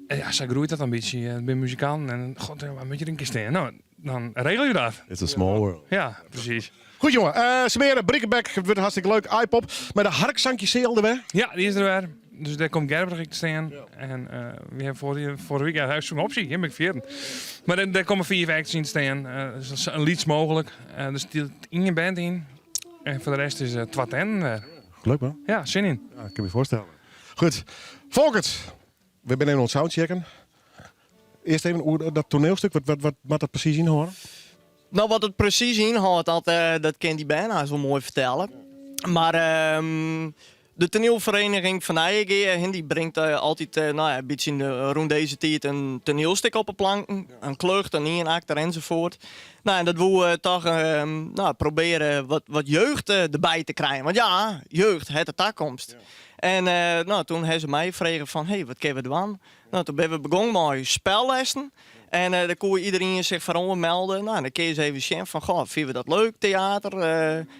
En ja, zij groeit dat een beetje. Ik ben muzikant en god, waar moet je er een keer staan? Nou, dan regel je dat. It's a small world. Ja, precies. Goed jongen, Smeren, Brickenbeck, het wordt hartstikke leuk. iPop, maar de harkzankje zeel er weer. Ja, die is er weer. Dus daar komt Gerbrich te staan. En we hebben vorige week eigenlijk zo'n optie. Hier ben ik vier. Maar daar komen 4 acts in te staan. Dus dat is een liedje mogelijk. Dus die in je band in. En voor de rest is het twat en weer. Leuk man. Ja, zin in. Ja, ik kan me voorstellen. Goed. Volkert, we zijn even ons soundchecken. Eerst even hoe dat toneelstuk, wat moet dat precies inhouden? Nou, wat het precies inhoudt, dat kan die bijna zo mooi vertellen. Maar de toneelvereniging van Nijegea, die brengt altijd een beetje in de, rond deze tijd een toneelstuk op de planken. Een klucht, een eenakter enzovoort. Nou, en dat wil we toch proberen wat jeugd erbij te krijgen. Want ja, jeugd, het de toekomst. En toen hebben ze mij gevraagd van, hey, wat kunnen we doen? Nou, toen ben we begonnen met spellessen. En daar kon iedereen zich voor aanmelden. Nou, dan kun je eens even zien van, goh, vinden we dat leuk, theater?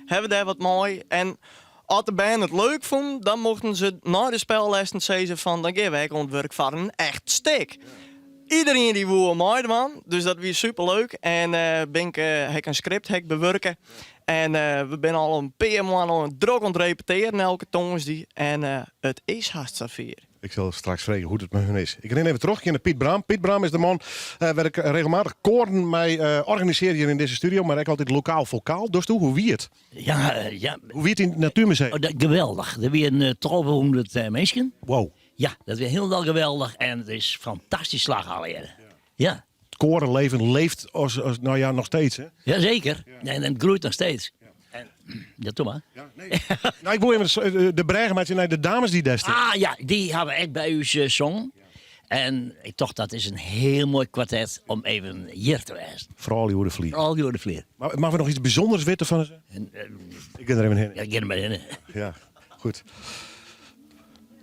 Hebben we daar wat mooi? En als de band het leuk vond, dan mochten ze na de spellessen zeggen van, dan gaan wij aan het werk van een echt stuk. Iedereen die wil meedoen, dus dat was superleuk. En ben ik heb ik een script heb ik bewerken. En we zijn al een paar maanden al druk aan het repeteren elke tongersdei. En het is hartstikke zover. Ik zal straks vragen hoe het met hun is. Ik ren even terug naar Piet Braam. Piet Braam is de man waar ik regelmatig koren mee organiseer hier in deze studio. Maar ik altijd lokaal vocaal. Dus toe, hoe wie het? Ja ja. Hoe wie het in het Natuurmuseum? Oh, dat, geweldig. Er waren 1200 mensen. Wow. Ja, dat was heel geweldig. En het is fantastisch slaghalen. Ja. Het korenleven leeft nog steeds, hè? Jazeker. En het groeit nog steeds. En, ja, doe maar. Ja, nee. Nou, ik wil even de bregen met je, de dames die daar staan. Ah ja, die hebben echt bij u zong. En ik dacht, dat is een heel mooi kwartet om even hier te wezen. Vooral die de Vlier. Vooral die de Vlier. Maar mag we nog iets bijzonders weten van ze? En ik ben er even heen. Ja, ik ga er maar heen. Ja, goed.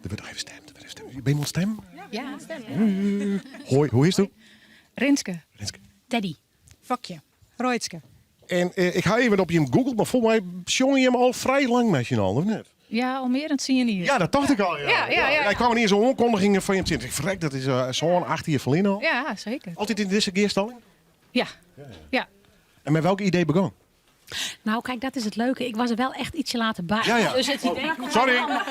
Er wordt nog even stem. Er wordt even stem. Ben je iemand stem? Ja, stem. Hoi, hoe is het? Rinske. Rinske. Teddy. Vakje. Roitske. En ik ga even op je Google, maar volgens mij zong je hem al vrij lang met je al, of niet? Ja, al meer dan 10 jaar. Ja, dat dacht ik al. Ja. Ja, ja, ja. Ja, ik kwam niet zo'n aankondiging van je zin. Ik verrek, dat is zo'n 8 jaar verleden al. Ja, zeker. Altijd in deze geerstalling? Ja. Ja. En met welk idee begon? Nou, kijk, dat is het leuke. Ik was er wel echt ietsje later bij. Ja, ja. Dus het idee Oh, komt sorry. allemaal.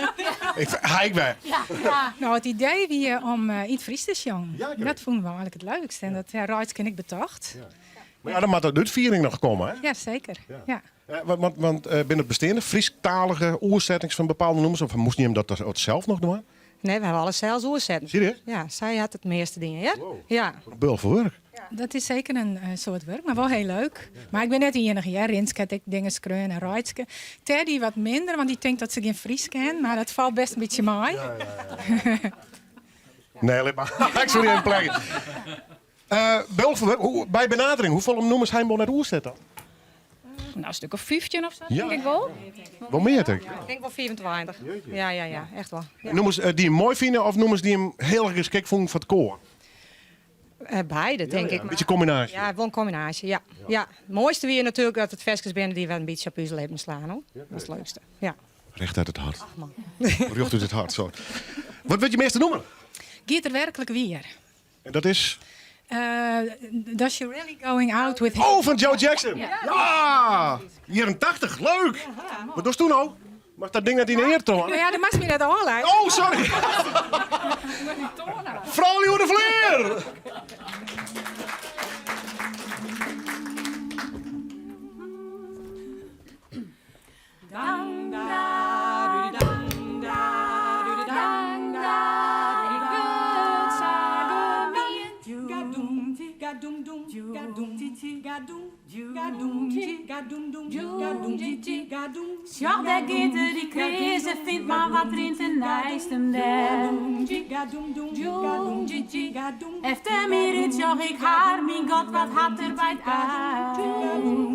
Ik ga ik bij. Ja, ja. Nou, het idee wie om in het Fries te zongen. Ja, ik Dat weet. vonden we eigenlijk het leukst. En dat, ja, Roitske en ik betocht. Ja. Maar ja, dan moet dat uitviering nog komen, hè? Ja, zeker. Ja. Ja. Ja, want binnen het bestaande Frieskalige oerzettings van bepaalde nummers, of moest niet hem dat zelf nog doen? Nee, we hebben alles zelfs oerzetten. Serieus? Ja, zij had het meeste dingen, ja? Wow. Ja. Wat een bul voor werk. Dat is zeker een soort werk, maar wel heel leuk. Maar ik ben net de enige, ja. Rinske had ik dingen skreun en Roitske. Teddy wat minder, want die denkt dat ze geen Fries kent, maar dat valt best een beetje mee. Ja, ja, ja. Nee, laat maar. Ik sorry even plekje. Bul voor werk, bij benadering, hoeveel nummers hij moet naar oerzet dan? Nou, een stuk of 15 of zo, Ja. denk ik wel. Wel meer, denk ik. Ik denk wel 24. Ja, ja, ja, echt wel. Ja. Nummers die hem mooi vinden of nummers die hem heel erg geschikt vonden voor het koor? Beide, denk ik. Een beetje combinatie. Ja, wel een combinatie, ja. Ja. Ja. Het mooiste weer natuurlijk dat het versjes binnen die wel een beetje op uw leven slaan, hoor. Dat is het leukste, ja. Recht uit het hart. Ach, man. Recht uit het hart, zo. Wat wil je meeste noemen? Giet er werkelijk weer. En dat is? Does she really going out with him? Oh, van Joe Jackson! Ja. Ja! Jaren 80, leuk! Wat doe je toen nou? Mag dat ding net in de eer toch? Nou ja, dan mag je dat al, hè? Oh, sorry! Vrouw de Vleer! Dang, da, du, dang, da, du, dang, da, ik wil zagen wie. Gadoem, gadoem, doem, gadoem, gadoem, gadoem, gadoem, doem, gadoem, gadoem. Sjach, daar giet die Christus. en fynt, mar wat rint der neist him del? Efter myn rút sjoch ik har, myn God, wat hat er by 't ein?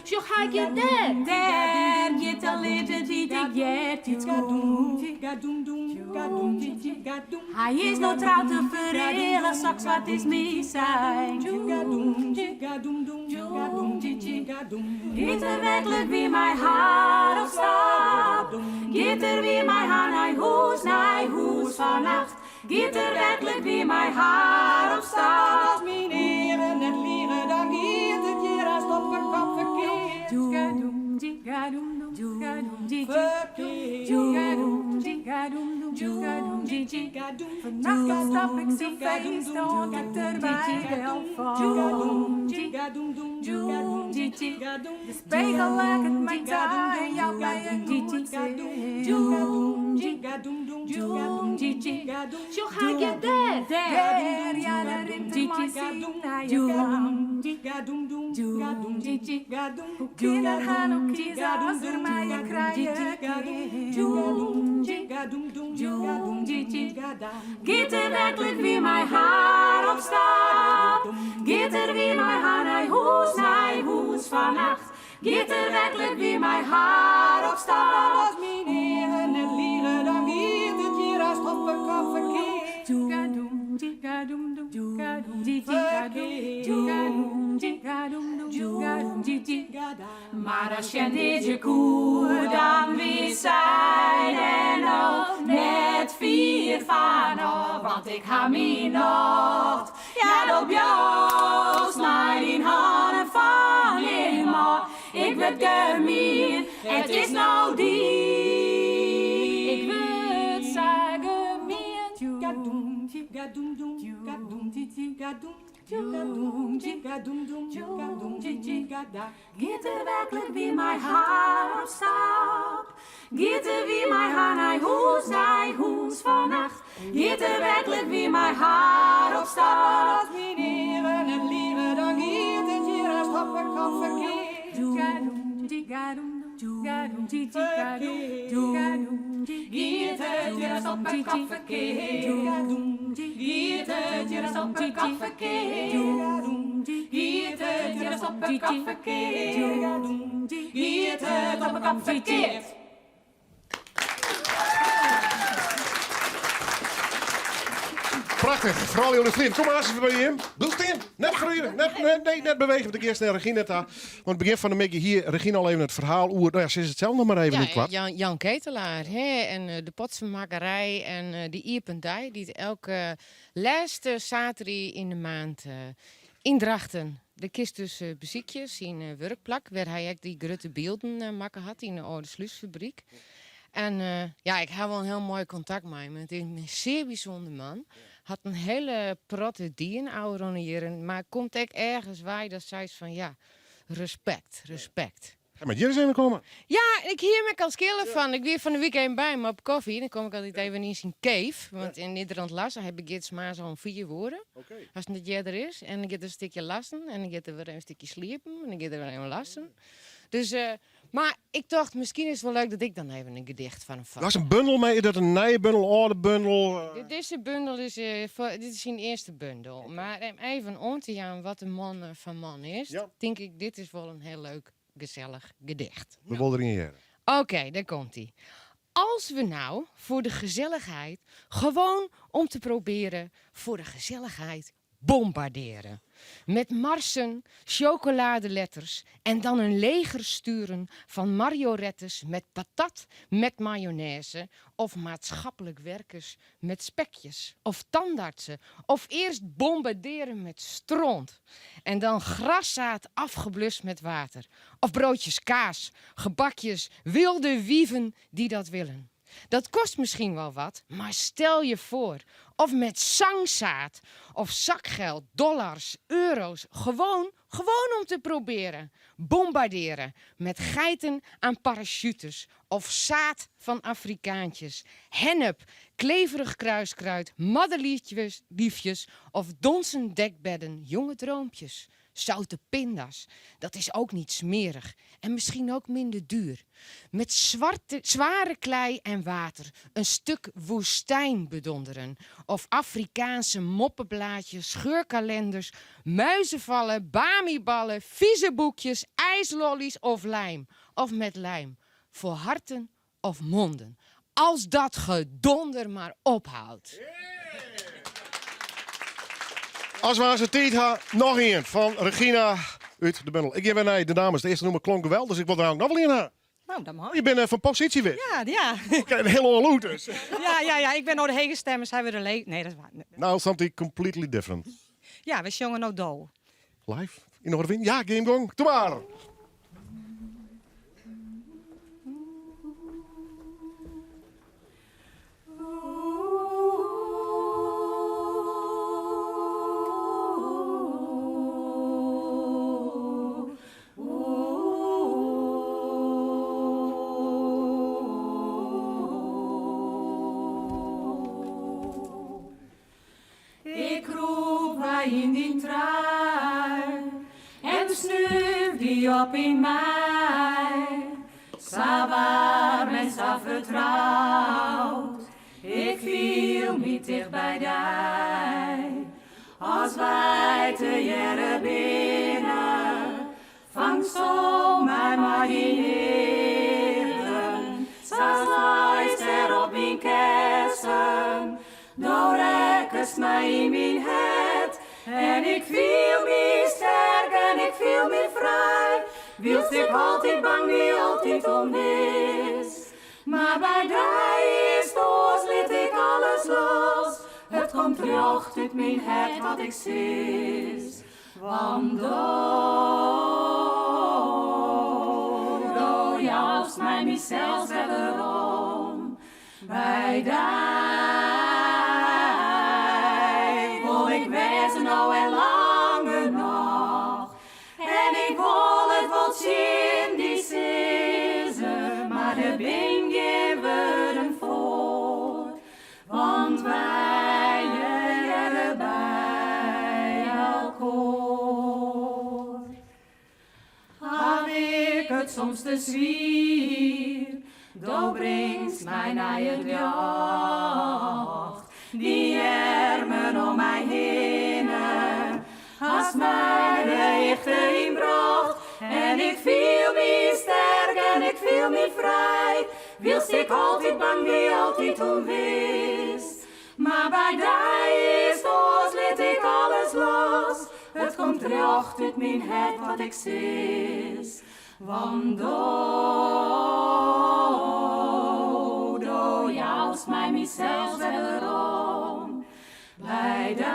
Sjoch hy giet dêr, dêr giet de leafde dy't ik eartiids koe. Hy is no troud en fereale, sokswat is my sein. Giet er werklik wer mei har op stap? Giet er wer mei har nei hûs, nei hûs fannacht? Giet er werklik wer mei har op stap? As myn eagen net lige, dan giet it hjir hast op 'e kop ferkeard. Fannacht stap ik sa'n feest oant ik der by delfal. De spegel laket my ta en jout my in goed sin. Sjoch hy giet dêr, dêr, ja dêr rint er mei syn nije flam. Hoe kin er har no kieze as er my ek krije kin? Giet er werklik wer mei har op stap? Giet er wer mei har nei hûs, nei hûs fannacht? Giet er werklik wer mei har op stap? As myn eagen net lige, dan giet it hjir hast op 'e kop ferkeard. Mar as sjen dizze koe, dan wie sy der no net fier fan ôf, want ik ha myn nocht. Ja, do bliuwst mei dyn hannen fan him ôf. Ik wurd gemien, it is no dien. Ik wurd sa gemien. Giet er werklik wer mei har op stap? Giet er wer mei har nei hûs, nei hûs fannacht? Giet er werklik wer mei har op stap? As myn eagen net lige, dan giet it hjir hast op 'e kop ferkeard. Giet it hjir hast op 'e kop ferkeard? Giet it hjir hast op 'e kop ferkeard? Giet it hjir hast op 'e kop ferkeard? Giet it op 'e kop ferkeard? Prachtich, froulju oan de flier. Kom mar even by jim. Bliuw stean. Net groeien. Net, net, nee, net bewege, want ik earst nei Regina ta. Want begjin fan de middei hie Regina al even it ferhaal oer. No ja, sis it sels noch mar even Ja, yn koart. Jan, Jan Ketelaar hè, en eh, de potsenmakkerij en eh, de iepen dei dy't elke lêste saterdei yn de maand eh, yn Drachten. De kinst dus eh, besykje, syn eh, wurkplak, wêr hy ek dy grutte bylden eh, makke hat yn de âlde slúsfabryk. En eh, ja, ik ha wol in hiel moai kontakt mei him. It is in sear bysûnder man. Hat in hiele protte dien ôfrûne jierren, mar komt ek ergens wei dat seist fan ja, respekt, respekt. Ja, mar hjir ris even komme. Ja, ik hie him ek al skille fan. Ik wie fan de wike even by him op kofje. Dan kom ik altyd even yn syn cave. Want yn Nederland lasse, hy begjint smoarns al om 4 oere. As it net earder is. En dan giet er in stikje lassen. En dan giet er wer even in stikje sliepen. En dan giet er wer even lassen. Dus, eh, mar ik tocht, miskien is it wol leuk dat ik dan even in gedicht fan him Dat is in bundel mei, is dat in nije bundel, âlde bundel? Dizze bundel is, eh, dit is syn earste bundel. Mar om even oan te jaan wat de man eh, fan man is, tink ik, dit is wol in hiel leuk, gesellich gedicht. We wolle der ien hearre. Oké, daar komt ie. Als we nou voor de gezelligheid, gewoon om te proberen, voor de gezelligheid bombarderen. Met marsen, chocoladeletters en dan een leger sturen van marionettes met patat met mayonaise of maatschappelijk werkers met spekjes of tandartsen of eerst bombarderen met stront en dan graszaad afgeblust met water of broodjes kaas, gebakjes, wilde wieven die dat willen. Dat kost misschien wel wat, maar stel je voor. Of met zangzaad, of zakgeld, dollars, euro's. Gewoon, gewoon om te proberen. Bombarderen met geiten aan parachutes of zaad van Afrikaantjes. Hennep, kleverig kruiskruid, madeliefjes liefjes of donzen dekbedden, jonge droompjes. Zoute pinda's, dat is ook niet smerig en misschien ook minder duur. Met zwarte, zware klei en water een stuk woestijn bedonderen. Of Afrikaanse moppenblaadjes, scheurkalenders, muizenvallen, bamiballen, vieze boekjes, ijslollies of lijm. Of met lijm. Voor harten of monden. Als dat gedonder maar ophoudt. As we aanst tiid ha, noch ien fan Regina út de bundel. Ik gean wer nei de dames. De earste nûmer klonk geweldich, dus ik wol der no wol ien ha. Nou, dat mag. Je bent fan posysje wer. Ja. Oké, in hiel oar lûd dus. Ja, ik bin no de hege stem en sy wurde leech. Nee, dat is waar. Now something completely different. Ja, we sjonge no Do. Live yn Noardewyn? Ja, gean gong. Doe mar! Ik krûp wei yn dyn trui en snúf dy op yn my. Sa waarm en sa fertroud, ik fiel my ticht by dy. As wy tegearre binne, fangsto my mei dyn eagen. Sa leist dêr op myn kessen, do rekkest my yn myn hert. En ik fiel my sterk en ik fiel my frij, wylst ik altyd bang wie, altyd ûnwis. Mar by dy is 't oars, lit ik alles los. It komt rjocht út myn hert wat ik sis. Want do, do joust my mysels wer werom. By dy wol ik wêze no en langer noch. En ik wol it wol tsjin dy sizze, mar der bin gjin wurden foar. Want wy hearre by elkoar. Haw ik it soms te swier, do bringst my nei it ljocht. Dyn earmen om my hinne, hast my de hichte yn brocht. En ik fiel my sterk en ik fiel my frij, wylst ik altyd bang wie, altyd ûnwis. Mar by dy is 't oars, lit ik alles los. It komt rjocht út myn hert wat ik sis. Want do, do joust my mysels wer werom. By dy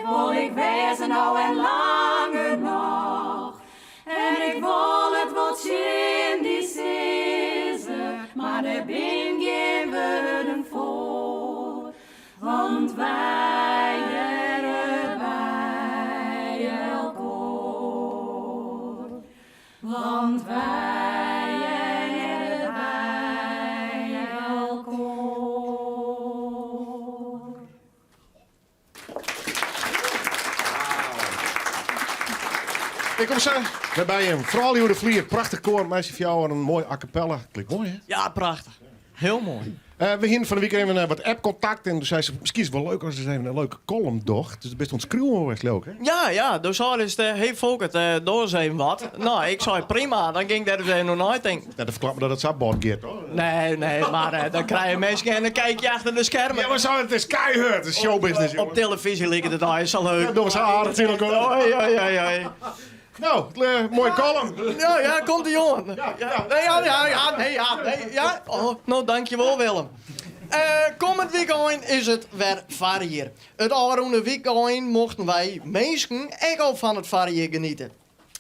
wol ik wêze no en langer noch. En ik wol it wol tsjin dy sizze, mar der bin gjin wurden foar. Want wy hearre by elkoar. Want wy hearre by elkoar. Ik kom sa wer by jim. Froulju oer de flier, prachtich koar, meitsje foar jou in moai a cappella. Klinkt moai, hè? Ja, prachtich. Hiel moai. We hiene fan de wike even wat app-kontakt en doe sei se, miskien is it wol leuk as se even in leuke kollum docht. Dus do bist oan it skriuwen west, leau ik, hè? Ja, ja. Doe seidest, hey Folkert, doch ris even wat. Nou, ik sei prima, dan gean ik dêr ris even oer neitinken. Ja, dat ferklapt me dat it sa bot giet, hoor. Nee, nee, mar dan krije minsken in kijkje achter de skermen. Ja, mar sa, it is keihurd, it is showbusiness, Op televyzje liket it eins sa leuk. Ja, dogge we sa aardich tsjin elkoar. Oi, oi, oi, oi. Nou, moaie kollum. Ja, ja, komt de jongen. Ja, ja. Nee, ja, ja, ja, nee, ja, nee, ja. Oh, no, dankjewol, Willem. Kommend wykein is it wer foarjier. It ôfrûne wykein mochten wy minsken ek al fan it foarjier geniete.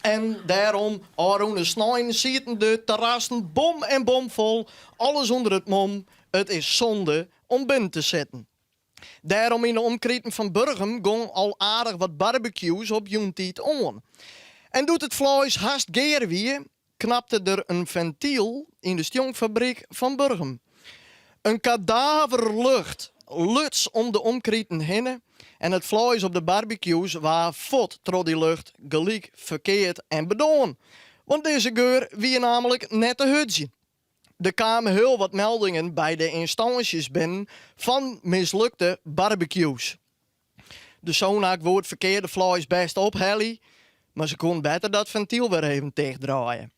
En dêrom, ôfrûne snein sieten de terrassen bom en bomfol, alles ûnder it mom, it is sonde om binnen te sitten. Dêrom yn de omkriten fan Burgum gong al aardich wat barbecues op jûntiid oan. En doe't it fleis hast gear wie, knapte der in fentyl yn de stjonkfabryk fan Burgum. In kadaverlucht luts om de omkriten hinne. En it fleis op de barbecues waard fuort troch dy lucht gelyk ferkeard en bedoarn. Want dizze geur wie namelijk net te hurdzjen. Der kamen hiel wat meldingen by de ynstânsjes binnen fan mislukte barbecues. De Sonac woe it ferkearde fleis bêst ophelje, mar se koenen better dat fentyl wer even tichtdraaie.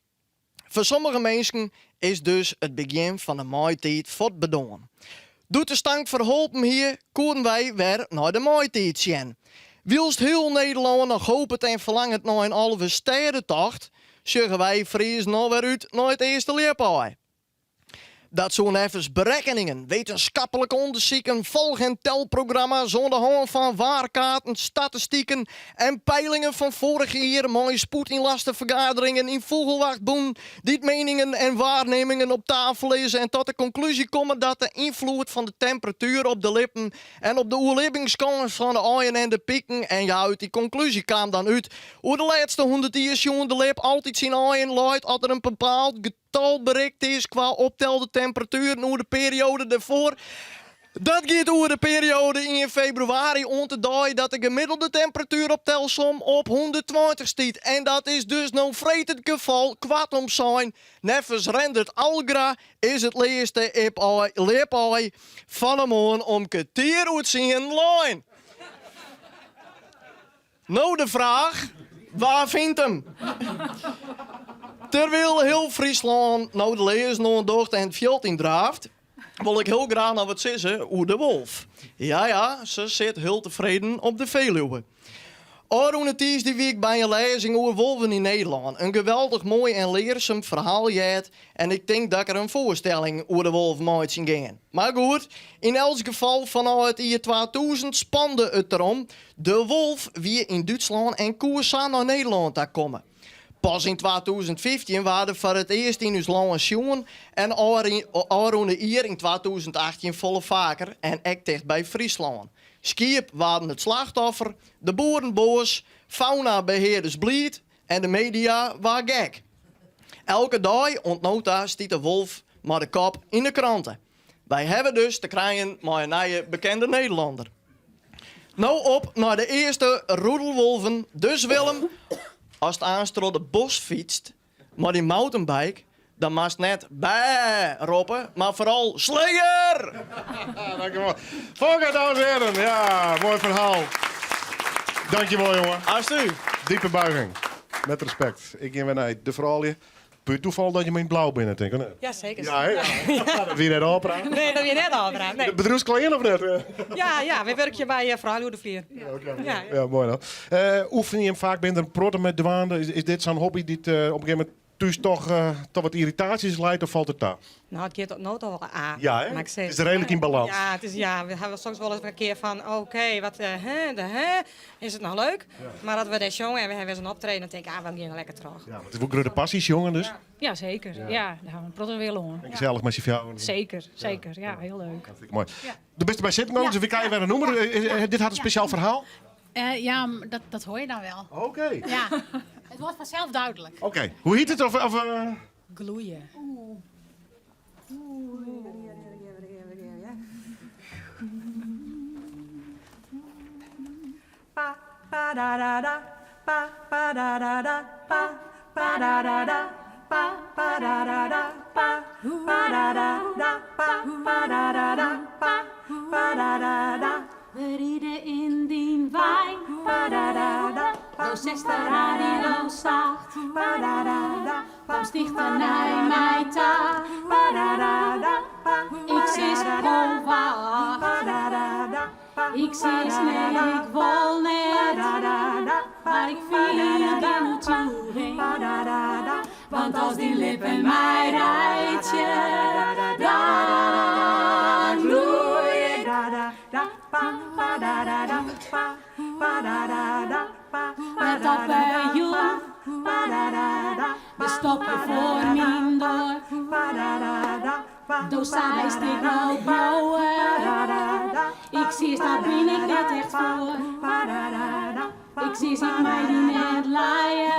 Foar sommige minsken is dus it begjin fan de maaitiid fuort bedoarn. Doe't de stank ferholpen hie, koenen wy wer nei de maaitiid sjen. Wylst hiel Nederlân noch hopet en ferlanget nei in Alvestêdetocht, sjogge wy Friezen alwer út nei it earste ljipaai. Dat soe neffens berekkeningen, wittenskaplike ûndersiken, folch- en telprogramma's oan de hân fan waarkaarten, statistiken en peilingen fan foarich jier mei spoed ynlaste fergaderingen yn fûgelwachtbûnen dy't meningen en waarnimmingen op tafel lizze en tot de konklúzje komme dat de ynfloed fan de temperatuer op de lippen en op de oerlibbingskâns fan de aaien en de piken en ja út dy konklúzje kaam dan út oer de lêste hûndert jier sjoen de lip altyd syn aaien leit as der in bepaald getal berikt is kwa optelde temperatueren oer de perioade derfoar. Dat giet oer de perioade ien febrewaris oant de dei dat de gemiddelde temperatueroptelsom op 120 stiet. En dat is dus no freed it gefal. Koartom sein, neffens Rendert Algra is it lêste ljipaai fan 'e moarn om kertier oer tsienen lein. No de fraach, wa fynt him? Terwyl hiel Fryslân no de learzen oan docht en it fjild yn draaft, wol ik hiel graach noch wat sizze oer de wolf. Ja ja, se sit hiel tefreden op de Veluwe. Ofrûne tiisdei wie ik by in lêzing oer wolven yn Nederlân. In geweldich moai en learsum ferhaal heard en ik tink dat ik der in foarstelling oer de wolf meitsjen gean. Mar goed, yn elts gefal fanôf it jier 2000 spande it derom. De wolf wie yn Dútslân en koe sa nei Nederlân ta komme. Pas yn 2015 waard er foar it earst yn ús lân sjoen en ôfrûne jier yn 2018 folle faker en ek ticht by Fryslân. Skiep waarden it slachtoffer, de boeren boas, faunabehearders bliid en de media waard gek. Elke dei oant no ta stiet de wolf mei de kop yn de krante. Wy hawwe dus te krijen mei in nije bekende Nederlander. No op nei de earste roedelwolven. Dus Willem, ast aanst troch de bosk fytst mei dyn mountainbike, dan moatst net bêh roppe, mar foaral Slayer! Dankjewol. Fokke, dames en heren. Ja, moai ferhaal. Dankjewol, jonge. Alsjeblieft. Diepe buiging. Met respect. Ik gean wer nei de froulju. Puer toeval dat je yn it blau binne, tink ik, of net? Ja, seker. Ja, hè? Ja. Dat wie net ôfpraat. Nee, dat wie net ôfpraat. Nee. De bedriuwsklean of net? Ja, ja, wy wurkje by Froulju oer de Flier. Ja, oké. Ja. Ja, moai dan. Oefenje jim faak, binne der in protte mei dwaande? Is dit sa'n hobby dy't op in gegeven momint thús toch wat yrritaasjes leit of falt it ta? Nou, it giet no toch wol aardich. Ja, hè? Mar ik sis, It is reedlik yn balâns. Ja, it is, ja, we hawwe soms wolris in kear fan, oké, wat, hè, de, hè, is it noch leuk? Mar as we dêr sjonge en we hawwe wer sa'n optreden, dan tink ik, ah, we geane lekker troch. Ja, want it is wol grutte passy, sjongen dus. Ja, seker. Ja, dêr hawwe we in protte wille oan. En gesellich mei syn fjouweren. Seker, seker. Ja, hiel leuk. Hartstikke moai. Do bist derby sitten gong, dus we krije wer in nûmer. Dit hat in spesjaal ferhaal? Ja, dat hoor je dan wel. Oké. Ja, het wordt vanzelf duidelijk. Oké. Hoe hjit it? Of, Gloeie. Pa, pa da da da, pa, pa da da da, pa, pa da da da, pa, pa da da da, pa, pa da da da, pa, pa da da da, pa, pa da da da. We ride yn dyn wein. Do setst de radio sacht. Komst tichter nei my ta. Ik sis ho wacht. Ik sis nee, ik wol net. Mar ik fiel gjin oertsjûging. Want as dyn lippen my reitsje, dan gloei ik. Let op 'e jûn, we stoppe foar myn doar. Do seist ik wol bliuwe, ik sis daar bin ik net echt foar. Ik sis ik mei dy net lije,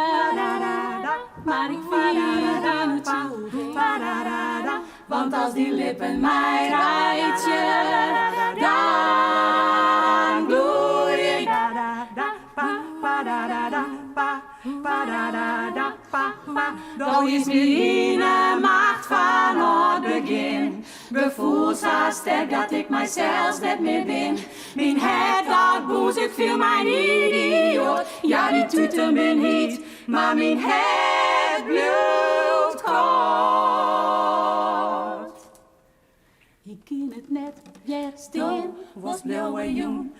mar ik fiel gjin oertsjûging. Want as dyn lippen my reitsje, dan gloei. Do hiest my yn 'e macht fan it begjin. Gefoel sa sterk dat ik mysels net mear bin. Myn hert dat bûnzet, ik fiel my in idioat. Ja, dy tuten bin hyt, mar myn hert bliuwt kâld. Ik kin it net wjerstean, wolst bliuwe jûn.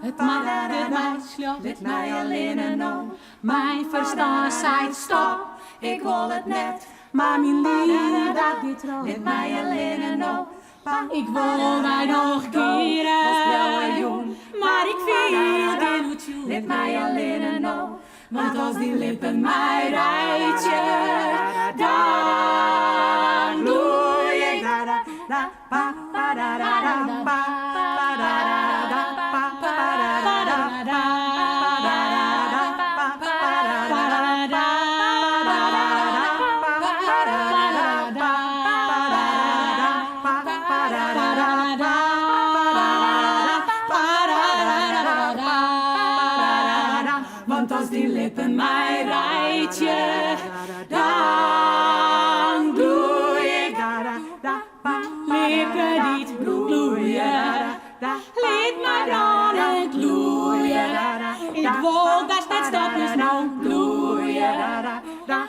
It makket my sljocht, lit my allinne no. Myn ferstân seit stop, ik wol it net. Mar myn liif dat giet troch, lit my allinne no. Ik wol my noch keare, mar ik fiel gjin oertsjûging. Lit my allinne no, want as dyn lippen my reitsje, dan gloei ik. Want as dyn lippen my reitsje, dan gloei ik. Lippen dy't gloeie, lit my brânend gloeie. Ik wol datst net stoppest no, gloeie.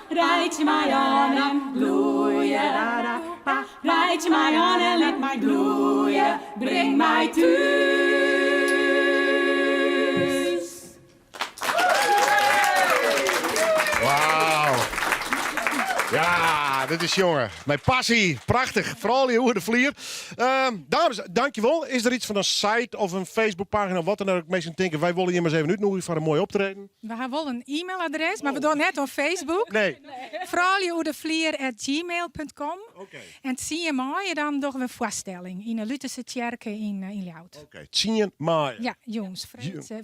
Reitsje my oan en gloeie. Reitsje my oan en lit my gloeie. Bring my thús. Wauw. Ja, dit is sjonge. Mei passy. Prachtich. Froulju oer de flier. Dames, dankjewol. Is der iets fan in site of in Facebookpagina of wat dan ek minsken tinke, wy wolle jim ris even útnûgje foar in moai optreden? We ha wol in e-mailadres, mar we dogge net oan Facebook. Nee. Frouljuoerdeflier@gmail.com. En 10 maaie dan dogge we in foarstelling yn de Lutherse tsjerke yn Ljouwert. Oké, 10 maaie. Ja, jûns,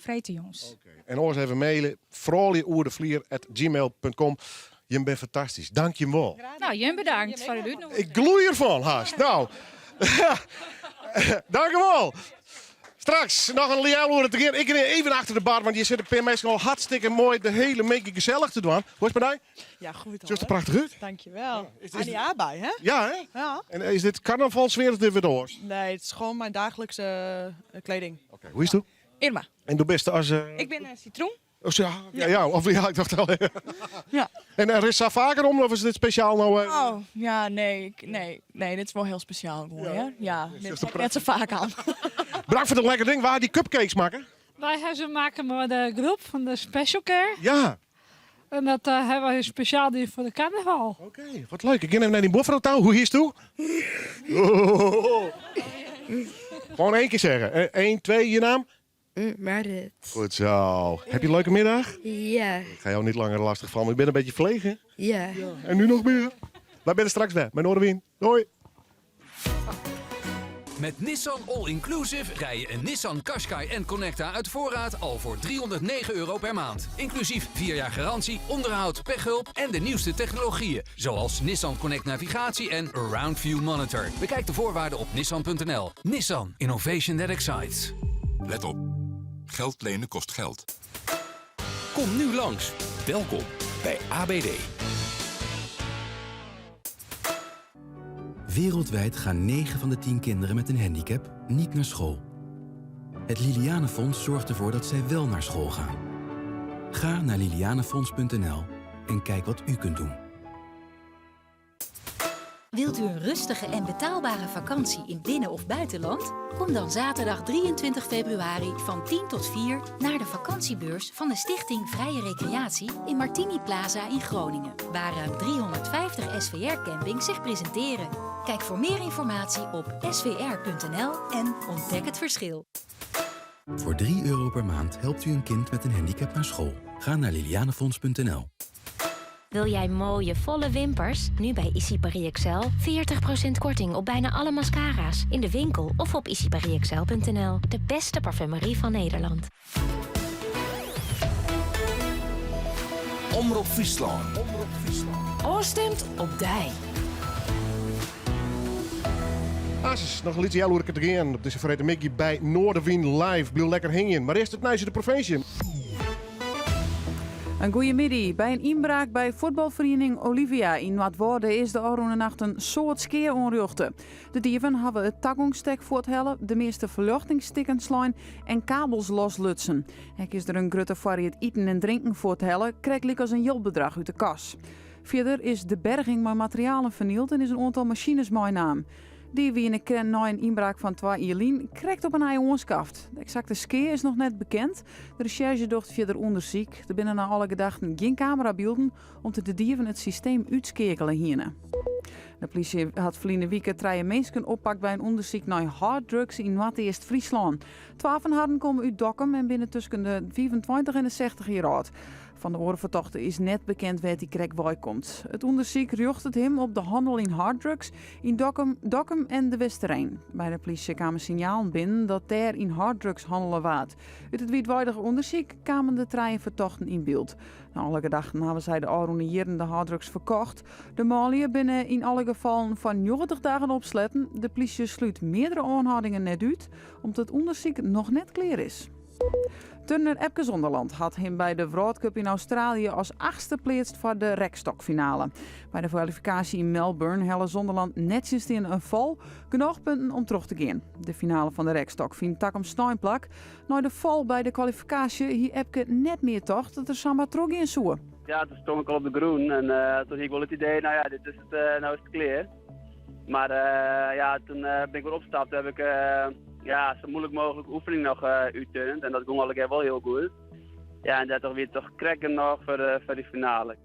freedtejûns. En oars even maile, frouljuoerdeflier@gmail.com. Jim binne fantastysk. Dank jim wol. Nou, jim bedankt foar it útnûgjen. Ik gloei erfan hast. Nou, dank je wol. Straks noch in healoere te gean. Ik gean even achter de bar, want hjir sitte in pear minsken al hartstikke moai de hiele middei gesellich te dwaan. Hoe is it mei dy? Ja, goed. Sjochst der prachtich út. Dankjewel. Annie aardbei, hè? Ja, hè? Ja. En is dit karnavalsfear of dit wat oars? Nee, het is gewoon mijn dagelijkse kleding. Oké, hoe is het? Irma. En do bist as... Ik ben een citroen. Oh, ja, ja, ja, of, ja, ik dacht al. Ja. En rinst sa faker om of is dit spesjaal no? Oh, ja, nee, nee, nee, dit is wol hiel spesjaal gewoan, ja. Ja, dit ha ik net sa faak oan. Bedankt foar it lekker ding. Wa hat dy cupcakes makke? Wy ha se makke mei de groep fan de Special Care. Ja. En dat ha wy spesjaal dien foar de karnaval. Oké, wat leuk. Ik gean even nei dyn buorfrou ta. Hoe hiest do? Gewoan één kear sizze. 1, 2, je naam? Marit. Goed zo. Heb je een leuke middag? Ja. Ik ga jou niet langer lastig vallen. Ik ben een beetje verlegen. Ja. En nu nog meer. Wij zijn er straks weer. Met Noardewyn. Doei. Met Nissan All Inclusive rij je een Nissan Qashqai N-Connecta uit voorraad al voor €309 per maand. Inclusief 4 jaar garantie, onderhoud, pechhulp en de nieuwste technologieën. Zoals Nissan Connect Navigatie en Around View Monitor. Bekijk de voorwaarden op nissan.nl. Nissan, innovation that excites. Let op. Geld lenen kost geld. Kom nu langs. Welkom bij ABD. Wereldwijd gaan 9 van de 10 kinderen met een handicap niet naar school. Het Lilianefonds zorgt ervoor dat zij wel naar school gaan. Ga naar lilianefonds.nl en kijk wat u kunt doen. Wilt u een rustige en betaalbare vakantie in binnen- of buitenland? Kom dan zaterdag 23 februari van 10 tot 4 naar de vakantiebeurs van de Stichting Vrije Recreatie in Martini Plaza in Groningen, waar ruim 350 S V R-campings zich presenteren. Kijk voor meer informatie op s v r punt n l en ontdek het verschil. Voor €3 per maand helpt u een kind met een handicap naar school. Ga naar lilianefonds punt n l. Wil jij mooie, volle wimpers? Nu bij Ici Paris Excel 40% korting op bijna alle mascara's. In de winkel of op ici paris excel punt n l. De beste parfumerie van Nederland. Omrop Fryslân. Ofstimd op dy. Asus, noch in lytse healoerke te gean op dizze freedtemiddei by Noardewyn Live. Bliuw lekker hingjen, mar earst it nijs út de provinsje. In goeiemiddei. By in ynbraak by fuotbalferiening Olivia yn Noardwâlde is de ôfrûne nacht in soad skea oanrjochte. De dieven hawwe it tagongsstek fuorthelle, de measte ferljochtings stikken slein en kabels loslutsen. Ek is der in grutte foarried iten en drinken fuorthelle, krekt lykas in jildbedrach út de kas. Fierder is de berging mei materialen fernield en is in oantal masines meinaam. Dy wiene nei in ynbraak fan twa jier lyn krekt op 'e nij oanskaft. De eksakte skea is noch net bekend. De resjerzje docht fierder ûndersyk. Der binne nei alle gedachten gjin kamerabylden om't de dieven it systeem útskeakele hiene. De plysje hat ferline wike trije minsken oppakt by in ûndersyk nei harddrugs yn Noardeast-Fryslân. Twa fan harren komme út Dokkum en binne tusken de 25 en de 60 jier âld. Fan de oare fertochte is net bekend wêr't hy krekt wei komt. It ûndersyk rjochtet him op de hannel yn harddrugs yn Dokkum, Dokkum en De Westereen. By de plysje kamen sinjalen binnen dat dêr yn harddrugs hannele waard. Ut it wiidweidige ûndersyk kamen de trije fertochten yn byld. Nei alle gedachten hawwe sy de ôfrûne jierren de harddrugs ferkocht. De manlju binne yn alle gefallen foar 90 dagen opsletten. De plysje slút meardere oanhâldingen net út, om't it ûndersyk noch net klear is. Turner Epke Zonderland hat him by de Wrâldcup yn Australië as achtste pleatst foar de rekstokfinale. By de kwalifikaasje yn Melbourne helle Zonderland nettsjinsteande in fal genôch punten om troch te gean. De finale fan de rekstok fynt takom snein plak. Nei de fal by de kwalifikaasje hie Epke net mear tocht dat er samar trochgean soe. Ja, toen stond ik al op de grûn en uh, toen hie ik wol it idee, nou ja, dit is it, uh, nou is it klear. Maar uh, ja, toen ben ik weer opgestapt, heb ik ja, zo moeilijk mogelijk oefening nog uitturnd en dat ging allegear wel heel goed. Ja, en dat toch weer toch krekken nog voor, voor die finale.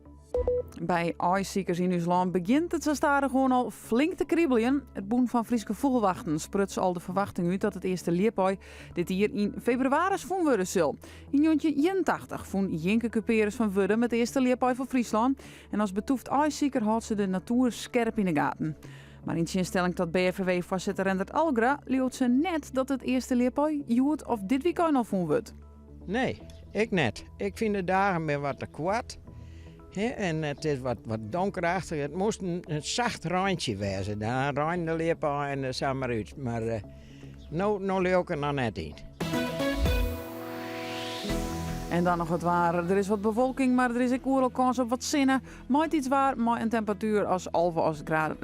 By aaisikers yn ús lân begjint it sa stadichoan al flink te kribeljen. It Bûn fan Fryske Fûgelwachten spruts al de ferwachting út dat it earste ljipaai dit jier yn febrewaris fûn wurde sil. Yn 1981 fûn Jinke Kuperus fan Wurdum it earste ljipaai fan Fryslân en as betûft aaisiker hâldt se de natoer skerp yn 'e gaten. Mar yn tsjinstelling tot BFVW-foarsitter Rendert Algra leaut se net dat it earste ljipaai hjoed of dit wykein al fûn wurdt. Nee, ik net. Ik fyn de dagen binne wat te koart. En it is wat, wat donkerachtich. It moast in, in sacht reintsje wêze. Dan reinen de ljipaaien der samar út. Mar uh, no, no leau ik der noch net yn. En dan noch it waar. Der is wat bewolking, mar der is ek oeral kâns op wat sinne. Maitiids waar mei in temperatuer as 11 as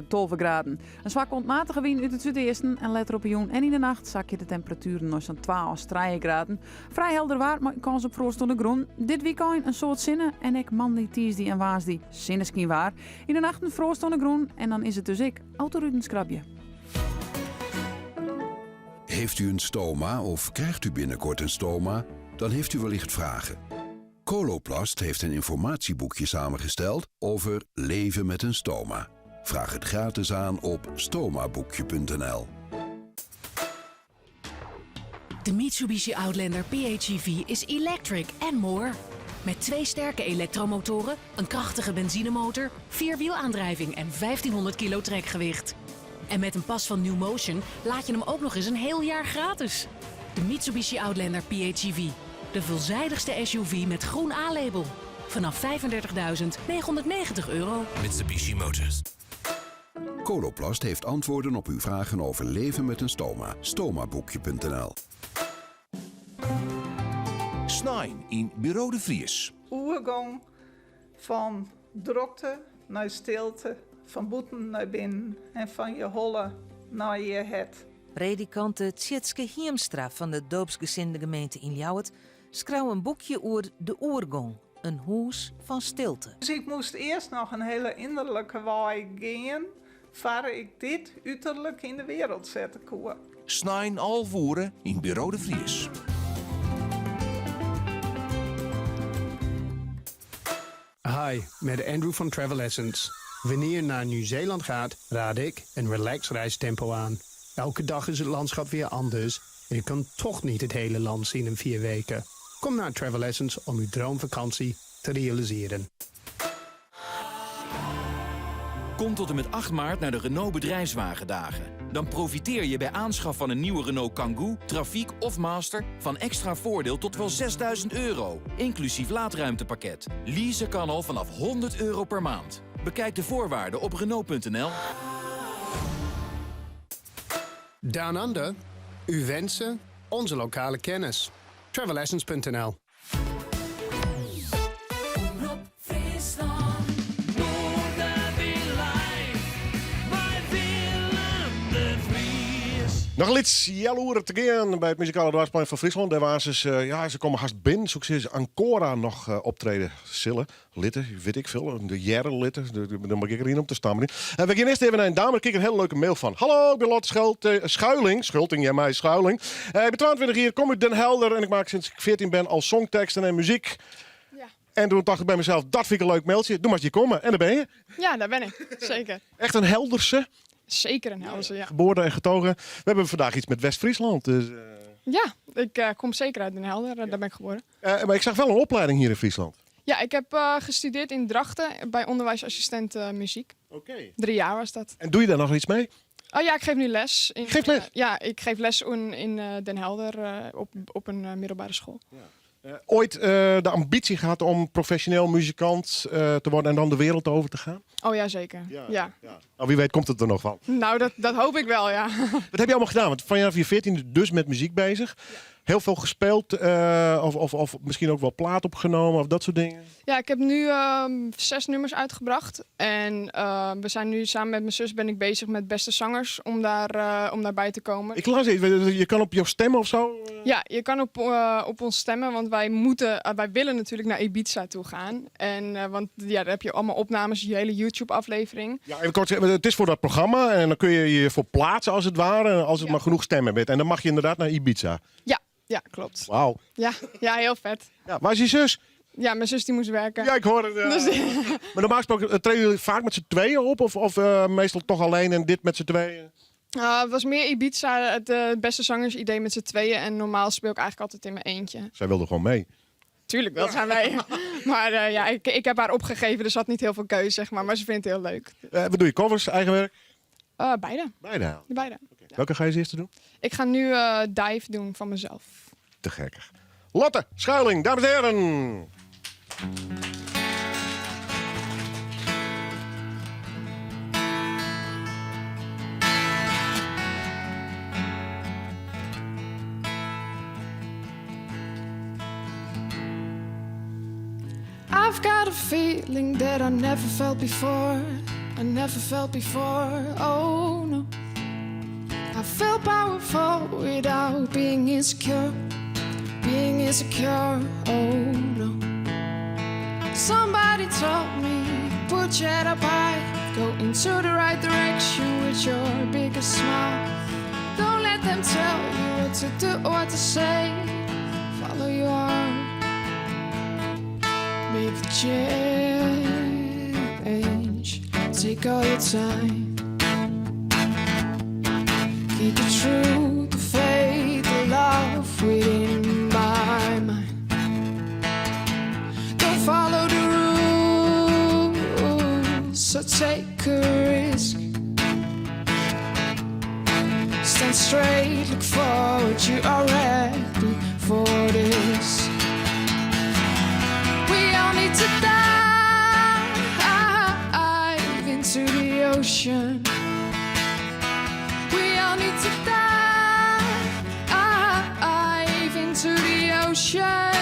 12 graden. In swakke oant matige wyn út it súdeasten en letter op 'e jûn en yn de nacht sakje de temperatueren nei sa'n 2 as 3 graden. Frij helder waar mei kâns op froast oan de grûn. Dit wykein in soad sinne en ek moandei, tiisdei en woansdei sinneskynwaar. Yn de nachten froast oan de grûn en dan is it dus ek autoruten skrabje. Heeft u een stoma of krijgt u binnenkort een stoma? Dan heeft u wellicht vragen. Coloplast heeft een informatieboekje samengesteld over leven met een stoma. Vraag het gratis aan op stomaboekje.nl. De Mitsubishi Outlander PHEV is electric and more. Met twee sterke elektromotoren, een krachtige benzinemotor, vierwielaandrijving en 1500 kilo trekgewicht. En met een pas van New Motion laat je hem ook nog eens een heel jaar gratis. De Mitsubishi Outlander PHEV. De veelzijdigste SUV met groen A-label. Vanaf 35.990 euro. Mitsubishi Motors. Coloplast heeft antwoorden op uw vragen over leven met een stoma. Stomaboekje.nl Snein yn Buro de Vries. Oergong fan drokte nei stilte, fan bûten nei binnen en fan je holle nei je hert. Predikante Tjitske Hiemstra fan de doopsgesinde gemeente yn Ljouwert skreau in boekje oer de oergong, in hûs fan stilte. Dus ik moast earst noch in hiele ynderlike wei gean foar ik dit uterlik yn de wereld sette koe. Snein 11 oere yn Buro de Vries. Hi, met Andrew van Travel Essence. Wanneer je naar Nieuw-Zeeland gaat, raad ik een relaxed reistempo aan. Elke dag is het landschap weer anders en je kan toch niet het hele land zien in vier weken. Kom naar Travel Essence om uw droomvakantie te realiseren. Kom tot en met 8 maart naar de Renault Bedrijfswagendagen. Dan profiteer je bij aanschaf van een nieuwe Renault Kangoo, Trafiek of Master... van extra voordeel tot wel 6000 euro, inclusief laadruimtepakket. Leasen kan al vanaf 100 euro per maand. Bekijk de voorwaarden op Renault.nl. Down Under, uw wensen, onze lokale kennis. Travelessence.nl. Noch in lyts healoere te gean by it muzikale doarpsplein fan Fryslân. Dêr waar se, ja, se komme hast binnen, soe ik sizze, Ancora noch optrede sille, litte, wit ik veel, de hearre litte. Dan moat ik deryn om te stammerjen. We gean earst even nei in dame, dêr krige ik in hiele leuke mail fan. Hallo, ik bin Lotte Schult, Schuiling, Schulting, ja my, Schuiling. Ik bin 22 jier, kom út Den Helder en ik maak sinds ik 14 bin al songteksten en muzyk. En toen tocht ik by mysels, dat fyn ik in leuk mailtsje, doe moatst hjir komme. En dêr binne je. Ja, dêr bin ik. Seker. Echt in Helderse? Zeker een Helderse, ja. Geboren en getogen. We hebben vandaag iets met West-Friesland. Dus, Ja, ik kom zeker uit Den Helder. Daar ben ik geboren. Maar ik zag wel een opleiding hier in Friesland. Ja, ik heb gestudeerd in Drachten bij onderwijsassistent muziek. Oké. 3 jaar was dat. En doe je daar nog iets mee? Oh ja, ik geef nu les. Geef les? Ja, ik geef les in Den Helder op een middelbare school. Ja. Ooit de ambitie gehad om professioneel muzikant te worden en dan de wereld over te gaan? Oh ja, zeker. Ja. Ja. Nou, wie weet komt het er nog van. Nou, dat hoop ik wel, ja. Wat heb je allemaal gedaan? Want vanaf je 14e dus met muziek bezig. Heel veel gespeeld of misschien ook wel plaat opgenomen of dat soort dingen? Ja, ik heb nu zes nummers uitgebracht. En we zijn nu samen met mijn zus ben ik bezig met Beste Zangers om daarbij te komen. Ik las iets, je kan op jou stemmen of zo? Ja, je kan op ons stemmen, want wij willen natuurlijk naar Ibiza toe gaan. En, want ja, daar heb je allemaal opnames, je hele YouTube-aflevering. Ja, even kort zeggen, het is voor dat programma en dan kun je je voor plaatsen als het ware, als het maar genoeg stemmen bent. En dan mag je inderdaad naar Ibiza. Ja, klopt. Wauw. Ja, heel vet. Ja, waar is je zus? Ja, mijn zus die moest werken. Ja, ik hoor het. Ja. Dus, Maar normaal gesproken treden jullie vaak met z'n tweeën op? Of meestal toch alleen en dit met z'n tweeën? Het was meer Ibiza, het Beste Zangers idee met z'n tweeën. En normaal speel ik eigenlijk altijd in mijn eentje. Zij wilde gewoon mee. Tuurlijk wil zij mee. Maar ja, ik heb haar opgegeven, dus ze had niet heel veel keuze, zeg maar. Maar ze vindt het heel leuk. Wat doe je? Covers, eigen werk? Beide. Beide? Beide. Okay. Welke ga je als eerste doen? Ik ga nu Dive doen van mezelf. Te gek. Lotte Schuiling, dames en heren. I've got a feeling that I never felt before. I never felt before. Oh no. I feel powerful without being insecure. Being insecure. Oh no. Somebody told me, put your head up high, go into the right direction with your biggest smile. Don't let them tell you what to do or what to say. Follow your heart. Make a change. Take all your time. Keep the truth, the faith, the love within my mind. Don't follow the rules, so take a risk. Stand straight, look forward, you are ready for this. We all need to dive into the ocean. We all need to dive into the ocean.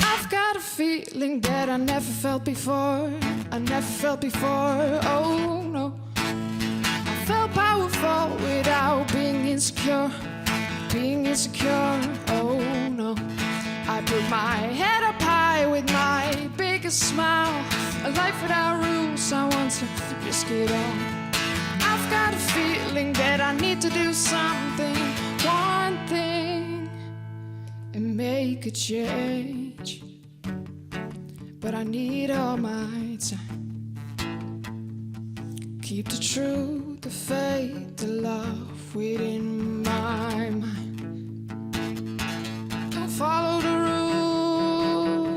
I've got a feeling that I never felt before. I never felt before. Oh no. I felt powerful without being insecure. Being insecure. Oh no. I put my head up high with my biggest smile. A life without rules, I want to risk it all. I've got a feeling that I need to do something, one thing, and make a change. But I need all my time. Keep the truth, the faith, the love within my mind. Don't follow the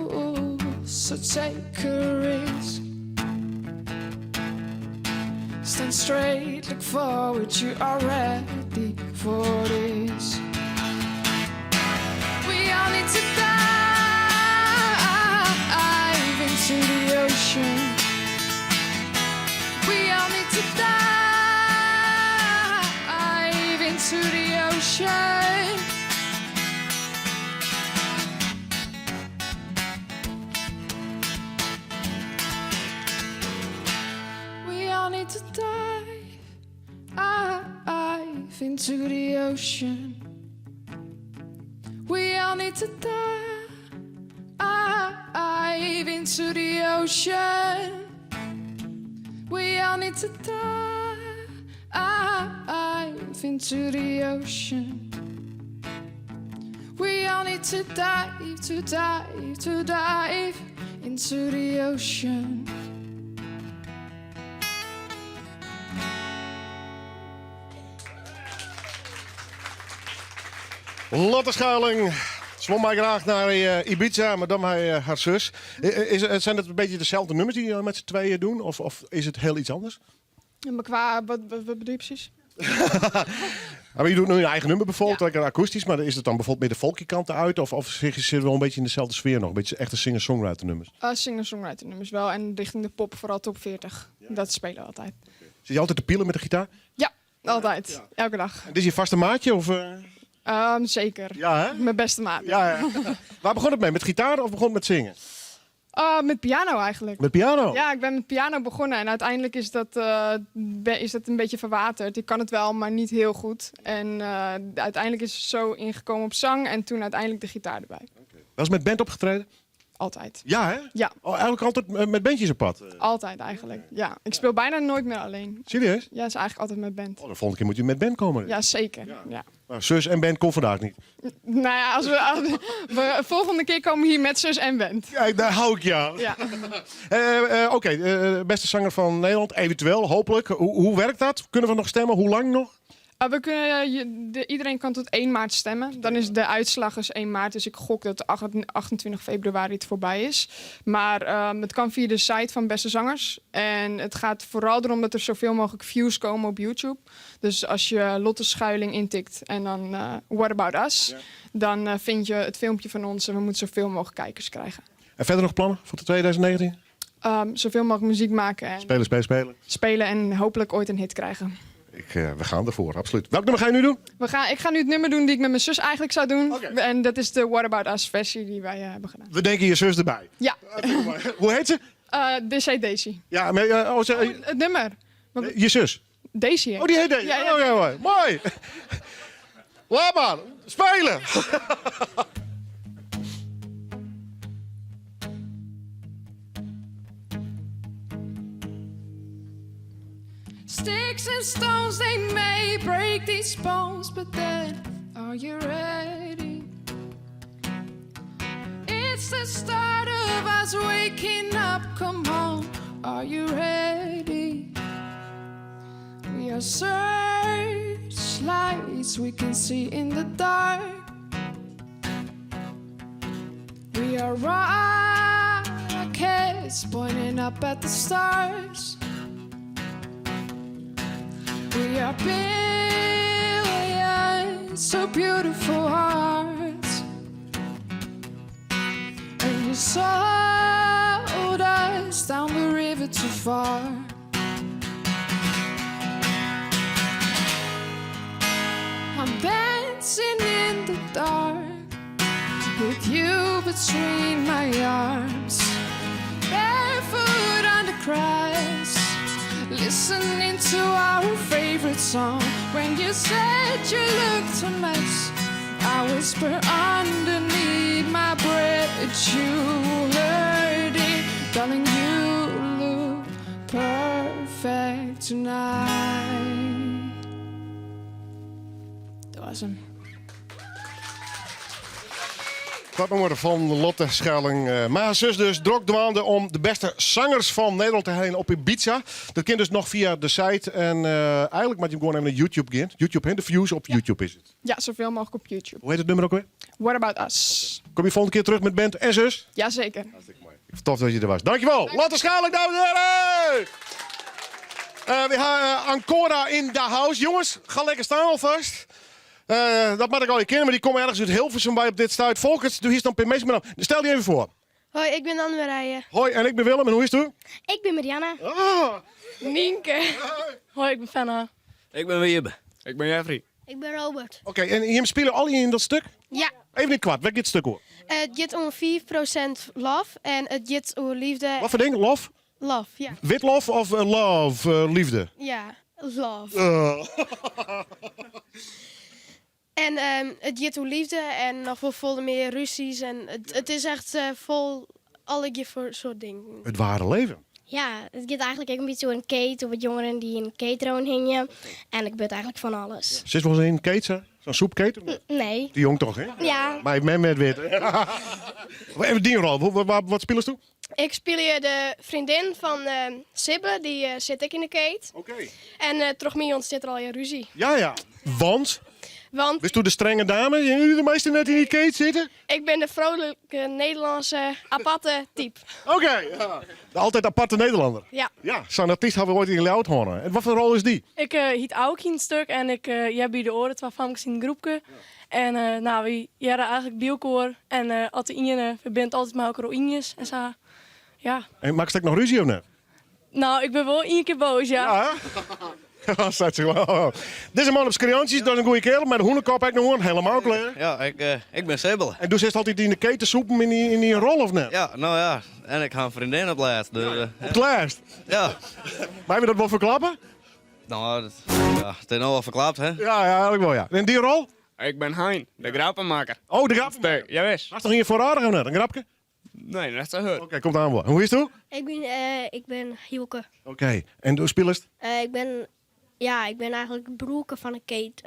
rules, so take a risk. Stand straight, look forward, you are ready for this. We all need to dive into the ocean. We all need to dive into the ocean. into the ocean. We all need to dive into the ocean. We all need to dive into the ocean. We all need to dive, to dive, to dive into the ocean. Lotte Schuiling zwom mij graag naar eh, Ibiza, maar dan bij eh, haar zus. Eh, is, zijn het een beetje dezelfde nummers die jullie met z'n tweeën doen? Of, of is het heel iets anders? Ja, maar qua, wat, wat, wat bedoel je precies? Maar je doet nu een eigen nummer bijvoorbeeld, lekker akoestisch. Maar is het dan bijvoorbeeld meer de folky kant uit? Of, of zit je wel een beetje in dezelfde sfeer nog? Een beetje echte singer-songwriter nummers? Uh, Singer-songwriter nummers wel. En richting de pop, vooral top 40. Dat spelen we altijd. Zit je altijd te pielen met de gitaar? Ja, altijd. Elke dag. En dit is je vaste maatje? Of, eh? Zeker. Ja, hè? Mijn beste maat. Ja, ja. Waar begon het mee? Met gitaar of begon het met zingen? Met piano eigenlijk. Met piano? Ja, ik ben met piano begonnen en uiteindelijk is dat, is dat een beetje verwaterd. Ik kan het wel, maar niet heel goed. En eh, uiteindelijk is het zo ingekomen op zang en toen uiteindelijk de gitaar erbij. Wel eens met band opgetreden? Altijd. Ja, hè? Ja. Oh, eigenlijk altijd met bandjes op pad? Altijd eigenlijk, ja. Ik speel bijna nooit meer alleen. Serieus? Ja, is eigenlijk altijd met band. Oh, de volgende keer moet je met band komen. Ja, zeker. Ja. Maar zus en band komt vandaag niet. Nou ja, als we, als we, volgende keer komen we hier met zus en band. Kijk, daar hou ik je aan. Ja. Eh, Oké, beste zanger van Nederland, eventueel, hopelijk. Hoe, hoe werkt dat? Kunnen we nog stemmen? Hoe lang nog? We kunnen, je, de, iedereen kan tot 1 maart stemmen. Dan is de uitslag is 1 maart, dus ik gok dat 28 februari het voorbij is. Maar het kan via de site van Beste Zangers. En het gaat vooral erom dat er zoveel mogelijk views komen op YouTube. Dus als je Lotte Schuiling intikt en dan What About Us, dan vind je het filmpje van ons en we moeten zoveel mogelijk kijkers krijgen. En verder nog plannen voor de 2019? Zoveel mogelijk muziek maken en Spelen, spelen, spelen. spelen en hopelijk ooit een hit krijgen. Ik, we gaan ervoor, absoluut. Welk nummer ga je nu doen? We gaan, ik ga nu het nummer doen die ik met mijn zus eigenlijk zou doen. En dat is de What About Us versie die wij hebben gedaan. We denken je zus erbij. Ja. Hoe heet ze? Dit heet Daisy. Ja, maar, oh, ze, Oh, het nummer. Wat- je zus? Daisy. Oh, die heet Daisy. Ja, ja. Oh, ja, mooi. Mooi. Laat maar. Spelen. Sticks and stones, they may break these bones, but then are you ready? It's the start of us waking up. Come on, are you ready? We are searchlights we can see in the dark. We are rockets pointing up at the stars. We are billions of beautiful hearts. And you sold us down the river too far. I'm dancing in the dark with you between my arms, barefoot on the grass, listening to our favorite song. When you said you looked a mess, I whispered underneath my breath, you heard it, darling. You look perfect tonight. Dat was hem. Wat nummer van Lotte Schuiling. Maar zus dus drok dwaande om de beste zangers van Nederland te halen op Ibiza. Dat kan dus nog via de site. En eigenlijk moet je hem gewoon even naar YouTube gaan. YouTube, hè? De views op YouTube is het. Ja, zoveel mogelijk op YouTube. Hoe heet het nummer ook weer? What About Us. Kom je volgende keer terug met band en zus? Jazeker. Tof dat je er was. Dankjewel. Lotte Schuiling, dames en heren! We hebben Ancora in the house. Jongens, ga lekker staan alvast. Dat mag ik al je kennen, maar die komen ergens uit Hilversum bij op dit stuit. Volkert, doe hier dan per meester. Stel die even voor. Hoi, ik ben Anne-Marije. Hoi, en ik ben Willem. En hoe is het? Ik ben Marianne. Ah. Nienke. Hoi, ik ben Fenna. Ik ben Wiebe. Ik ben Jeffrey. Ik ben Robert. Oké, en je spelen al in dat stuk? Ja. Even in kwart, welk dit stuk hoor? Het gaat om 4% love en het gaat om liefde. Wat voor ding? Love? Love, ja. Wit love of love, liefde? Ja. Love. En it giet oer liefde en noch wol folle mear rúzjes en it is echt fol allegear foar soart dingen. Het ware leven. Ja, it giet eigentlik ek in bytsje oer in keet, oer wat jongeren dy't yn in keet rûnhingje. En der gebeurt eigentlik fan alles. Sitst wolris yn in keet sa? Sa'n soepkeet? Nee. Te jong toch, hè? Ja. Mar mem net wit. Even dyn rol, wat spilest do? Ik spylje de freondin fan Sibbe, dy sit ek yn de keet. Oké. En troch my ûntstiet der allegear rúzje. Ja, ja. Want? Want. Bisto de strenge dame? De measten net yn dy keet sitte? Ik bin de vrolijke Nederlânske aparte type. Oké, ja. De altyd aparte Nederlander. Ja. Ja, sa'n artyst hawwe we oait yn Ljouwert hân. En wat foar rol is dy? Ik hyt Aukje yn it stik en ik hear by de oare twa famkes yn it groepke. En no, wy hearre eigentlik by elkoar en as de iene ferbynt altyd mei elkoar oer en sa. Ja. En makkest ek noch rúzje of net? No, ik bin wol ien kear boas, ja. Ja, hè? Dizze man op skriantsjes, dat is in goede kerel, mei de hûnekop ek noch oan, helemaal klear. Ja, ik bin Sibbel. En do sitst altyd yn de keet te sûpen yn dyn rol, of net? Ja, no ja. En ik ha in freondin op 't lêst. Dus, Op 't lêst? Ja. Meie we dat wol ferklappe? No, dat, ja, it is no al ferklapt, hè? Ja, ja, eigentlik wol, ja. En dyn rol? Ik bin Hein, de grappenmakker. Oh, de grappenmakker. Jawis. Hast noch ien foarôf of net? In grapke? Nee, net sa hurd. Oké, komt oan wol. Hoe hietsto? Ik bin, ik bin Hielke. Oké, en do spilest? Ik bin, ja, ik bin eigentlik broerke fan de keet,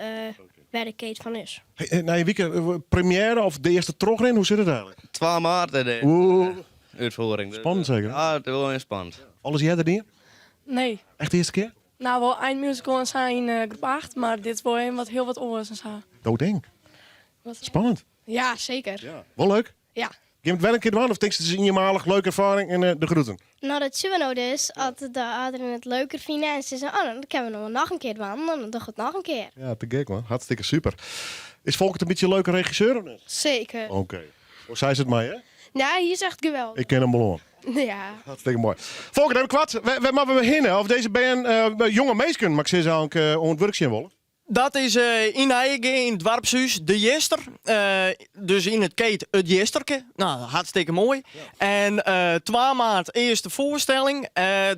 wêr de keet fan is. Hey, nije wike première of de earste trochrin, hoe sit it eigentlik? 2 maart is de Oeh. útfiering. Spannend seker? Ja, it is wol even spannend. Alris earder dien? Nee. Echt de earste kear? No, wol einmusical en sa yn groep 8, mar dit is wol even wat hiel wat oars en sa. Doodeng. Spannend. Ja, seker. Wol leuk? Ja. Gean it wer in kear dwaan of tinkst it is ienmalich, leuke erfaring en de groeten? No, dat sjogge we no dus. As de âlderen it leuker fine en se sizze, oh, dan kinne we no noch in kear dwaan, dan dogge we it noch in kear. Ja, te gek man. Hartstikke super. Is Folkert in bytsje in leuke regisseur of net? Seker. Oké. Hoe sei se it mei, hè? Ja, hy is echt geweldich. Ik ken him wol oan. Ja. Hartstikke moai. Folkert, even koart. Wêr moatte we hinne? Of dizze bern, jonge minsken, moat ik sizze, eigentlik oan it wurk sjen wolle? Dat is yn Nijegea yn it doarpshús De Jister. Dus yn it keet It Jisterke. No, hartstikke moai. En 2 maart earste foarstelling.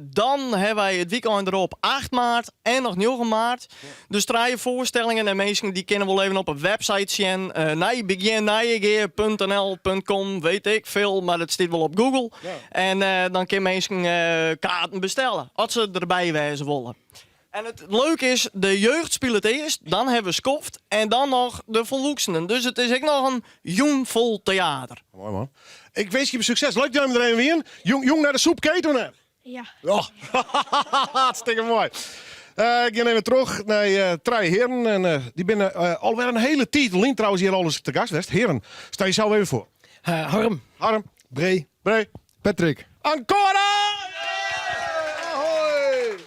Dan hawwe wy it wykein derop 8 maart en noch 9 maart. Dus trije foarstellingen en minsken dy kinne wol even op 'e website sjen. Nijbegjin.nijegea.nl.com, weet ik veel, mar dat stiet wol op Google. En dan kinne minsken kaarten bestelle as se derby wêze wolle. En it leuke is, de jeugd spilet earst, dan hawwe we skoft en dan noch de folwoeksenen. Dus it is ek noch in jûn fol teater. Moai man. Ik winskje jim sukses. Leuk dat jim der even wienen. Jong, jong nei de soepkeet of net? Ja. Oh, hartstikke moai. Uh, ik gean even troch nei uh, trije hearen. En uh, dy binne uh, alwer in hiele tiid lyn trouwens hjir alris te gast west. Hearen, stel jesels even foar. Harm. Harm. Bree. Bree. Patrick. Ancora!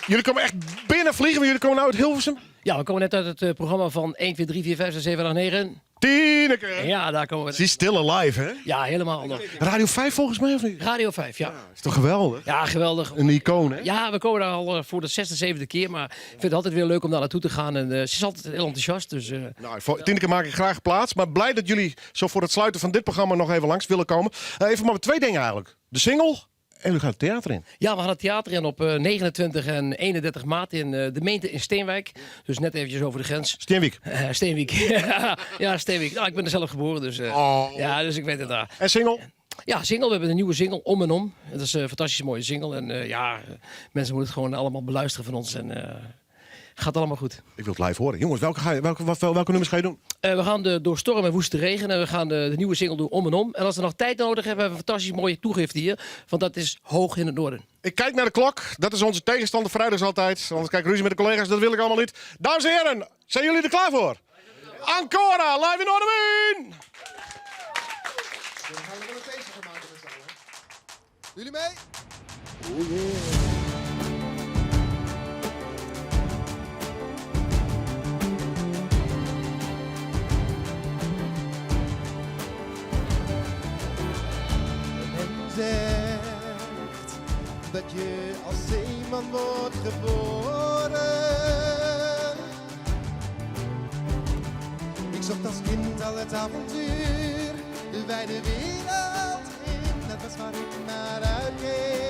Jullie komen echt binnenvliegen, want jullie komen nou uit Hilversum. Ja, we komen net uit het programma van 1, 2, 3, 4, 5, 6, 7, 8, 9. Tineke! Ja, daar komen we. Ze is still alive, hè? Ja, helemaal nog. Radio 5 volgens mij, of niet? Radio 5, ja. Is toch geweldig? Ja, geweldig. Een icoon, hè? Ja, we komen daar al voor de zesde, zevende keer. Maar ik vind het altijd weer leuk om daar naartoe te gaan. En ze is altijd heel enthousiast. Dus, Nou, voor Tineke maak ik graag plaats. Maar blij dat jullie zo voor het sluiten van dit programma nog even langs willen komen. Even maar twee dingen eigenlijk. De single en u gaat het theater in. Ja, we gaan het theater in op 29 en 31 maart in de gemeente in Steenwijk. Dus net eventjes over de grens. Steenwijk? Steenwijk. Ja, Steenwijk. Nou, ik ben er zelf geboren, dus, ja, dus ik weet het daar. En single? Ja, single. We hebben een nieuwe single, Om en Om. Dat is een fantastisch mooie single. En ja, mensen moeten het gewoon allemaal beluisteren van ons. En gaat allemaal goed. Ik wil het live horen. Jongens, welke nummers ga je doen? We gaan de Door Storm en Woeste Regen. En we gaan de nieuwe single doen, Om en Om. En als we nog tijd nodig hebben, hebben we een fantastisch mooie toegift hier. Want dat is hoog in het noorden. Ik kijk naar de klok. Dat is onze tegenstander vrijdags altijd. Anders kijk ik ruzie met de collega's. Dat wil ik allemaal niet. Dames en heren, zijn jullie er klaar voor? Ancora, live in Noardewyn! We gaan er een feestje van maken met z'n allen. Jullie mee? Oh yeah. Men zegt dat je als zeeman wordt geboren. Ik zocht als kind al het avontuur, de wijde wereld in. Dat was waar ik naar uitkeek.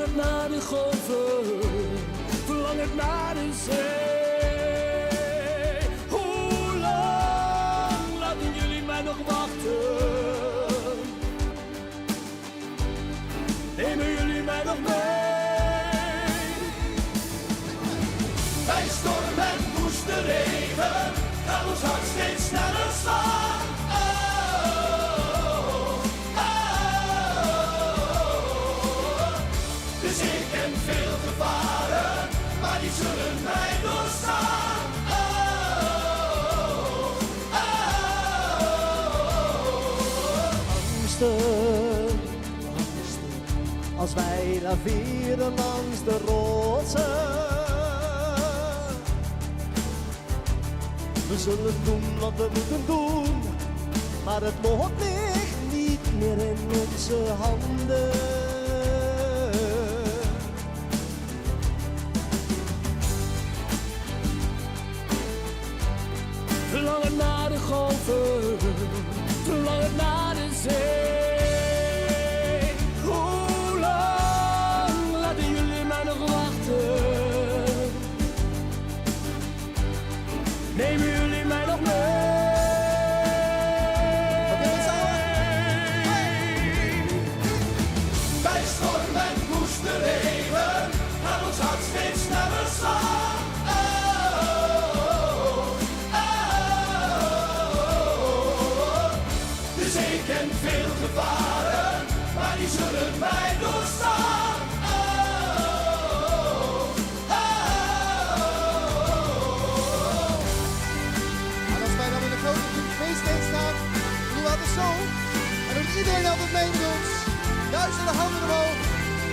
Verlangend naar de golven, verlangend naar de zee. Hoe lang laten jullie mij nog wachten? Nemen jullie mij nog mee? Bij storm en woeste regen gaat ons hart steeds sneller slaan. Oh, oh. De zee kent veel gevaren, maar die zullen wij doorstaan. Oh, oh. Angsten, angsten, als wij laveren langs de rotsen. We zullen doen wat we moeten doen, maar het lot ligt niet meer in onze handen. Verlangen naar de golven, verlangen naar de zee. Hoe lang laten jullie mij nog wachten? Nemen jullie mij nog mee? Bij storm en woeste regen gaat ons hart steeds sneller slaan. Oh, oh. De zee kent veel gevaren, maar die zullen wij doorstaan. Oh, oh. En als wij dan in de grote feesttent staan, doen we altijd zo. En dan doet iedereen altijd mee met ons. Duizenden handen omhoog.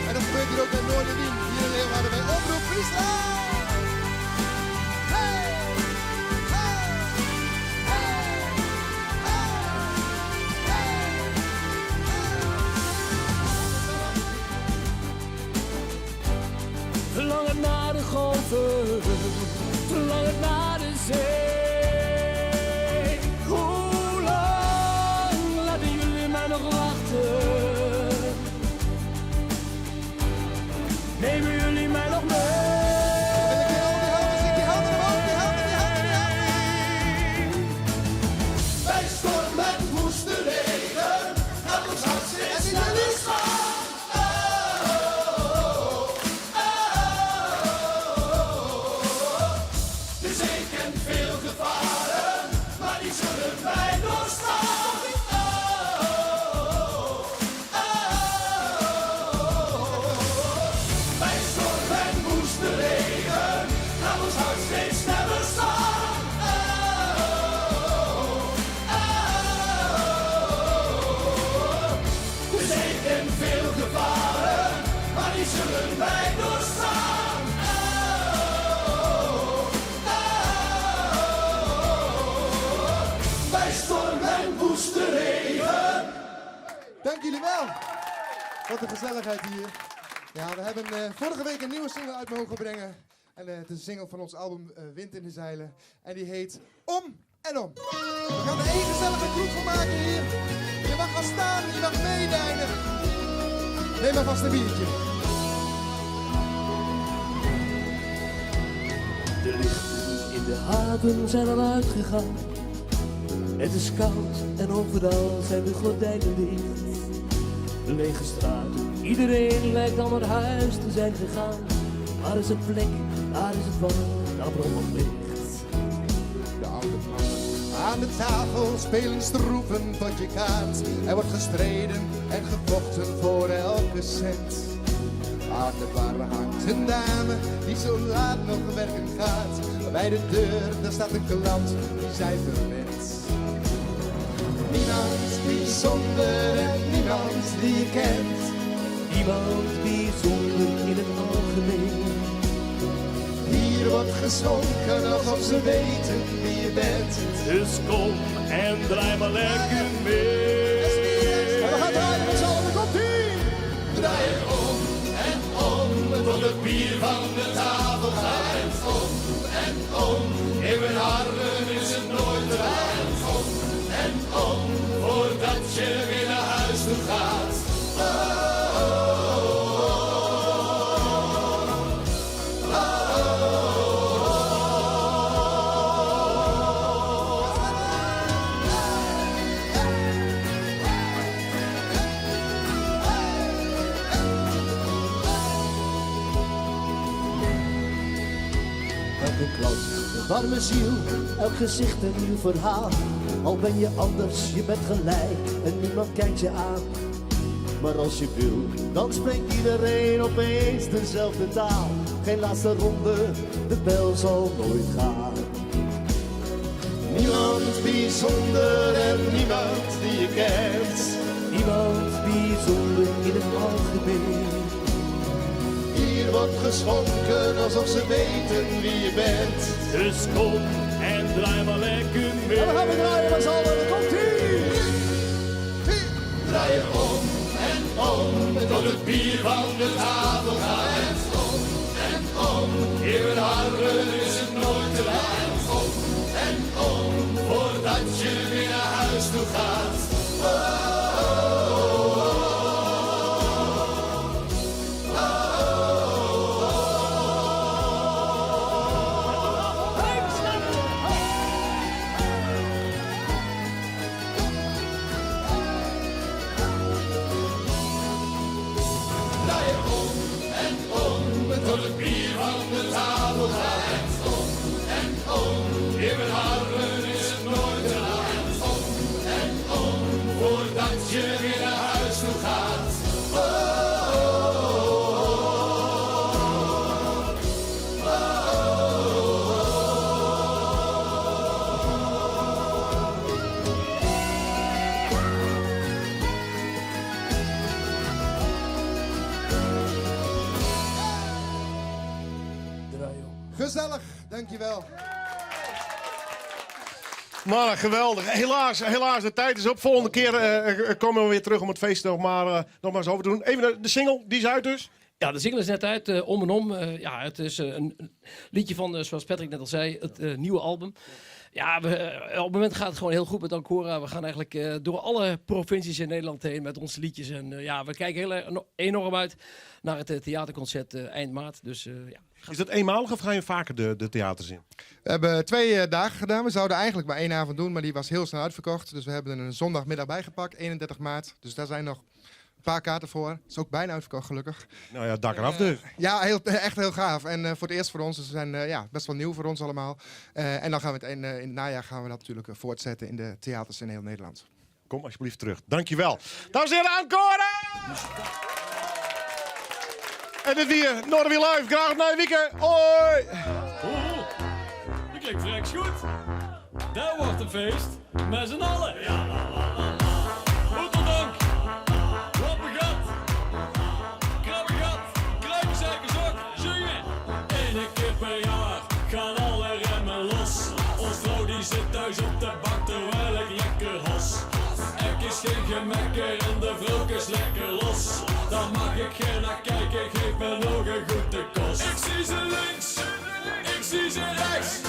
En dat gebeurt hier ook bij Noardewyn, hier in Leeuwarden bij Omroep Friesland. Hey! Hey! Hey! Hey! Verlangen naar de golven, verlangen naar de zee. Hoe lang laten jullie mij nog wachten? Nemen jullie mij nog mee? Bij storm en woeste regen gaat ons hart steeds sneller slaan. Oh, oh. De zee kent veel gevaren, maar die zullen wij doorstaan. Oh, oh. Bij storm en woeste regen gaat ons hart steeds sneller slaan. Oh, oh. De zee kent veel gevaren, maar die zullen wij doorstaan. Oh, oh. Bij storm en woeste regen. Dank jullie wel. Wat een gezelligheid hier. Ja, we hebben vorige week een nieuwe single uit mogen brengen. En het is een single van ons album Wind in de Zeilen. En die heet Om en Om. We gaan er één gezellige kroeg van maken hier. Je mag gaan staan, je mag meedijnen. Neem maar vast een biertje. De lichten in de haven zijn al uitgegaan. Het is koud en overal zijn de gordijnen dicht. Lege straten, iedereen lijkt al naar huis te zijn gegaan. Waar is een plek, daar is het warm, daar brandt nog licht. De oude mannen aan de tafel spelen stroef een potje kaart. Er wordt gestreden en gevochten voor elke cent. Aan de bar hangt een dame die zo laat nog werken gaat. Bij de deur, daar staat een klant die zij verwendt. Niemand bijzonder en niemand die je kent. Niemand bijzonder in het algemeen. Hier wordt geschonken alsof ze weten wie je bent. Dus kom en draai maar lekker mee. En we gaan draaien met z'n allen, komt ie! Draai het om en om, tot het bier van de tafel gaat. Om en om, in mijn armen is het nooit te laat. Om en om, voordat je weer naar huis toe gaat. Oh, oh, oh, oh. Elke klant een warme ziel, elk gezicht een nieuw verhaal. Al ben je anders, je bent gelijk en niemand kijkt je aan. Maar als je wil, dan spreekt iedereen opeens dezelfde taal. Geen laatste ronde, de bel zal nooit gaan. Niemand bijzonder en niemand die je kent. Niemand bijzonder in het algemeen. Hier wordt geschonken alsof ze weten wie je bent. Dus kom en draai maar lekker mee. En we gaan weer draaien met z'n allen, daar komt ie! Draai je om en om tot het bier van de tafel gaat. Om en om, in mijn armen is het nooit te laat. Om en om, voordat je weer naar huis toe gaat. Oh, oh, oh, Draai je om en om tot het bier van de tafel gaat. Om en om, in mijn armen is het nooit te laat. Om en om, voordat je weer naar huis toe gaat. Oh, oh, oh, Gezellig, dankjewel. Mannen, geweldig. Helaas, helaas, de tijd is op. Volgende keer komen we weer terug om het feest nog maar eens over te doen. Even de single, die is uit dus. Ja, de single is net uit, Om en Om. Ja, het is een liedje van, zoals Patrick net al zei, het nieuwe album. Ja, op het moment gaat het gewoon heel goed met Ancora. We gaan eigenlijk door alle provincies in Nederland heen met onze liedjes. En ja, we kijken heel erg enorm uit naar het theaterconcert eind maart. Dus ja. Is dat eenmalig of ga je vaker de theaters in? We hebben 2 dagen gedaan. We zouden eigenlijk maar 1 avond doen, maar die was heel snel uitverkocht. Dus we hebben er een zondagmiddag bij gepakt, 31 maart. Dus daar zijn nog een paar kaarten voor. Het is ook bijna uitverkocht, gelukkig. Nou ja, dak eraf dus. Ja, echt heel gaaf. En voor het eerst voor ons, dus we zijn best wel nieuw voor ons allemaal. En dan gaan we het in het najaar gaan we dat natuurlijk voortzetten in de theaters in heel Nederland. Kom alsjeblieft terug. Dankjewel. Dames en heren, Ancora! En dit weer, Noardewyn Live. Graag op naar weekend. Hoi! Oh, dat klinkt vreks goed. Daar wordt een feest met z'n allen. Ja, la, la, la, la. Oeteldonk, Lampegat, Krabbegat, Kruikenzeikers ook, zingen. Eén keer per jaar gaan alle remmen los. Ons vrouw die zit thuis op de bank terwijl ik lekker hos. Ik is geen gemekker en de vrouw is lekker los. Daar mag ik geen naar kijken, geef me nog een goede kost. Ik zie ze links, ik zie ze rechts.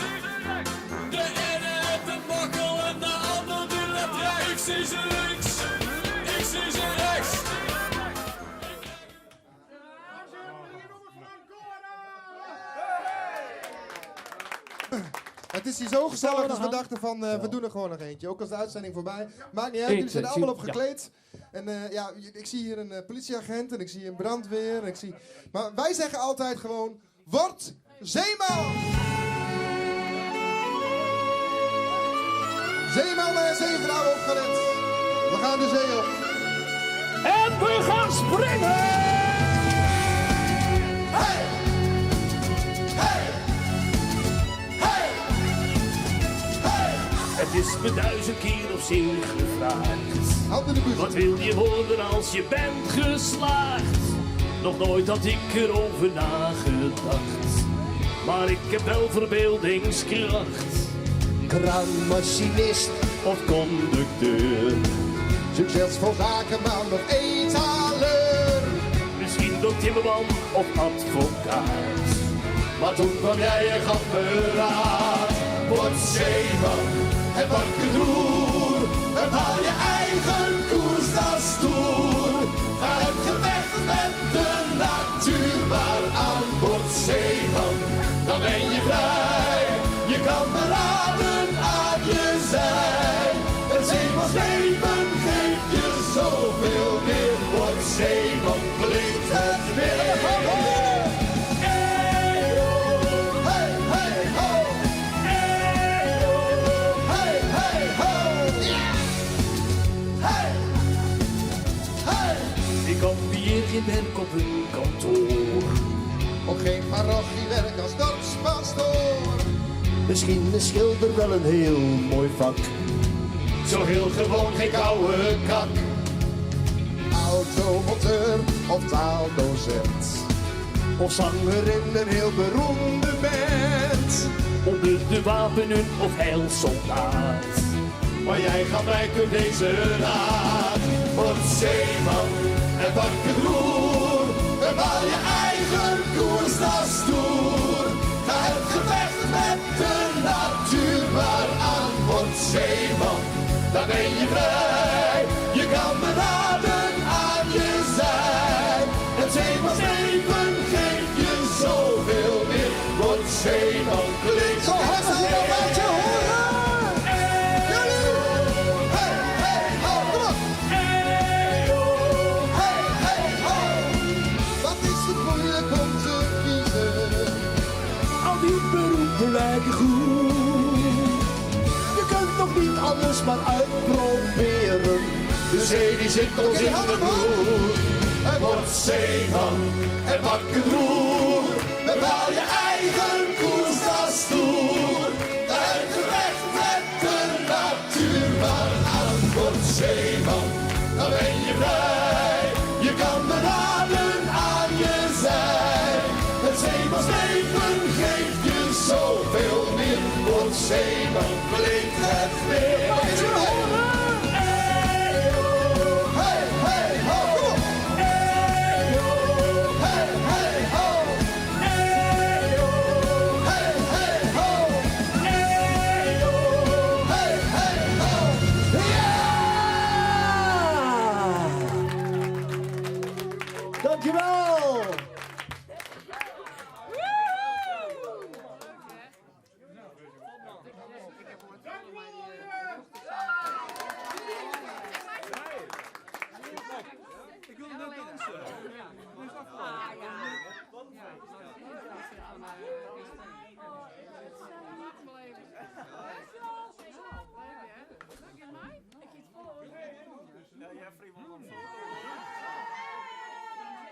De ene heeft een makkel en de ander die let rechts. Ik zie ze links, ik zie ze rechts. Het is hier zo gezellig, dus we dachten van, we doen er gewoon nog eentje. Ook als de uitzending voorbij. Maakt niet uit, Eén, jullie zijn twee, er allemaal op drie, ja. gekleed. En ja, ik zie hier een politieagent en ik zie een brandweer. En ik zie... Maar wij zeggen altijd gewoon, word zeeman! Zeeman en zeevrouw opgelet. We gaan de zee op. En we gaan springen! Hey! Hey! Hey! Hey! Het is me 1000 keer op zich gevraagd. Handen de buurt. Wat wil je worden als je bent geslaagd? Nog nooit had ik erover nagedacht. Maar ik heb wel verbeeldingskracht. Kraanmachinist of conducteur. Succesvol zakenman of etaler. Misschien wel timmerman of advocaat. Maar toen kwam jij en gaf me raad. Word zeeman en pak het roer. En haal je eigen koers, dat is stoer. Ga het gevecht met de natuur maar aan. Word zeeman, dan ben je vrij. Je kan beraden aan je zij. Het zeemansleven geeft je zoveel meer. Word zeeman, blinkt het weer. Hey, hey, hey. Geen parochiewerk als dorpspastoor. Misschien is schilder wel een heel mooi vak. Zo heel gewoon, geen koude kak. Automonteur of taaldocent. Of zanger in een heel beroemde band. Onder de wapenen of heilsoldaat. Maar jij gaat blijken deze raad. Word zeeman en pak het roer. Bepaal je eigen koers, dat is stoer. Ga het gevecht met de natuur maar aan. Word zeeman, dan ben je vrij. Je kan beraden aan je zij. Het zeemansleven geeft je zoveel meer. Word zeeman, klinkt Zo hard als je dat je horen! Jullie! Hey, hey, ho, kom op! Hey, hey, ho! Wat is het moeilijk om te kiezen? Al die beroepen lijken goed. Je kunt nog niet alles maar uitproberen. De zee die zit ons in het bloed. En word zeeman en pak het roer. Bepaal je eigen koers, dat is stoer. Het gevecht met de natuur maar aan. Word zeeman, dan ben je vrij. Je kan beraden aan je zij. Het zeemansleven geeft je zoveel meer. Word zeeman, klinkt het weer.